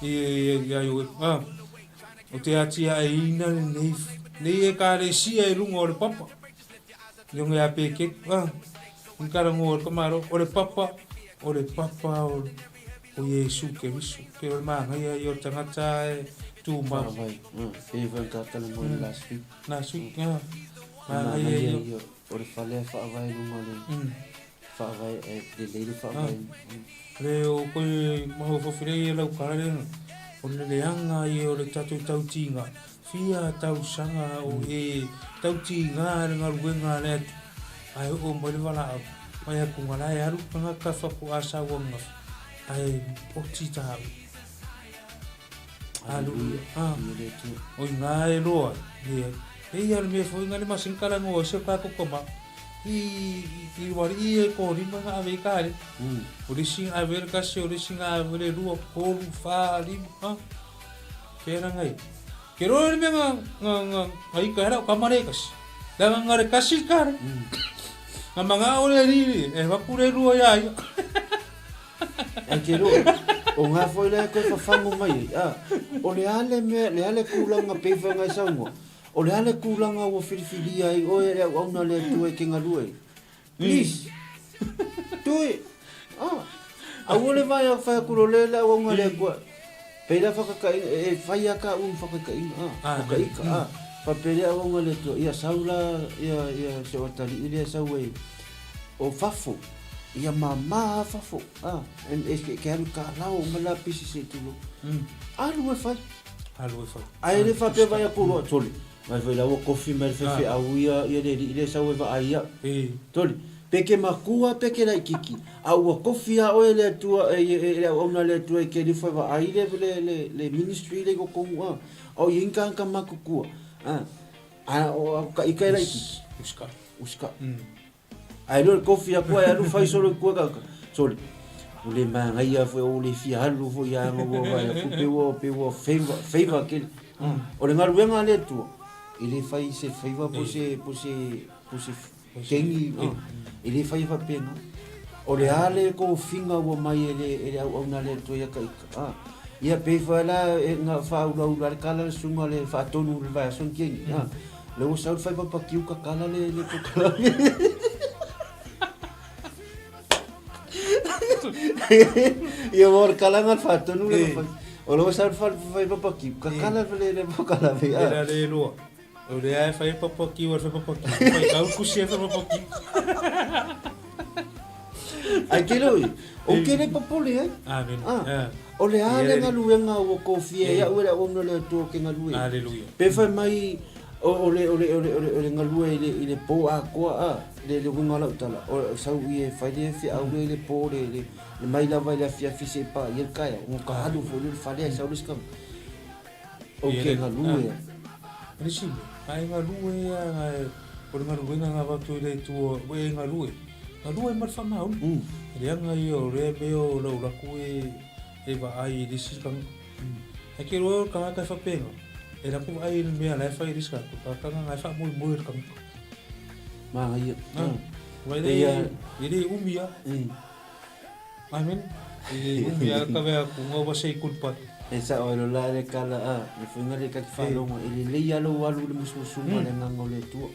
ia Ioe. Ah. O te atiaeina lenei nei ekalesia i lunga o le papa. Leonga ia peke. Ah. Nkara ngo o le malo o le papa o le papa o o Iesu Keriso. Ke o le māngaia ia o le tagata e tumau. Faavai. E vai ta talanoa i le last week. Last week, ah. Māngaia ia. O le fale e faavae i luga o le faavae e lelei le faavae. Le o koe mafaufau lea ia lau kala lea. O le leaga ia o le tatou tautiga. Fia tausaga o e tautiga le galuega a le Atua. Ae oo mai le valaau, mai atu la e alu tagata faatoa sauaga ae oti tāu. Hallelujah. Ah. O i ngā e loa, le, e ia le mea foi ngā le masin kala ngō se ka koko ma. I i ualii e ko lima na ave i kare. O le isi na ave le kasi, o le isi na ave le lua, tolu, fa, lima, ha. Fea ngai. Ke roa le mea nga, nga, nga, nga ika hera o kamare kasi. La nga ngare kasi kare. Nga manga o le riri, e wapu le lua ia ia. Ai ke roa, o ngā foi la e koe whawhango mai ai. Ah, o le ale mea, le ale kūlanga peiwha ngai saungoa. O le a le kūlanga ua whiriwhiria ai oe e le auauna a le Atua e ke galue ai? Please! Do it! Ah! Aua le vae au whai aku lo le le auauna a le Atua. Pei la whakakainga, e whai a ka unu whakakainga, ah, whakaika, ah. Whapea le auauna a le Atua, ia sau la, ia, ia, se o tali i lea sau e, o fafo, ia māmā a fafo, ah, e, e, ke alu ka lao ma la pisi se tulo. Alu e whai. Alu e whai. Ai le faapea vai aku loa, toli. Mai foi la ua kofi mai le faifeau ia ia le alii lea sau e vaai ia. Toli. Pe ke makua pe ke laititi, a ua kofi a oe le Atua e e le auauna a le Atua e ke nifo e vaai le le le le ministry le i kokomu a. O i inka ka makukua. A a o ka ika e laititi. Uska. Uska. Ae loa le kofi aku ai alu fai solo i kua ka sole. O le manaia foi o le fia alu foi ia nga ua vai aku pe ua pe ua favor favor kele. O le galuega a le Atua e le fai se favor po se po se po se kengi e le fai faapena. O le a le kofiga ua mai e le e le auauna a le Atua ia ka ika. Ia pei foi la e nga faaulaula le kala le susuga le faatonu le vaiaso ni kengi. Le ua sau le fai papakiu kakala le le kokalame. Ia mo le kalanga le faatonu le fai. O le ua sau le fai papakiu kakala le le kokalame. E la le loa. O le ae fai papakiu a fai papakiu. Fai kau kusi e fai papakiu. Ai ke loi, o ke le popole ai. Amen. Ah. O le a le galuega ua kofia e au e le auauna le Atua ke galue. Aleluia. Pe fai mai o, o le o le o le o le, o le galue i le i le po atoa a le le uiga o lau tala o sau i e fai le feau le le po le le le mai lava i le afiafi se pa i le kaea o ka alu foi le fale ai sau le sikanga. O ke galue. Nisi me, ai galue ia ngai o le galuega nga vatu i le Atua ua e galue. Galue ma le faamaoni. E leaga ia o lea mea o lau laku e e vaai i le isi tagata. Ae ke loa o le tagata e faapena, e laku vaai i le mea la e fai i le isi tagata, o le tagata lena e faamoemoe i le tagata. Manaia. Aua e le, e le umi lava. Amen. E le umi lava ka vea atu, nga ua say goodbye. E sao ai lo la le kala a, le fuinga le ka ki whalonga, e le lei alo alu le musumusunga le nganga o le Atua.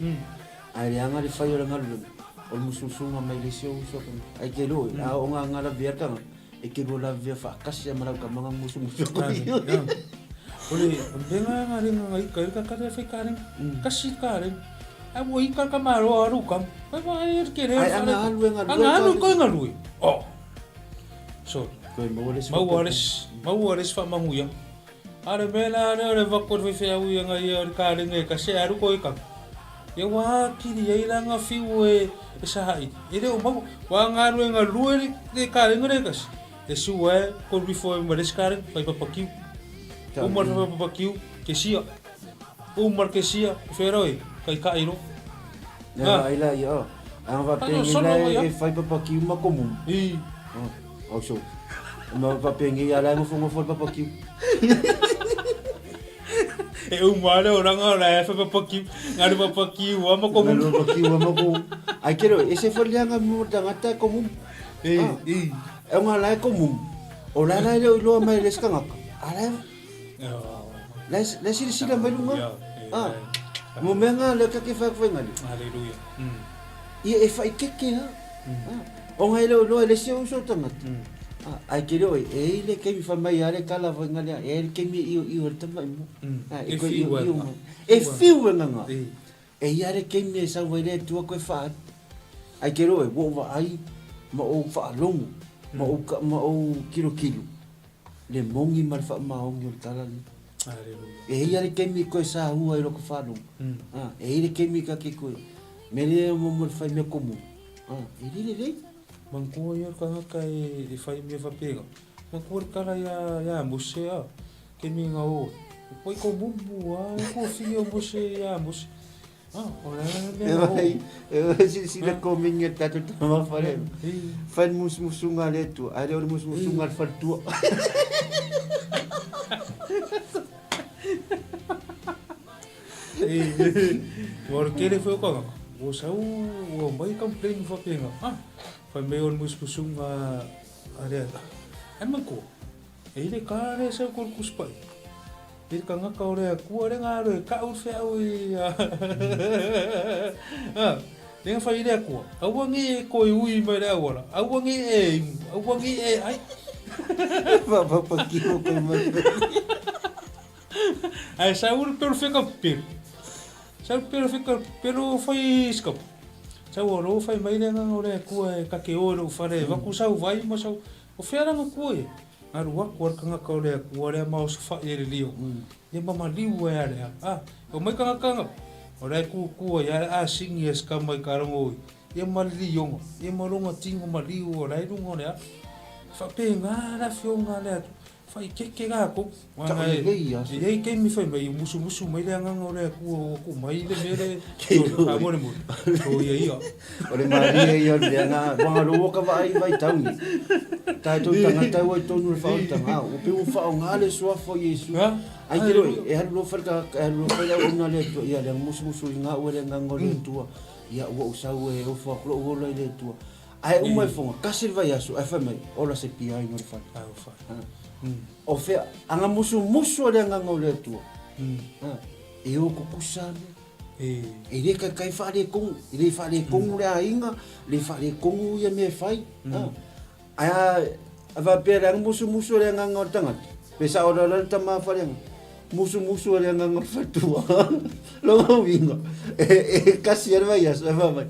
Ae leaga le fai o le galuega, o le musumusuga mai le isi o uso ka ai ke loe, a o ngā ngā lavea tanga, e ke lua lavea whaakasi a malau ka manga musumusu ko i. O le mea nga renga nga ika, ika ka fai ka renga, kasi ka renga. Ai ua ika ka malo alu kam. Ai wa ai ke re. Ai anga alu e ngalue. Anga alu ko ngalue. Oh. So, koe maua le maua le maua le whamanguia. A le mea la lea o le vaku o le faifeau ia nga ia o le kalenga e kasi e alu koe kanga. Ia ua akili ai la nga fiu e e saha'i. E le o maua. Ua galue galue le, le kalenga le kasi. E sua e ko rifo e ma le isi kalenga, fai papakiu. Uma le fai papakiu, kesia. Uma le kesia, wheroi, kai kai ro. Ia ai la ia. Anga va pengi la e fai papakiu ma komu. I. Au so. Ma va pengi ia la ngofo ngofo papakiu. E uma le oranga la e fai papakiu. Ngalu papakiu ama komu. Ngalu papakiu ama komu. Ai kero, e se fo lianga mo tangata komu. E, e. E nga la e komu. O la la le iloa mai le skangaka. Ala La la silasila mai luga. Ah. Mo mea ngā lea kake whai whai ngari. Hallelujah. Ia e whai keke ha. Ah. O ngai leo loa le se uso tangata. Ah, ai ke leo e i le kemi whai mai a le kala whai ngari e le kemi i o i o le tama i mo. Ah, e koe i o i o mai. E whiu e nganga. E ia le kemi e sau ai le tua koe wha. Ai ke leo e wo wa ai ma o whaalongo ma o ma o kilo kilo. Le mongi ma le faamaoni o le tala lea. Aleluia. E ia le kemi koe sa hua i loko whanau. Ah, e ia le kemi ka ke koe. Me le o mo le whai mea komu. Ah, e lele lei. Manatua ia le tagata e fai mea faapena. Manatua le tala ia ia Mose a, kemi na o. Poi ko mumu a, e ko whio Mose ia Mose. O le a le mea na oo. E vai silasila komeni a le tatou tama fale. Fai le musumusuga a le Atua, ae le o le musumusuga a le faletua. Ua o le tele foi o tagata, ua sau ua aumai complain faapena, fai mai o le musumusuga a le Atua. Ae matua, E i le ka lea sau ko le Tusi Paia, i le tagata o le Atua lea na alu e kau le feau i a, lea na fai i le Atua, aua ne i e toe ui mai le auala, aua ne i e inu, aua ne i e ai. Faapapakio koe mai. Ae sau le pelo feka pelu. Sau le pelo feka pelu fai sikapu. Sau alo fai mai le agaga o le Atua e ta te o i lou fale e avatu sau vai ma sau. O fea lana kua ia? Alu aku a le tagata o le Atua lea ma osofai e le lio. Ia ma maliu ai a le a. A, e omai tagata na, o la e kukua ia le asini a si tama i ka rongo ui. Ia ma le lioga, ia ma lona tino maliu o la e i luga o le a. Faapena le afioga a le Atua. Faaikeke latou. Tau lelei ia. E i ai taimi fai mai, musumusu mai le agaga o le Atua ua tuu mai le mea lea faamolemole, soia ia. O le malie ia o le mea na, ua galo ka vaai vaitau nei. Tatou tagata ua i totonu o le faaolataga, ua pei ua faaaoga le suafa o Iesu. Ai te loe, e alu loa fai le e alu loa fai le auauna a le Atua, ia le musumusu i gau e le agaga o le Atua, ia ua ou sau e ofo atu lou ola i le Atua. Ae uma i foga, tasi le vaiaso, ae fai mai, ola se piaino i le fale. O fea, aga musumusu a le agaga o le Atua. E o kukusa mea. E le kaikai faaletonu, e le faaletonu le aiga, le faaletonu ia mea e fai. Ae a faapea le aga musumusu a le agaga o le tagata, pe sao la le tama faleaga, musumusu a le agaga o le faletua. Lona uiga, e kasi a le vaiaso, e fai mai,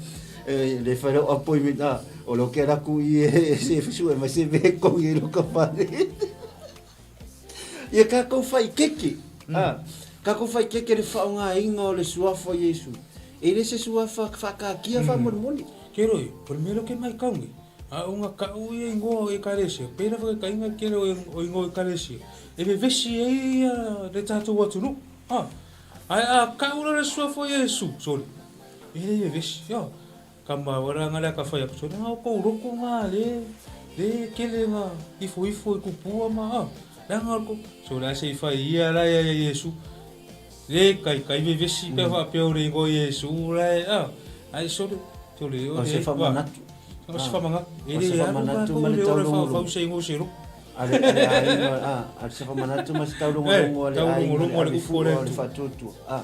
e le fai lau appointment, a, o leo ke ala atu i e se sue mai se mea e kogi ai lou fale. Ia tatou faikeke, a, tatou faikeke le faaaogaina o le suafa o Iesu. E le se suafa faakaatia faamolemole. Ke roi, o le mea lea ou te matau nei, a o na kau ia ingoa o Ekalesia, pei lava kekaiga le tele o ingoa o Ekalesia, e vevesi ai ia le tatou atunuu. A, ae a kau la le suafa o Iesu, sole, e le vevesi. Ioe. Kama wala nga lea ka whai aku sole, nga o kou roko nga le, le kele nga ifo ifo i kupua ma a, lea nga ko, sole a se i whai ia la ia ia Iesu, le kai kai vevesi pe wha pe ore ingoa Iesu la e a, ai sole, sole o le, se whamanatu. O se whamanatu. E le alu ka ko le ore wha whau se ingoa se roko. Ale ale aiga a, ale se whamanatu ma se taulongolongo ale aiga ale fua ale whatuatua. A.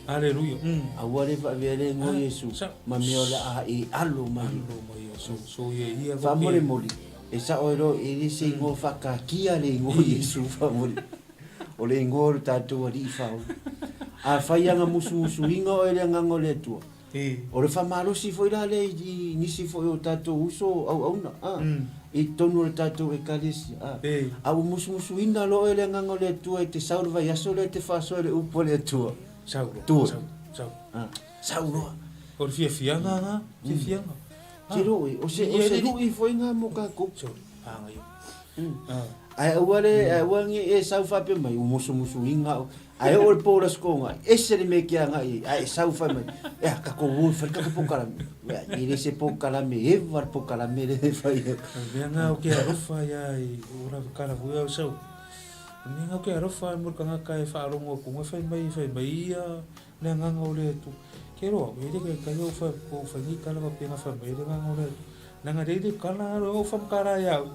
Aleluia. Aua le faavea le igoa o Iesu, ma mea o le a e alo mai ai. Alo mai ai. So, so ia ia ko Faamolemole, e sao ai loa, e le se igoa faakaakia le igoa o Iesu faamolemole. O le igoa o le tatou Alii Faaola. Afai ana musumusuina oe e le Agaga o le Atua, o le faamalosi foi la lea i nisi foi o tatou uso auauna, a, i totonu o le tatou Ekalesia, a. A ua musumusuina loa oe e le Agaga o le Atua e te sau le vaiaso lea e te faasoa i le upu a le Atua. Sau loa. Tua. Sau, sau. A, sau loa. O le fiafiaga nga, fiafiaga. Te roi, o se, o se lui foi nga mo kākou. Sorry, anga ia. Ae aua le, aua nge e sau faapea mai, ua musumusuina au. Ae oo le po o le aso koga, ese le mea e ke agai ai, ae sau fai mai, ea, tatou o e fai le tatou polokalame. Ea, e le se polokalame eva le polokalame lea e fai ai. O le mea nga o ke alofa ia i o lava kala foi au sau. O le mea nga o ke alofa mo le tagata e faalogo atu nga fai mai, fai mai ia le agaga o le Atua. Ke roa, e le kai kai o fai, o fai ni kala faapea nga fai mai le agaga o le Atua. Leaga le le kala o whamakara ia au.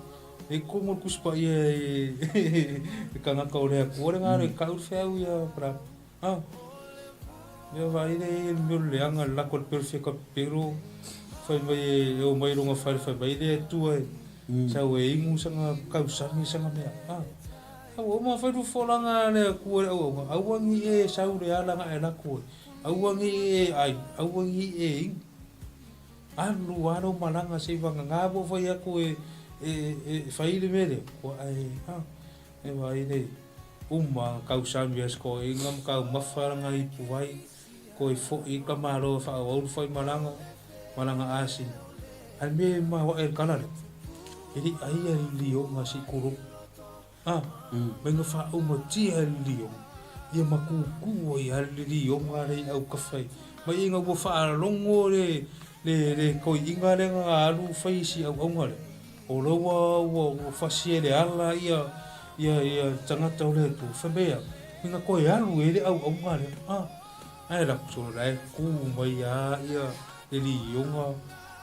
E komo le Tusi Paia i le tagata o le Atua le galo e kau le feau ia Aperama. A! Ia vaai le ia le mea o le leaga le lako le pelo fia ka pelo fai mai e o mai lona fale fai mai le Atua e sau e inu sanga kausani sanga mea. A! A ua uma fai lu folanga a le Atua i le auauna, aua ni e sau le ala na e lako ai, aua ni e ai, aua ni e inu. Alu a lou malaga se i vagagā po o fai atu e e fai le mea lea, kua ae ha, e vaai nei, uma kausami a sikoiga ma taumafa lana ipu vai, koe foʻi ka malo e faaauau le faimalaga, malaga asini. A le mea e maoaʻe i le tala lea, e le i ai a le lioga se i tulou. A, mai na faauma tia le lioga, ia ma kukū ai a le lioga le i aukafai. Mai ina ua faalogo le le le toeaina lea na alu fai si auauna lea, o la ua ua fasi e le ala ia ia ia tagata o le Atua, fai mai a, ina toe alu ai le auauna lea, a, ae lako solo la e ku mai a ia le lioga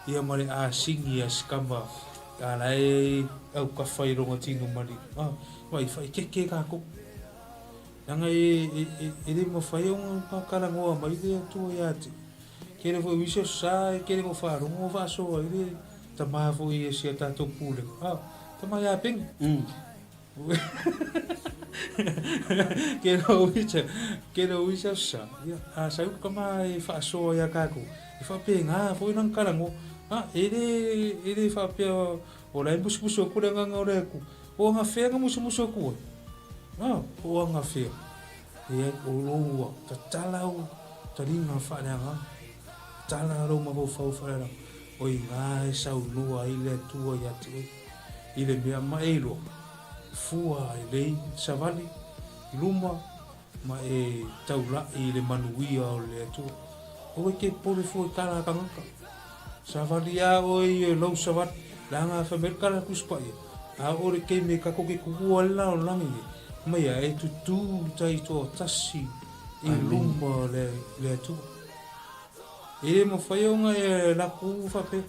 ia ma le asini a si tama a la e autafa i lona tino maliu, a, vaai faikeke tatou. Leaga e le mafai ona talanoa mai le Atua ia te. Tele foi o isi aso sa e tele na faalogo o faasoa ai le tama foi e si a tatou pulega. Ah, tama ia Peni. Tele o isi, tele o isi aso sa, ia, a sau le tama e faasoa ia tatou, e faapena foi lana talanoa. Ah, e le, e le faapea o la e musumusu atu le agaga o le Atua. O agafea na musumusu atu ai? A, o agafea, e o lou ua tatala au taliga faaleagaga, tatala lou mafaufau faaleagaga, o iina e saunoa ai le Atua ia te oe, i le mea ma e iloa, fua e lei savali i luma ma e taulaʻi i le manuia o le Atua. Aua e te popole fua i tala a tagata. Savali a oe i lou savali, leaga fai mai le tala a Tusi Paia, a oo le taimi e tatou te tuua ai le lalolagi nei, mai a e tutū taitoatasi i luma o le Atua. E le mafai ona e alu atu faapea,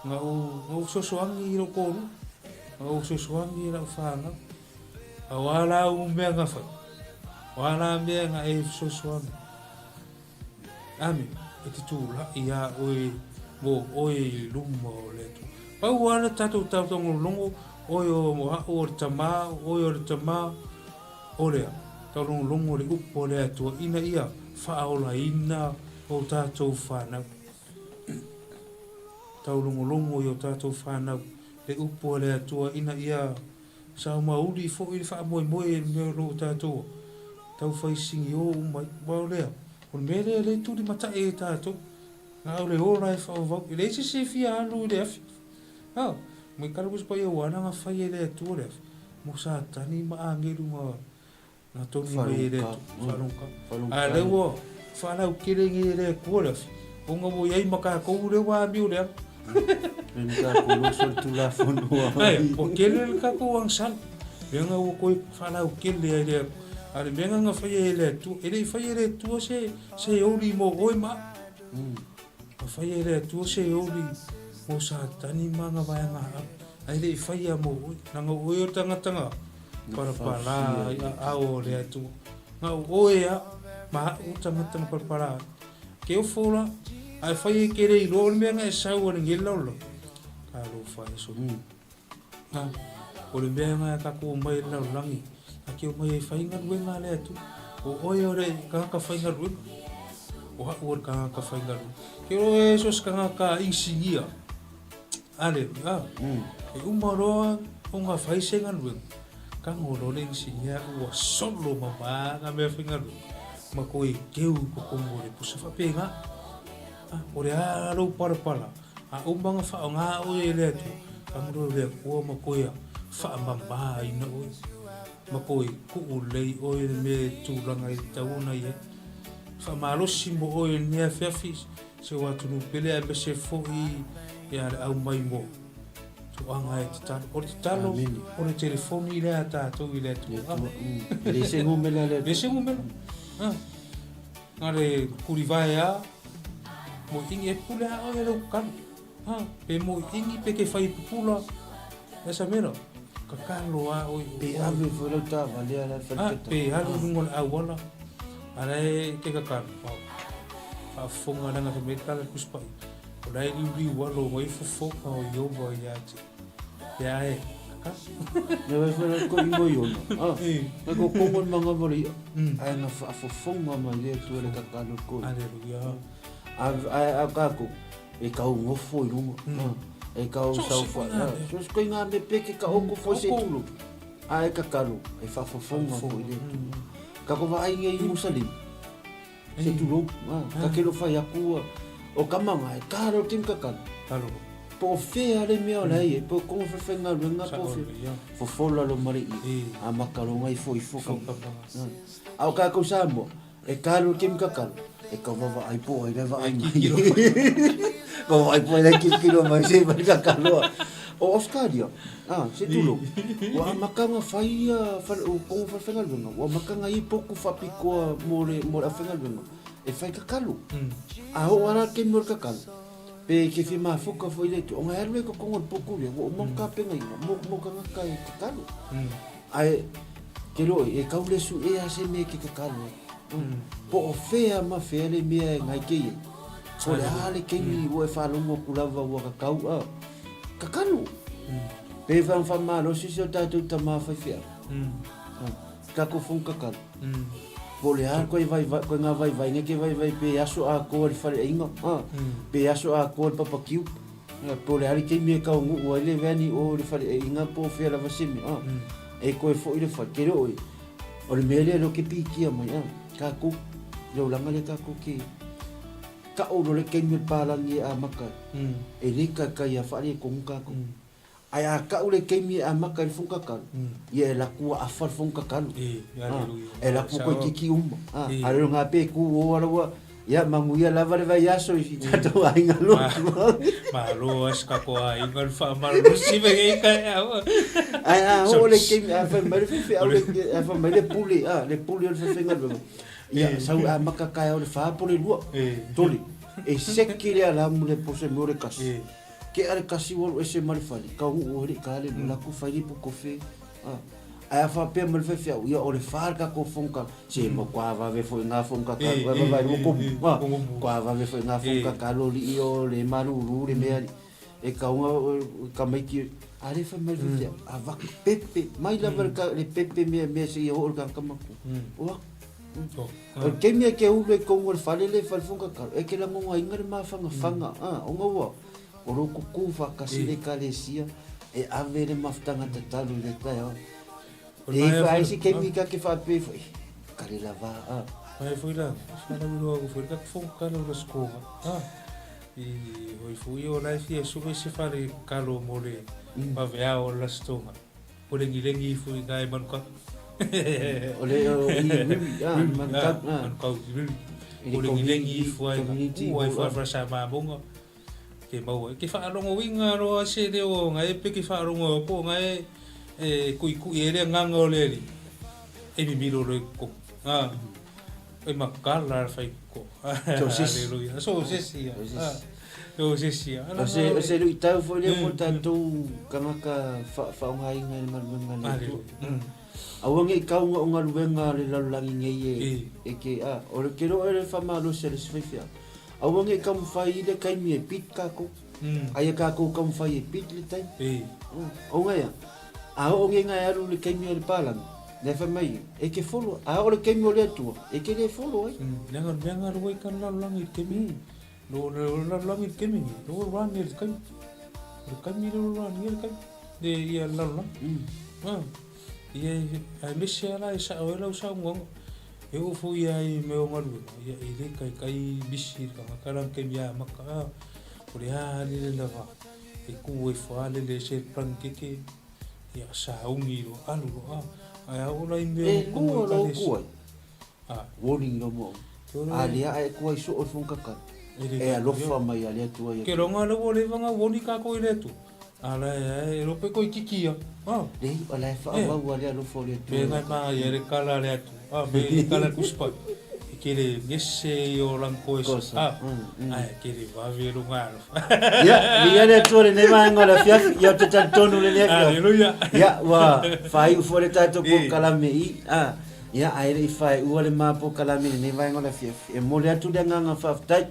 na ou fesoasoani i lou toalua, na ou fesoasoani i lau fanau. A o a la au mea na fai? O a la mea na e fesoasoani? Ame, e te tulaʻi iā ʻoe mo ʻoe i luma o le Atua. Pau lava le tatou tautagolologo, ʻoe o aʻu o le Tama, ʻoe o le Tama, o lea, taulogologo le upu a le Atua ina ia faaolaina o tatou fanau. Taulogologo i o tatou fanau le upu a le Atua ina ia Sa mauli foi le faamoemoe i le mea o lo o tatou tau fai sigiō uma ai. Aua o lea, o le mea lea lea e tulimatai e tatou, na o le ola e whaovau. E leai se isi e fia alu i le afi. Ha, mai kala kusi paia ua ana fai e le Atua le afi. Mo Satani ma agelu ma Na tonu mai e le Atua, whaalongka. A lea ua whaalaukele nei e le Atua le afi, ona ua iai ma tatou lea ua amio le ala. Mea tatou loso le Tulafono a. Ae, ua tele le tatou agasala. Mea na ua toe whaalaukele ai le Atua. A le mea na faia e le Atua, e le i faia e le Atua se, se oli mo oe ma au. Na faia e le Atua se oli mo Satani ma ana vaega a au. Ae le i faia mo oe. Leaga o oe o le tagata na palapala i aao o le Atua. Na o oe a ma au tagata na palapala ai. Ke ofo la, ae fai e ke le iloa o le mea na e sau a le ngele lau lau. Talofa e so. Na, o le mea na tatou omai i le lalolagi, na te omai e fai galuega a le Atua. O oe o le tagata faigaluega. O au o le tagata faigaluega. Ke oe e so se tagata inisinia. Aleluia. E uma loa ona fai se galuega, tago loa le inisinia ua solo mamā ngā mea faigaluega, ma toe keu i totonu o le pusa faapena. Ah, o le a lou palapala, a uma ona faaaoga oe e le Atua, tago loa le Atua ma toe faamamāina oe, ma toe tuu lelei oe i le mea e tulaga e tatau ona i ai. Faamalosi mo oe i lenei afiafi, Si ou atunuu pele aemaise foi ia le aumai mo toaga e tatalo. O le tatalo, o le telefoni lea a tatou i le Atua. E le se numera le Atua. Le se numera. Ah. Na le kulivae a, mo ingi e pule a oe le ukalo. Ha, pe mo ingi pe ke whai pupula. E sa mera, kakalo a oe. Pe ave foi lau taavale ala e Ah, pe alu i luga o le auala, a la e ke kakalo. Faafofoga leaga fai mai le tala a le Tusi Paia, o la e liuliu alo mai fofoga o Ieova ia te ia e kakalo. Ne wai whai ko ingo i ona. Ah, ngai ko kongo le manga mo le ia. Ai na faafofoga mai le Atua le kakalo ko. Aleluia. A a a kako e kau ngofo i lunga. E kau sau fa. So se koinga me peke ka oko fo se tulo. A e kakalo e faafofoga foi le Atua. Ka ko vaai i Musalima. Se tulou, ka kelo whai aku o kamanga e ka reo tim kakalo. Kalo. Po o whea le mea o lai e, po kongo whewhe ngā ruenga po whea. Fofola lo mare i, a makaronga i fo i fo ka. A o kākou Samoa, E ka alu i le taimi kakalo, e tau vaavaai po o ai la e vaai mai. Vaavaai po o ai la e tilotilo mai se i fai le kakalo a. O Ausetalia, a, se tulou, ua amata ona fai ia fale, o totonu o falefaigaluega, ua amata ona i ai potu faapitoa mo le, mo le aufaigaluega e fai kakalo. A oo lava la le taimi o le kakalo, pe e te fia mafuta foi i le Atua, ona e alu lea i totonu o le potu lea, ua uma ona tapenaina mo, mo tagata e tatalo. Ae, te loa, e tau le suea se mea e te tatalo ai. Po o fea ma fea le mea e ngai te i ai. Po o le a le taimi ua e faalogo atu lava ua tatau a, tatalo. Pe wha whamalosi si o tātou tama faifeau. Tatou fono tatalo. Po o le a koe vaivai, koe ngā vaivaiga ke vaivai pe aso atoa i le faleaiga, pe aso atoa i le papakiu. Po o le a le taimi e taunuu ai le van i o i le faleaiga po o fea lava se mea, e toe foi le fale. Te reo oe, o le mea lea lea ke pikia mai, tatou, le olaga lea tatou te tao loa le taimi o le palagi e amata ai, e le taitai a faaletonu tatou. Ae a tau le taimi e amata ai le fono tatalo, ia e alu atu ua afa le fono tatalo. E alu atu ua toeitiiti uma. A o lena pe tu o ala ua, ia manuia lava le vaiaso i tatou aiga lotu. Malo a si tatou aiga le faamalolosi mai ai taeao. Ae a oo le taimi, a fai mai le faifeau, a fai mai le pule, le pule o le faifaigaluega, ia sau e amata taeao i le 4 po o le 2, 3, e seki le alamu le pose mo le 1. Kea le kasi ua alu ese ma le fale, taunuu ai le ika le lua latou fai le ipu kofe. Ae a faapea mai le faifeau, ia o le fa le tatou fono se matua vave foi nga fono tatalo, e vavae lua komu, matua vave foi nga fono tatalo alii o le malulu le mea alii. E tau na tamaiti, a le fai mai le faifeau, avatu pepe, mai lava le pepe mea mea seia oo i le tagata matua. O aku. O le taimi e te ulu ai totonu o le fale lea e fale fono tatalo, e te lagonaina le mafanafana, ona ua o lou kukū faatasi le Ekalesia e ave le mafutaga tatalo i le taeao. E i ai isi taimi ta te faapea ifo, eh, kare lava, a. Mai foi la, whanau foi le tatou fono tatalo i le Aso a. I hoi foi o la e fia sue se fale kalo mo le vaveao o le Aso Toga. O legilegi ifo i ina e Manukau. O le o i Wiwi, a, Manukau, a. Manukau i Wiwi. O legilegi ifo ai, ua ifo ai sa mamonga. Ke maua. Ke whaalogo inga roa se leo o ngai pe ke whaalogo o ko ngai e kui kui e le nganga o le ali. E mimilo lo ko. Ah. E makala la whai ko. Hallelujah. So sesi. So sesi. O se luitau foi lea mo tatou tagata faaaogaina i le galuega a le Atua. Aua ne i kauga o galuega a le lalolagi nei e ke a. O le ke loa le faamalosi a le isi faifeau, aua ne i taumafai i le taimi e beat tatou. Aia tatou taumafai e beat le taimi. Ona ea, a oo nei na e alu i le taimi a le palagi, lea fai mai, e te follow, a oo le taimi o le Atua, e te le follow ai. Leaga o le mea galue ai ka lalolagi i le taimi. Lo lalolagi i le taimi nei, lo run e le taimi. O le taimi lea o run ia le taimi. Le ia le lalolagi. Ia aemaise lava la e sao ai lau saunoaga. E oo foi lava i mea o galuega, ia e le taitai misi i le tagata la na taimi amata a. O le a lele lava e tu ai fua lele se panikeke, ia sauni loa alu loa a. Ae a oo la i mea o tonu e lua lou ku ai. Warning lo mo. A lea ae ku ai soo le fono tatalo. E alofa mai a le Atua ia. Ke longa le ua leva nga warning kakou i le Atua. A la e e lope koe kiki ia. Leai, o la e faaauau a le alofa o le Atua. Me ngai ma ia le kala le Atua. A me le kala kuspa. E kele ngese i o lang koe sa. Ae kele vave lunga alofa. Ia, viia le Atua i lenei vaega o le afiafi. Ia, ou te talitonu i lenei afiafi. Aleluia. Ia, ua faaiu foi le tatou polokalame i, a, ia, ae le i faaiua le ma polokalame i lenei vaega o le afiafi. E momoli atu le agaga faafetai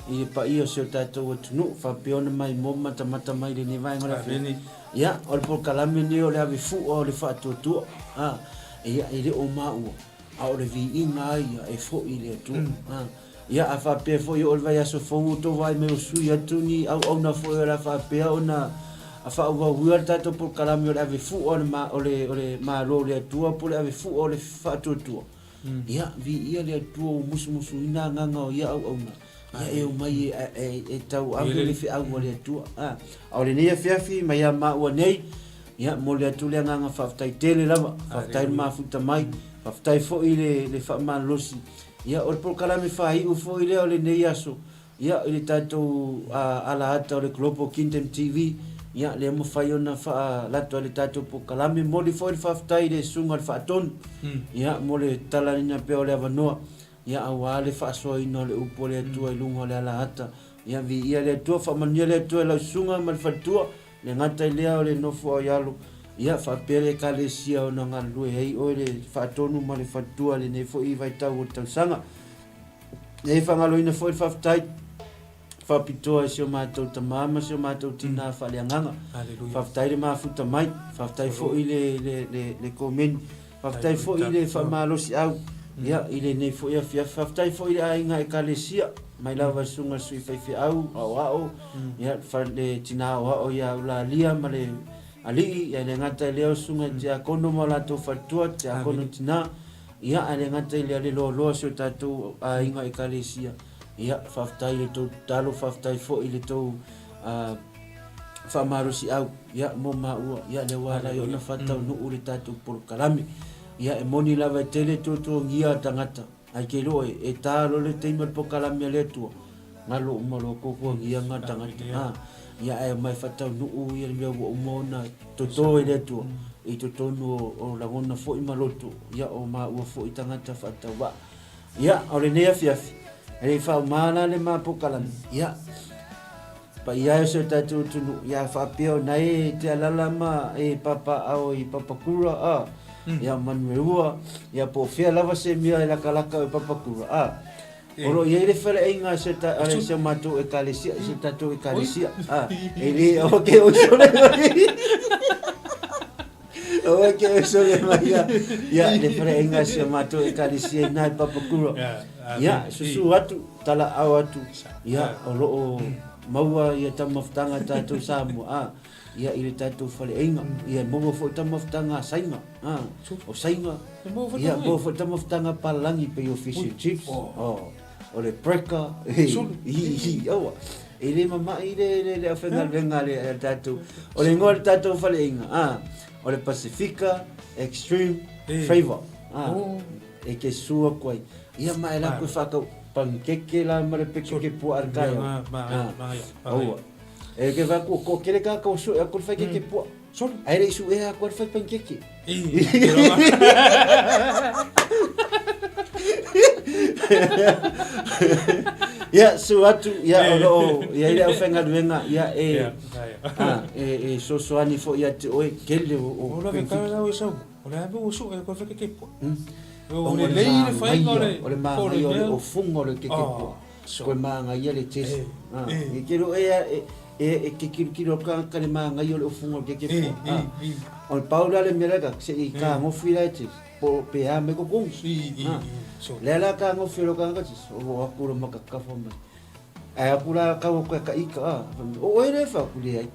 i le paia o si o tatou atunuu faapea ona maimoa ma matamata mai i lenei vaega o le afiafi. Ia, o le polokalame lenei o le ave fua o le faatuatua, a, ia, e le o maua, a o le viiga lava ia e foi i le Atua. A, ia, a faapea foi e oo i le vaiaso fou o tou vaai mai o sui atu ni auauna foi o le a faapea ona faaauauina le tatou polokalame o le ave fua o le, o le, o le Malo o le Atua po o le ave fua o le faatuatua. Ia, viia le Atua ua musumusuina agaga o ia auauna, ia e omai e tauave le feau a le Atua. A o lenei afiafi mai ia maua nei, ia, momoli atu le agaga faafetai tele lava, faafetai le mafuta mai, faafetai foi le faamalolosi. Ia, o le polokalame faaiu foi lea o lenei aso, ia, i le tatou alaata o le Global Kingdom TV, ia, lea mafai ona faalato ai le tatou polokalame. Momoli foi le faafetai i le Susuga i le Faatonu, ia, mo le talaniina pea o le avanoa, ia, aua le faasoaina o le upu a le Atua i luga o le alaata. Ia, viia le Atua, faamanuia le Atua i lau susuga ma le faletua, Le gata i lea o le nofo ai alo, ia faapea le Ekalesia ona galulue ai oe le faatonu ma le faletua i lenei foi vaitau o le tausaga. E faagaloina foi le faafetai faapitoa i si o matou tama ma si o matou tinā faaleagaga. Faafetai le mafuta mai, faafetai foi le, le, le, le komeni, faafetai foi le faamalosiau ia, i lenei foi afiafi. Faafetai foi i le aiga Ekalesia, mai lava i susuga i le sui faifeau, aoao, ia, le tina aoao ia Ulalia ma le alii, ia, e le gata i lea o susuga i tiakono ma o latou faletua, tiakono tina, ia, ae le gata i lea le loaloa o si o tatou aiga Ekalesia. Ia, faafetai i le tou tatalo, faafetai foi i le tou faamalosiau, ia, mo maua, ia, lea ua ala ai ona faataunuu le tatou polokalame. Ia, e moni lava e tele tuatuagia a tagata, ae ke iloa e, e ta loa le taimi o le polokalame a le Atua, galo uma loa tuatuagiaga a tagata. A, ia, ae omai faataunuu ia le mea ua uma ona toto e le Atua i totonu o, o lagona foi ma loto, ia, o maua foi tagata faatauvaa. Ia, o lenei afiafi, e le i faauma la le ma polokalame, ia, paia e o si o tatou atunuu, ia faapea ona e te alala ma e papaaao i Papakura, a, ia Manueua, ia po o fea lava se mea e lakalaka o Papakura, a, o lo o i ai le faleaiga a si o, si o matou ekalesia, si o tatou ekalesia, a, e le, aua ke oso le mai. Aua ke oso le mai, ia, ia, le faleaiga a si o matou ekalesia ina i Papakura. Ia, susu atu, talaau atu, ia, o lo o maua ia taumafataga a tatou Samoa, a, ia, i le tatou faleaiga. Ia, e maua foi taumafataga a Saina, a, o Saina, ia, maua foi taumafataga a palalagi pei o fish and chips, o, o le breaker, i, i, aua. E le mamai le, le, le aufaigaluega a le, a le tatou, o le igoa o le tatou faleaiga, a, o le Pasifika Extreme Flavor, a. E ke su aku ai. Ia ma e la koe whakau pankeke la ma le pekeke pua ar kai au. Aua. E ke wha ko ko kere ka ko su e ko whai keke pua. Ai re su e a ko whai pankeke. Ia, su atu, ia, o lo o, ia i le aufaigaluega, ia, e, e, e sosoani foi ia te oe, kele o, o, O lave kala lau e sau. O le a mea ua sue koe whai kekepua? O le lei le whainga o le... O le māngaia o le ofunga o le kekepua. Koe māngaia le test. E ke ro e e ke kirokiro ka ka le māngaia o le ofunga o le kekepua. O le pau la le mea la ka se i ka ngofi la e test. Po pe a me ko kongi. Lea la ka ngofi lo ka ka test. O aku lo makakafa mai. Ae aku la kau aku e ka ika a. O oe le fa ku leai.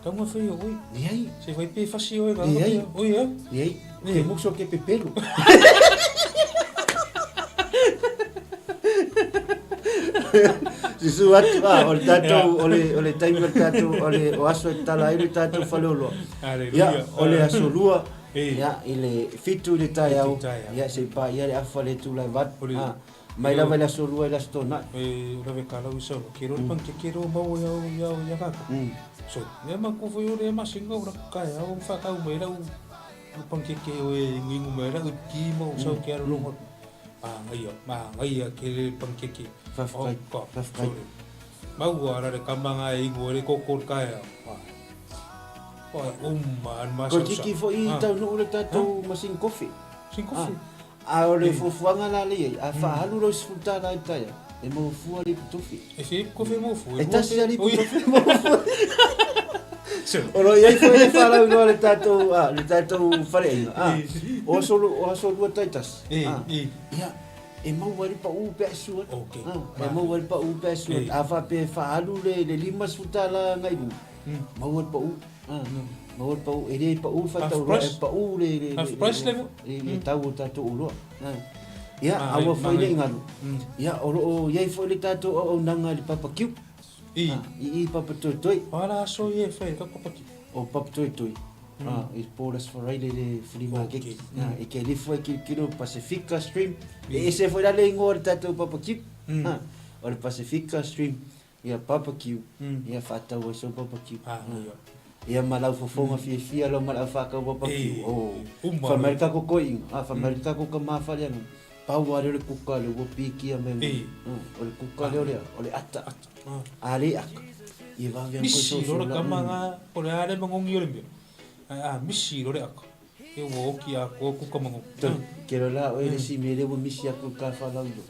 Tau nga whai o oi. Leai. Se whai pe whasi oe ka. Leai. Oi e. Leai. Ke muso ke pepelu. Susu atu a o le tatou o le o le taimi o le tatou o le o aso e tala ai le tatou faleoloa. Ia o le aso lua ia i le 7 i le taeao ia se i paia le afa le tulai vat. Mai lava i le aso lua i le aso tona'i. E rawe ka lau i sau. Ke rori pan ke kero mau e au i au i a kātou. So, mea ma ko foi ore e masinga ora ka e au whakau mai rau pan ke ke o e ingu ingu mai rau ki mau sau ke aro rongo. Ma ngaia, ma ngaia ke re pan ke ke. Whawhai, whawhai. Mau ara re kamanga e ingu ore koko ka e au. Oi, umma, an masa. Ko tiki foi i tau nuu le tātou masin kofi. Masin kofi? A o le fuafuaga la lea i ai, a faaalu lau $10 i le taeao, e maua fua le iputofi. E fia iputofi e maua fua? E tasi lava le iputofi e maua fua. O lo o i ai foi le faalauiloa le tatou, a, le tatou faleaiga, a, o aso, o aso lua taitasi, a, ia, e maua ai le pau pe a e susu atu. A, e maua ai le pau pe a e susu atu. A faapea e faaalu le, le $50 agai i luga, maua le pau. Maua le pau, e le pau le faatauloa, e pau le, le, Half price level. le, le tau o tatou oloa. Ia, a ua foi le galu. Ia, o lo o i ai foi le tatou auaunaga i le papa kiu. I. I i papa toetoe. O ala aso ia e fai ka papa kiu. O papa toetoe. I Borders for Raile le flea market. E ke alifo e kilokilo Pasifika Stream. E ese foi la le ingoa o le tatou barbecue. O le Pasifika Stream. Ia barbecue. Ia whaatau ai so barbecue. Ia ma lau fofoga fiafia lau ma le au whaakau barbecue. Oh. Wha mai le kako koi inga. Ah, wha mai le kako ka mawhale anga. Pau a lea o le kuka lea ua pikia mai mai. O le kuka lea o le, o le ata. A le aka. Ia vave ang Misi lo le kama nga o le a le mangongi o le mea. Ae a misi lo le aka. E ua oki a koa kuka mangongi. Tolu. Ke lo la oe le si mea lea ua misi aku i ka whalau lo.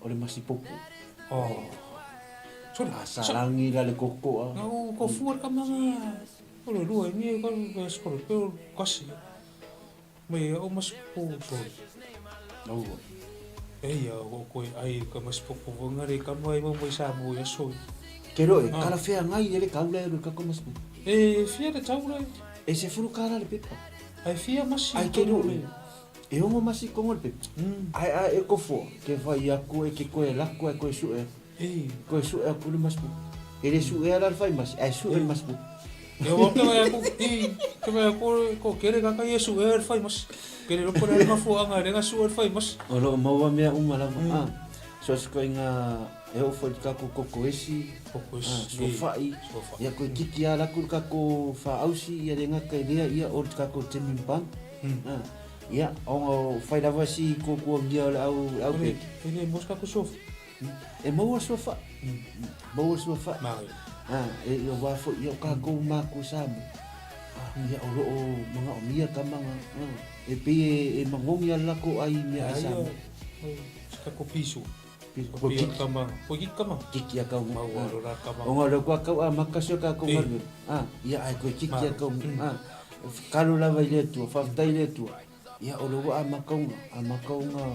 O le masi popo. Oh. Sole. A salangi la le koko a. Na o ko fua le kama nga. O le lua i mea ka ka skolo pe o kasi. Me o masi popo sole. Aua. Eia o koe ai ka masi popo nga re kama i mo mo i sa mo i aso. Ke lo e, kala whea ngai ele kaula e le kako masi popo. E fia le taula e. E se furu kala le pepa. Ai fia masi. Ai ke lo e. E ongo masi kongo le pepa. Ai ai e kofo ke whai aku e ke koe lako e koe sue. Koe sue aku le masi popo. E le sue ala le whai masi, ai sue le masi popo. E o te vai aku i te vai aku ko kere ka kai e sue le whai masi. Kere loko le mafua anga le nga sue le whai masi. O lo maua mea uma lava. So se koe nga e o foi kako koko esi, Koko esi, suafai, suafai. Ia koe kiki a laku le kako whaausi ia le ngaka i lea ia o le kako timin pan. Ia, onga o whai lava si kōkua ngia o le au, le au peke. E le mos kako suafai. E maua suafai. Maua suafai. Māui. E ia wā foi, ia o kākou mākua Samoa. Ia o loo manga o mia kamanga. E pei e mangongi a lako ai mea ai Samoa. Se kako piso. Ko kiki. Kama. Ko kiki kama. Kiki a kau. Maua ro ra kama. O ngā kua kau a makasi o kākou maru. Ia ai koe kiki a kau. Kalo lava i le Atua, whawhetai i le Atua. Ia o le wa a makaunga, a makaunga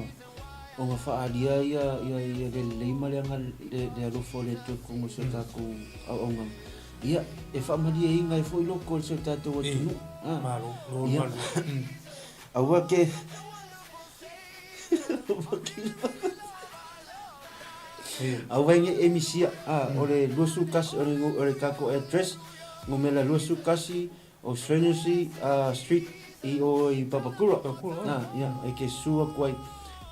o ngā whaaria ia, ia, ia le lelei ma le anga le, le alofa o le Atua kongo se kākou auaunga. Ia, e whaamarie inga e foi loko o se tātou atunu. Malo, lo Ia. malo. Aua ke... Aua inge e misia, o le 21, o le kākou address, ngomela 21 o Strenuously Street i o i Papakura. Papakura, Ia, e ke sua koe,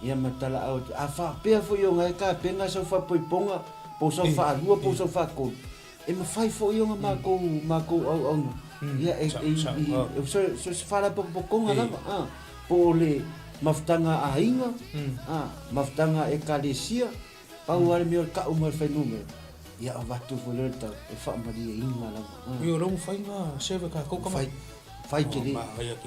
ia ma tala au atu. A whaapea foi o ngai ka penga sau whapoiponga, po sau whaalua, po sau whaakolu. E mawhai foi o ngā mākou, mākou au au na. Ia, e, e, e, so, so se whalapokopokonga lava, po o le mafutanga a inga, mafutanga e kalesia, pau ale mea o le ka'u ma le fuainumera, ia avatu foi lea le tau e faamalie inga lava. Ia o lea ua fai ngā server kākou ka Fai, fai kele.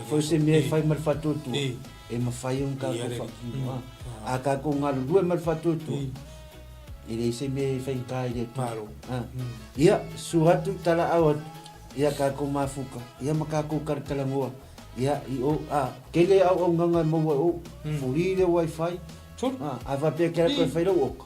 Foi se mea e fai ma le faatuatua, e mafai ona kākou faatino. A kākou galulue ma le faatuatua, e leai se mea e faigata i le Atua. Ia, susu atu, talaau atu, ia kākou mafuka, ia ma kākou kalakalagoa, ia i o, a, kele auaunaga e maua e ou, fuli le wifi, a faapea ke ala koe fai lau oka,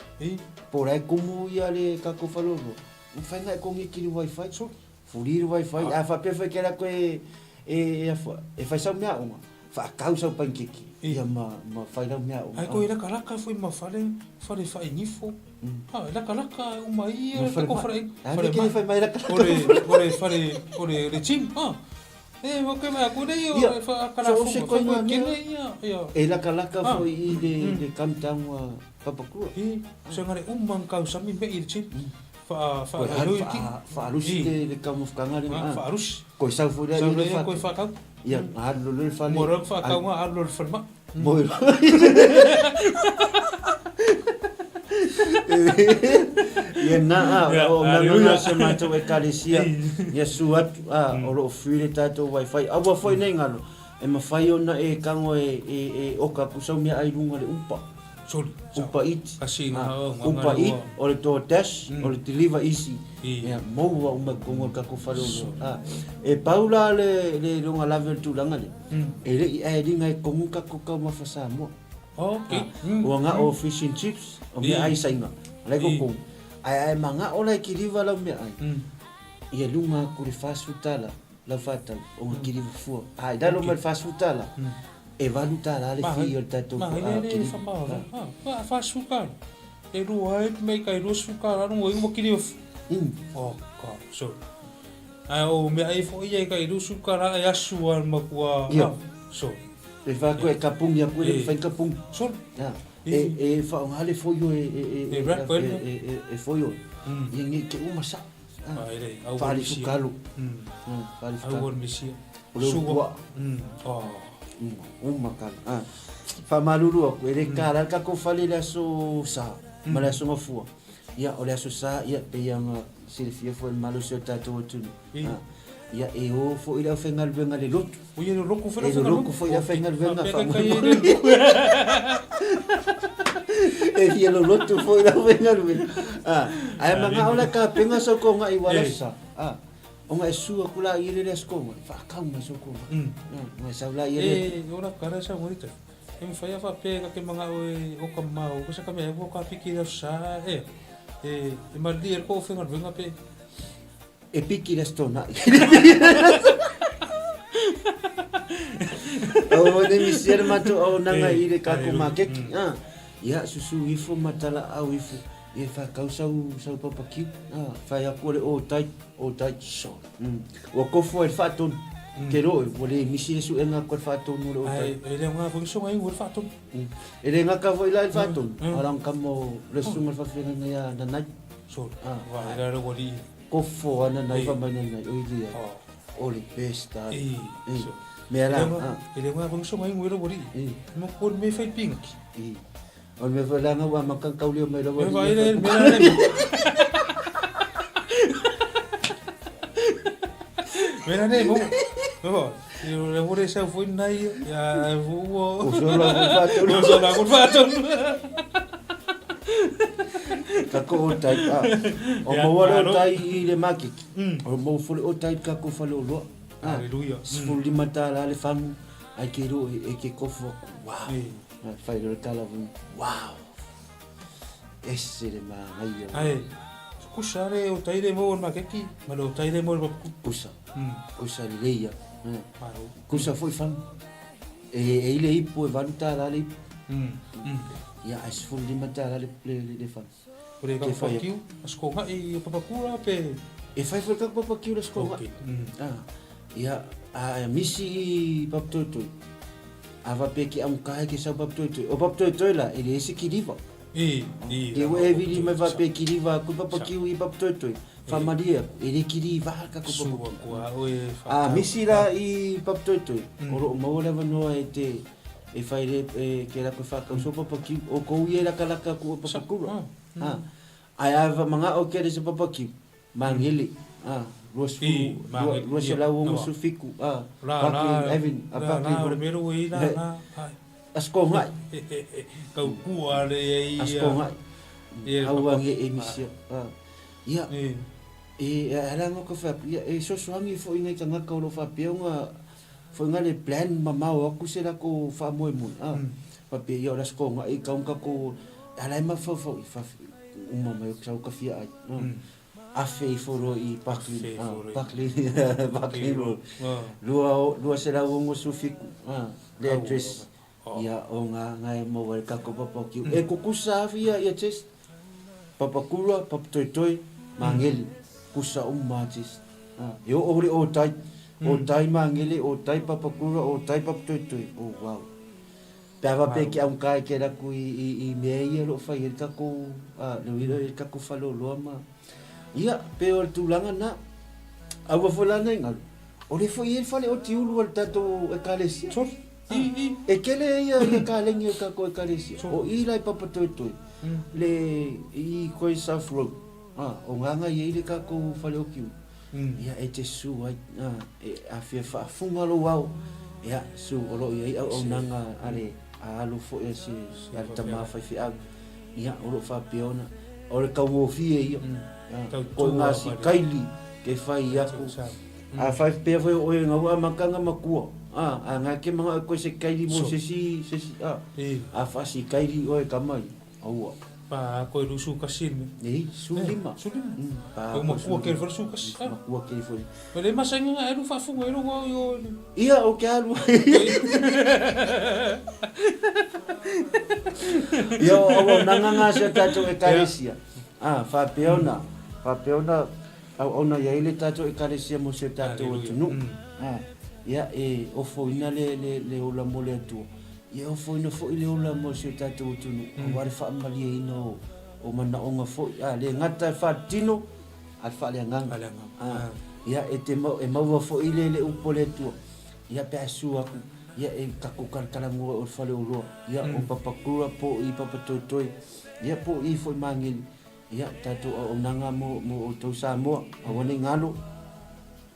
po o la e kumu ia le kākou faleoloa, ua mafai ona e kogeki i le wifi, fuli le wifi, a faapea foi ke ala koe e, e fai sau meaaoga, faakau sau panikeke, ia ma, ma fai lau meaaoga. Ai koe lakalaka foi ma fale, fale faaigifo. Ha, e lakalaka uma ia Ma fale kako ma- fale A fale me ke fai mai lakalaka. O le o le fale o le le gym, ha. E o ke mai aku nei o Ia, le fa kala so o se funga. koe Fa ngā koe mea. kene ia, ia. E lakalaka Ah. foi i le, le kamutaga Papakura. E, so ngare uma kau sami me i le gym. Fa fa Koe fa alu lui ki. faalusi I. le, le kaumafutaga le Ha, fa arusi. Koe sau foi lea Sau i le lea koe fatu. fa kau. Ia, alu lo le fale. Mo rau fa kau nga alu lo le fale ma. Mo Ia na a, Ia, o na hallelujah. na se mātou ekalesia, ia su atu, a, o loo free le tātou wifi. Aua foi nei ngalo, e mawhai ona e kango e, e, e oka ku sau mea ai lunga le upa. Soli. Upa Eats. Kasi nga, Ah, oh, nga Upa nga Eat, lua. o le DoorDash, o le Deliver Easy. Ia, maua uma i totonu o le tatou fale oloa. Ah, e pau la le, le luga lave o le tulaga lea, e le i aeliga i totonu tatou taumafa Samoa. Okay. Ah, ua ga'o fish and chips, o meaai Saina, la e totonu. Ae ae maga'o la e kiliva lau meaai, ia luga atu i le $40 lau faatau, ona kiliva fua. A i lalo mai le $40, e $8 le fee o le tatou Ma le le kiliva. whamawara. Ha, wa wha sukara. E rua e me kai rua sukara no ingo kiri of. Oh god, so. Ae o meaai foi ia e tai $20 e asu lava i le matua sole. E fai atu e kapungi atu e le mafai ona kapungi. Sole. E e faaaoga le foio e e e foio ia nei te uma sa. Faalisukalo. Faalisukalo. Au misia. O le utua. Uma kala. Faamalulu atu e le kala le tatou fale i le aso Sa ma le aso Gafua. Ia, o le Aso Sa, ia, pei ona silafia foi e le malosi o le tatou atunuu, ia, e o foi le aufaigaluega i le lotu. O ia, e loloku foi le aufaigaluega. E loloku foi le aufaigaluega faamolemole. E fia lolotu foi le aufaigaluega. Ae manao la e tapena sau togai ua le Aso Sa, ona e susu atu laia i le Aso Toonai, faatau mai sau togai. Ona e sau laia i le... E ola kala e sau ai le E mafai a faapea ta te manao e oka mamao ko se ka mea e ka piki i le aso sa e e e malie le kou faigaluega pe E piki le aso Toonai. O ne misia le matou auaunaga i le kakou maketi. Ia susu ifo ma talaau ifo ia e faatau sau sau papakiu. Fai atu o le otai, otai. Ua kofo ai le faatonu. Te roe, ua le misi le suega atu a le faatonu o le otai. Ae le aoga foi le susuga i le faatonu. E le gata foi la i le faatonu, a o lana tama o le susuga i le faafeagaiga ia Nanai. Sole, vaai la le ualii. Kofo a Nanai fai mai Nanai, oi lia, o le best a. Mea la. E le aoga foi le susuga i le ualii. Mo ko le mea fai pingaki. O le mea foi leaga ua amata ona taulio mai lava. E vaai le mea la le. Mea la mo. Mo. Le ua sau foi nai ia ua. O solo la faatonu. O solo la faatonu. Kako o tai a. O maua le o tai i le maketi. O maua foi le o tai i kako fale o loa. Hallelujah. $15 le fagu. Ai ke ro e ke kofo aku. Wow. Fai loa le tala foi, wow! Ese le manaia. Ae, kusa le o tai le maua i le maketi ma le o tai le maua i le papaku. Kusa, kusa lelei lava. Kusa foi fagu. E i le ipu e $8 le ipu. Ia, ae $15 le fagu. O le kau papakiu, a skoga i papaku la pe... E fai foi le kau papakiu le skoga. Okay. Ia, a misi i Papatoetoe, a faapea ke amuka ke sau Papatoetoe. O Papatoetoe la, e leai se kiliva. I, i. Ke ua e vili mai faapea kiliva aku i Papakiu i Papatoetoe, faamalie aku, e le kiliva le tatou Papakiu. A misi la i Papatoetoe, o lo o maua le avanoa e te, e fai le, e ke lakou e faatau Papakiu, o kou ia e lakalaka aku o Papakura. Ae a manao ke le se Papakiu, Magele, a, 20, 267, a, Barclay Avenue, a, Barclay Road. Aso Ngai. Aso Ngai. Aua nge e misia. Ia, e ala nga ka whai, ia, e sosoangi foi ngai tangata o lo whapea nga, foi nga le plan mamao aku se la ko whaamoemoe, a, whapea ia o le aso Ngai, kaunga ko, ala e mawhauwhau, i whawhi, uma mai o sau ka fia ai. Afe ifo loa i Buckley, Buckley, Buckley Road. 267, le address. Ia, o ngā ngai maua e kako papa o kiu. E kukusa afi ia, ia Jess. Papakura, papatoetoe, mangele. Kusa uma Jess. E oo hore o tai. O tai mangele, o tai papakura, o tai papatoetoe. Oh, wow. Pe a faapea ke aoga ke laku i mea ia o lo o fai ai le takou le uila i le takou faleoloa ma ia pei o le tulaga lena. Aua foi la nai galu, o le foi i ai le fale oti ulu a le tatou Ekalesia. E tele ia ia kalegi o le tatou Ekalesia. O i la i Papatoetoe le i koe South Road o gaga i ai le tatou fale oti ulu. Ia e te su ai, e afia faafuga lou ao, ia su o lo o i ai auaunaga a le a alu foi a se a le tama faifeau, ia o lo o faapea ona, o le taugofie ia, ko ngā sikaili ke whai aku, a whai pea foi o oe ngau amakanga makua, a ngā ke manga koe se kaili mo se si, se si, a, a wha sikaili oe kamai. Aua. Pa koe lu su kasi me. Nei, su lima. Su lima. Pa ko makua ke foi su kasi. Makua ke foi. Me le masa inga e lu faafuga e lu au i o. Ia o ke alu. Ia o au nanga ngā se tatou ekalesia. Ah, faapea ona, faapea ona. Auauna i ai le tatou Ekalesia mo si o tatou atunuu. Ia, e ofoina le, le, le ola mo le Atua, ia e ofoina foi le ola mo si o tatou atunuu, aua le faamalieina o, o manaoga foi, a, le gata e faaletino, a le faaleagaga. Faaleagaga. A, ia, e te mau, e maua foi le, le upu a le Atua, ia pe a susu atu, ia e tatou talatalanoa o le faleoloa, ia o Papakura po o i Papatoetoe, ia po o i foi Magele, Ia, tatou auaunaga mo, mo outou Samoa, aua ne i galo.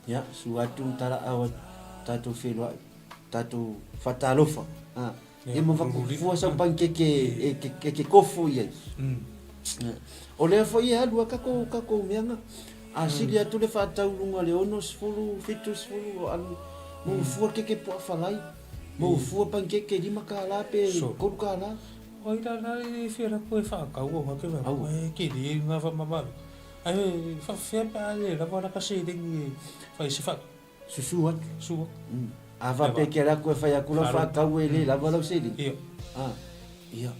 Ia, sua atu ma talaau atu, tatou feiloai, tatou faatalofa. Ha. Ia, ma fua sau panikeke e, e, e ke kofo i ai. Ia. O lea foi e alu a kakou, kakou mea nga. A sili atu le faatau luga le 60, 70, o alu, mo fua keke poa falai, mo fua panikeke $5 pe $3. Oi la la e fia la koe whaakau o ngake wa Aua. e ke le nga wa mamalu. Ai e whawhea pe a le lava la ka selengi e whai se wha Susu atu. sua. A faapea ke la koe whai aku lau whaakau e le lava lau selengi. Ia. A, ia.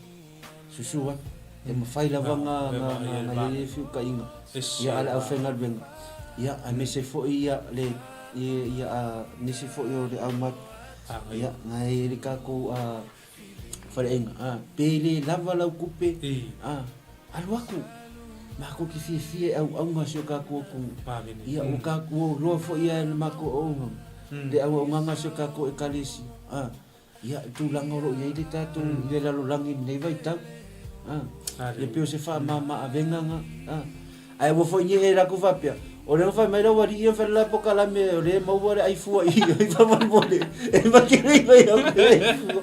Susu atu. E mawhai lava nga, nga, nga, nga ia ia whiukaiga. Ia a le auwhaigaluega. Ia, aemaise foi ia le, ia, ia a nisi foi o le aumatu. Ia, nga e le kakou a, Faleaiga, a, pe le lava lau kupe, a, alu aku, makou ke fiafia e auaunga si o kakou atunuu. Ia, ua kakou, ua loa foi ia e le makou auaunga, le auaunaga a si o kakou Ekalesia, a, ia, i tulaga o lo o i ai le tatou i le lalolagi i lenei vaitau, a, ia pei o se faamama-avega na, a. Ae ua foi nei e latou faapea, O lea na fai mai lau alii ia fai le la pokalame o lea e maua le ai fua i i faamolemole e make nei mai au le ai fua.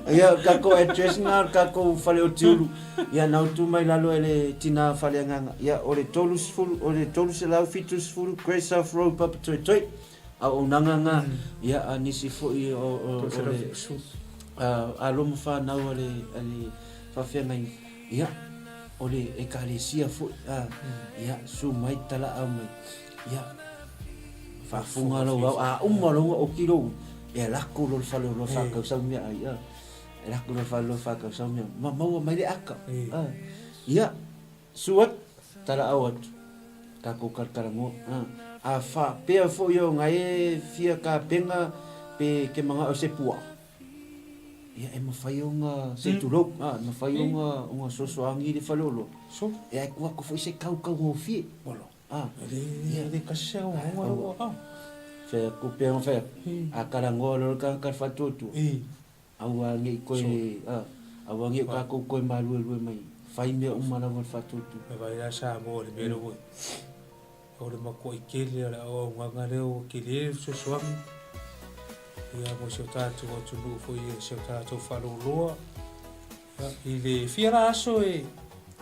Ia, o le tatou address na o le tatou fale o Tiulu. Ia, na utu mai lalo e le tina faleagaga. Ia, o le 30, o le 370 Great South Road, Papatoetoe. Auaunaga na, ia, a nisi foi o, o, o le, a, alo ma fanau a le, a le faafeagaiga, ia, o le Ekalesia foi, a, ia, susu mai, talaau mai, ia, faafofoga lou ao, a uma loa ona oki lou, e lako loa le faleoloa faatau sau meaai, a, e lako loa le faleoloa faatau sau meaai, ma maua mai le aka, a, ia, Susu atu, talaau atu, tatou talatalanoa. A faapea foi ona e fia tapena pe ke manao se puaa, ia e mafai ona, se tulou, e mafai ona ona sosoagi le faleoloa. E ae tuu atu foi se tau taugofie. E le kasi se auaunaga lea. Fai atu pea ona fai atu, a talanoa loa le tagata i le faatuatua, Aua ne i koe, a, aua ne i o tatou toe maluelue mai, fai mea uma lava le faatuatua. E vaai la Samoa i le mea lea ua o le matuai tele o le auaunaga lea ua tele le fesoasoani ia mo si o tatou atunuu foi e si o tatou faaloloa ia, i le fia la aso e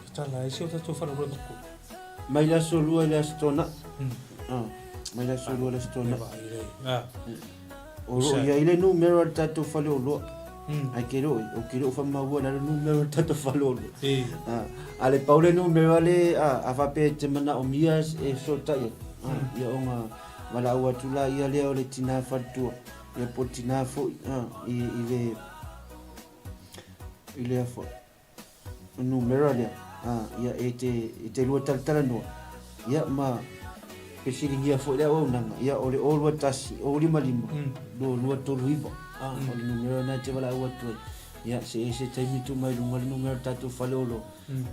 tatala ai si o tatou faaloloa e matua. Mai le aso lua i le aso Toanai. Mai le aso lua i le aso Toanai. E vaai le, a. O lo o i ai le numera o le tatou faleoloa. Ae ke le o i, ou te le o whamaua la le numera o le tatou faleoloa. A le pau le numera le, a, a faapea e te manaomia e fesootai atu, ia ona valaau atu la ia lea o le tina faletua, ia po o le tina foi, i, i le, i le afa. numera lea, ia e te, e te lua talatalanoa, ia ma fesiligia foi le auaunaga, ia o le 021 055 2239, o le numera lena e te valaau atu ai. Ia se i se taimi tuu mai luga le numera o le tatou faleoloa.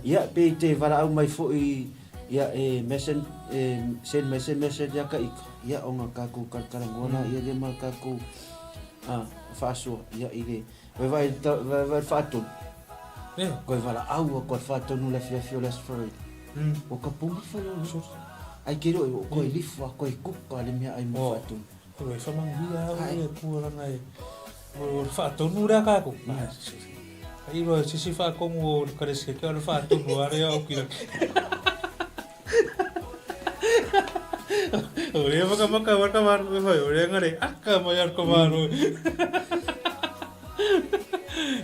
Ia pe i te valaau mai foi ia e message, e send mai se message ia ka ika, ia ona tatou talatalanoa laia lea ma tatou faasoa ia i le Koe vaai le faatonu. Koe valaau a koe faatonu le afiafi o le Aso Faraile. O ka pogi fai o Ai ke roi o koe lifu a koe kuka le mea ai mo faatonu. O e whamanguia au e kua langa e o le faatonu rea kākou. Ai roa sisi whaakongu o le karesia kia o le faatonu are au ki raki. O lea makamaka waka maru e whai, o lea ngare aka mai ar ko maru.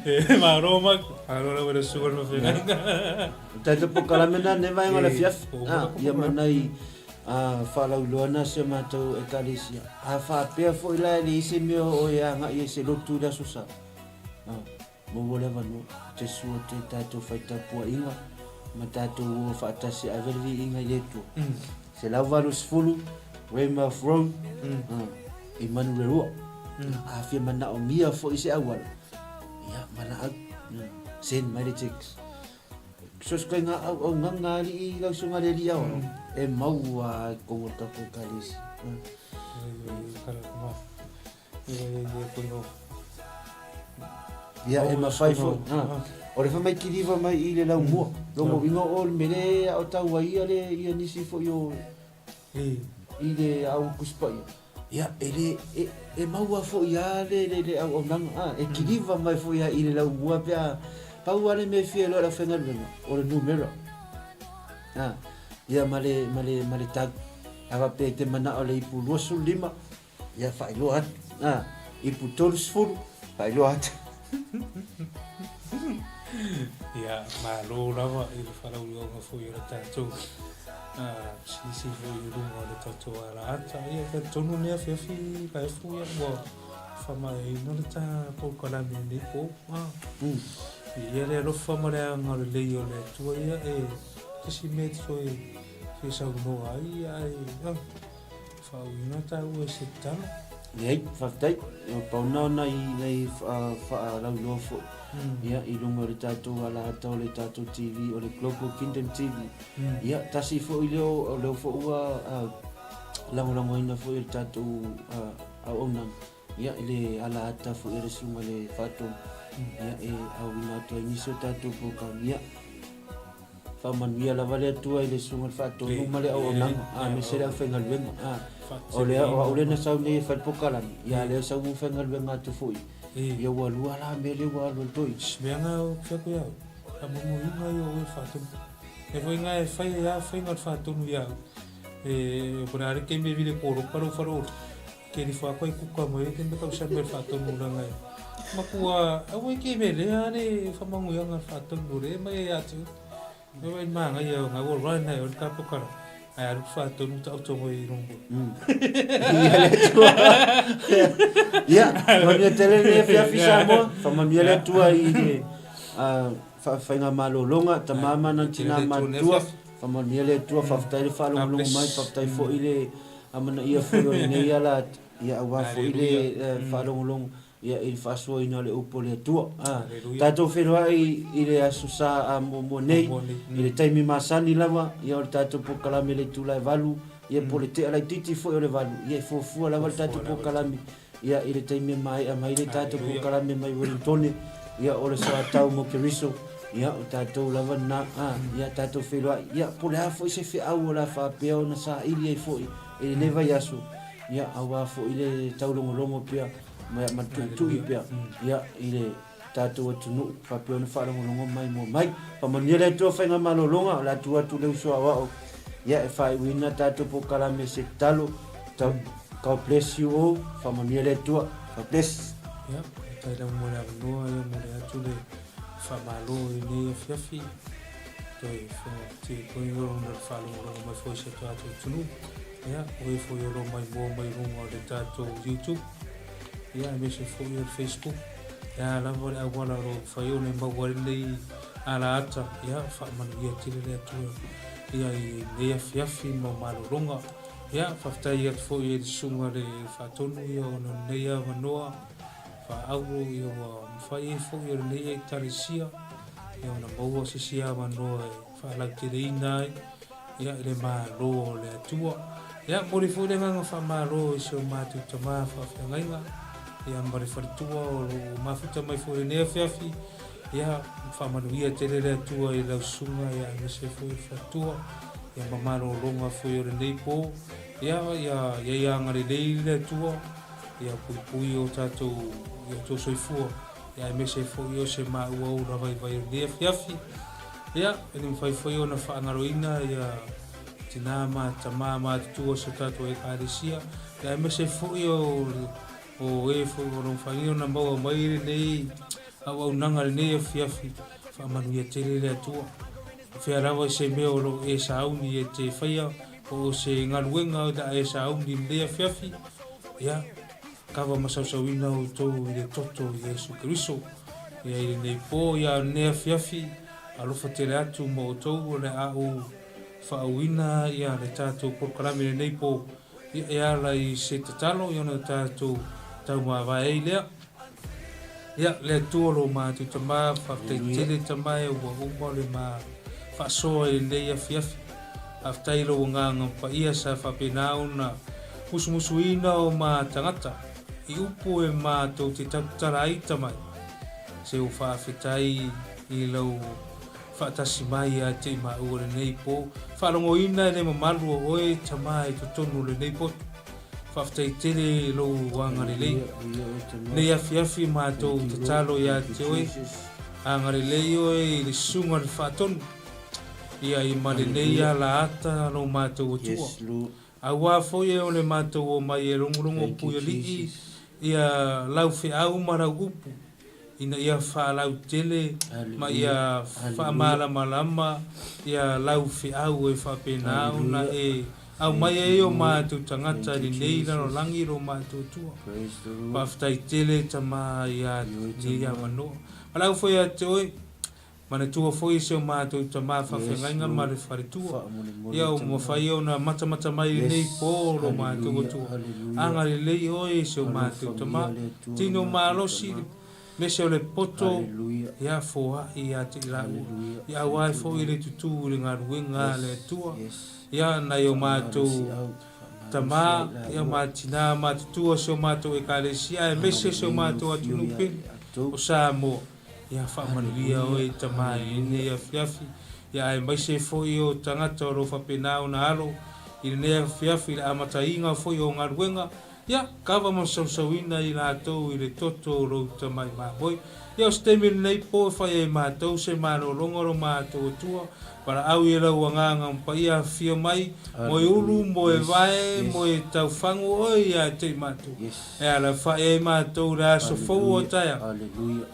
E maro ma, aro la wera sugar ma whenga. Tatou pokalame na ne vaenga o le afiafi. Ia manai faalauiloa na si a matou Ekalesia. A faapea foi la e leai se mea o e agai ai se lotu i le Aso Sa. Maua le avanoa, te sua te tatou whai tapuaiga. ma tatou o faatasi e ave le viiga i le Atua. 180 Weymouth Road, i Manureroa. A fia manaomia foi se auala, ia, valaau, send mai le text. So se koe ngā auaunaga a alii i lau susuga le alii aoao, e maua ai totonu o le tatou ekalesia. Ia, e mafai foi. O le whamaikiliva mai i le lau mua. Longa uiga o le mele a o tau ai ia le ia nisi foi o i le au Tusi Paia. Ia, e le, e, e maua foi lava le, le, le auaunaga, a, e kiliva mai foi lava i le laumua pe a, pau lava le mea e fia iloa e le aufaigaluega, o le numera, a, ia ma le, ma le, ma le tau. A faapea e te manao i le ipu 25, ia faailoa atu, a, ipu 30, faailoa atu. Ia, malo lava i le faalauiloga foi o le tatou pisinisi foi i luga o le tatou alaata. Ia, e talitonu lenei afiafi Laefu, ia, ua faamaeaina le ta polokalame i lenei po. Ia le alofa ma le agalelei o le Atua ia e tasi mea e te toe fia saunoa ai, ae Faauiga taua i se tatalo. Leai, faafetai. Pau na o nai, nai faalauiloa foi. Ia, i luga o le tatou alaata o le tatou TV, o le Global Kingdom TV. Ia, tasi foi lea o lea foi ua lagolagoina foi e le tatou auaunaga, ia, i le alaata foi a le Susuga i le Faatonu, ia, e auina atu ai nisi o tatou polokalame. Ia, Faamanuia lava le Atua i le Susuga i le Faatonu ma le auaunaga, aemaise le aufaigaluega. O lea, o au lea na sau nei e fai le polokalame, ia a lea sau ua faigaluega atu foi. Ia ua lua la mea lea ua alu ai toi. Mea nga o fia koe au, faamanuiga ia o oe Faatonu. Mea foi nga e fai ai a faiga o le Faatonu ia au. E, po o le a le taimi e vile koloka lou faleolo, Ke rifo a koe kuka mai e te me tausa me whaatonu ranga e. Makua, aua i ke me lea le whamanguianga whaatonu re mai e atu. Me wai maanga ia o ngā o rai nei o le kapokara. Ai alu whaatonu ta oto ngoi i rongo. Ia le Atua. Ia, manuia tele le afiafi Samoa. Whamanuia le Atua i le whaafaiga malologa, tama ma nā tina matutua. Whamanuia le Atua, whawhetai le whaalongolongo mai, whawhetai foi le Amanaia foi o lenei ala atu, ia aua foi le faalogologo ia i le faasoaina o le upu o le Atua. Tatou feiloai i le Aso Sa a muamua nei, i le taimi masani lava, ia o le tatou polokalame i le itula e 8, ia po o le tea laitiiti foi o le 8, ia e fuafua lava le tatou polokalame ia i le taimi e maea mai le tatou polokalame mai Wellingtone, ia o le soatau mo Keriso, ia o tatou lava lena, a, ia tatou feiloai, ia po o le a foi se feau o le a faapea ona saili ai foi i lenei vaiaso, ia aua foi le taulogologo pea ma ma le tuitui pea, ia i le tatou atunuu faapea ona faalogologo mai mua mai. Faamanuia le Atua faigamalologa, o le a tuu atu le uso aoao ia e faaiuina tatou polokalame se tatalo. God bless you all. Faamanuia le Atua. God bless. Ia, faafetai lava mo le avanoa, ia momoli atu le faamalo i lenei afiafi. Toe whakatie koe i ona le whaalongolongo mai foi se tātou atunuu. Ia, o e foi o lo mai moa mai runga o le tātou YouTube. Ia, aemaise foi o le Facebook. Ia lava le auala o lo o mafai ona e maua ai lenei alaata. Ia, faamanuia tele le Atua ia i lenei afiafi ma malologa. Ia, faafetai atu foi i le Susuga le Faatonu ia ona o lenei avanoa faaauro ia ua mafai ai foi e lenei Ekalesia ia ona maua se isi avanoa e faalauteleina ai ia i le Malo o le Atua. Ia, momoli foi le agaga faamalo i si o matou tama faafeagaiga ia ma le faletua o lo o mafuta mai foi i lenei afiafi. Ia, faamanuia tele le Atua i lau susuga ia aemaise foi le faletua ia ma malologa foi o lenei po. Ia, ia, ia ia agalelei le Atua ia puipui o tatou ia outou soifua ia aemaise foi o se maua ola vaivai o lenei afiafi. Ia, e le mafai foi ona faagaloina ia tina ma tama matutua o si o tatou Ekalesia, ia aemaise foi o o e foi o lo o mafai ona maua mai lenei auaunaga lenei afiafi, faamanuia tele le Atua. O fea lava i se mea o lo o e sauni e te faia, po o se galuega o le a e sauni i lenei afiafi, ia, kava ma sausauina outou i le toto o Iesu Keriso. Ia i lenei po, ia lenei afiafi, Alofa tele atu ma outou o le a ou faauina ia le tatou polokalame i lenei po ia e ala i se tatalo ia ona tatou taumavae ai lea. Ia le Atua lo matou Tama, faafetai tele Tama e ua uma le ma faasoa i lenei afiafi. Faafetai i lou agaga paia sa faapena ona musumusuina o ma tagata i upu e matou te tautala ai Tama e. Se ua faafetai i lou faatasi mai ia te i maua lenei po, faalogoina e le mamalu o oe Tama i totonu o lenei potu. Faafetai tele i lou agalelei. Nei afiafi matou tatalo ia te oe, agalelei oe i le susuga o le faatonu, ia i ma lenei alaata lo matou Atua. Auā foi e o le matou omai e logologo puialii ia lau feau ma lau upu, ina ia faalautele ma ia faamalamalama ia lau feau e faapena ona e aumai ai o matou tagata i lenei lalolagi lo matou Atua. Faafetai tele Tama ia lenei avanoa. Valaau foi ia te oe. Manatua foi si o matou tama faafeagaiga ma le faletua, ia ua mafai ona matamata mai i lenei po lo matou Atua. Agalelei oe i si o matou tama, tino malosi, mese o le poto, ia foai ia te i laua, ia auae foi le tutu i le galuega a le Atua, ia nai o matou tama, ia ma tina matutua si o matou Ekalesia, aemaise si o matou atunuu pele o Samoa. Ia faamanuia oe Tama i lenei afiafi, ia aemaise foi o tagata o lo o faapena ona alo i lenei afiafi i le amataina foi o galuega, ia kava ma sausauina i latou i le toto o lou tamai mamoe. Ia o se taimi lenei po e fai ai matou se malologa o lo matou Atua, valaau i lau agaga paia afifio mai, moe ulu, moe vae, moe taufagu oe ia te i matou. E alafai ai matou i le aso fou o taeao,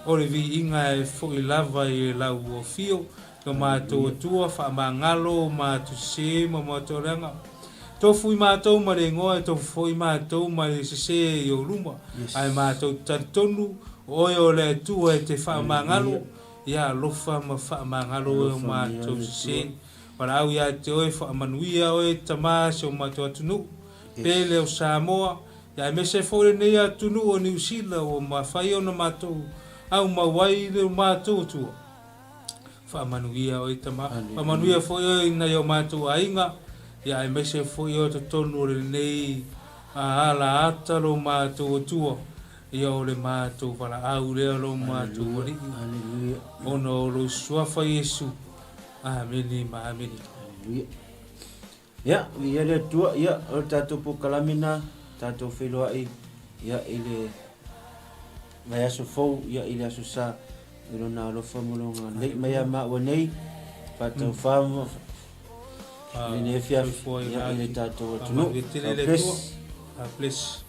o le viiga e foi lava i lau afio, lo matou Atua, faamagalo matou sese ma matou leaga. Tofu i matou ma le igoa, e tofu foi matou ma le sese i ou luma, ae matou te talitonu, o oe o le Atua e te faamagalo, ia alofa ma faamagalo oe o matou sese. Valaau ia te oe, faamanuia oe, Tama, si o matou atunuu, pele o Samoa, Ia aemaise foi lenei atunuu o Niu Sila ua mafai ona matou aumau ai le matou Atua. Faamanuia oe Tama, faamanuia foi oe i nai o matou aiga, ia aemaise foi o totonu o lenei ala ata lo matou Atua, ia o le matou valaau lea lo matou Alii, ona o lou Suafa Iesu. Amene ma amene. Haleluia. Ia, viia le Atua, ia, o le tatou polokalame na, tatou feiloai, ia, i le vaiaso fou, ia, i le aso sa, i lona alofa ma lona agalelei mai ia maua nei, faataufa ma lenei afiafi, ia, i le tatou atunuu. God bless. God bless.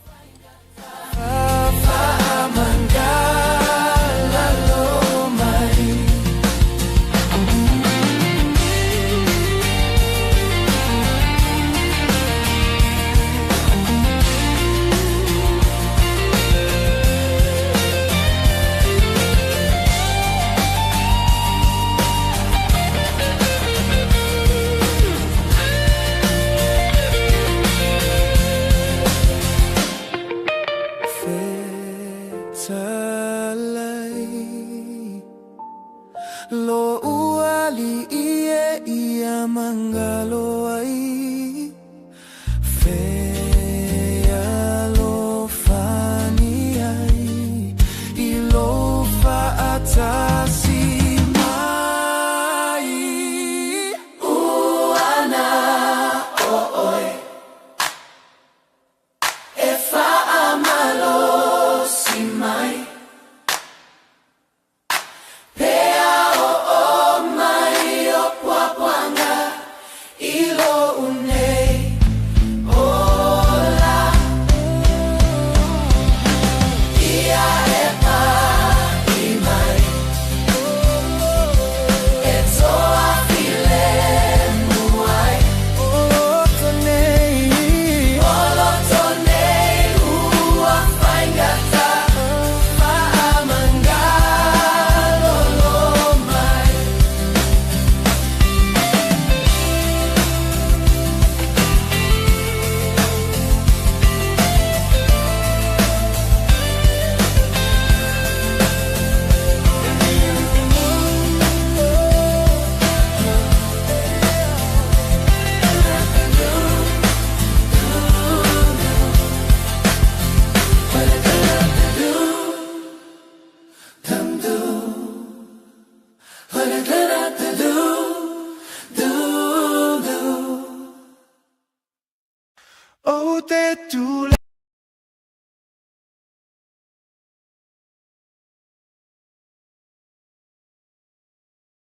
te.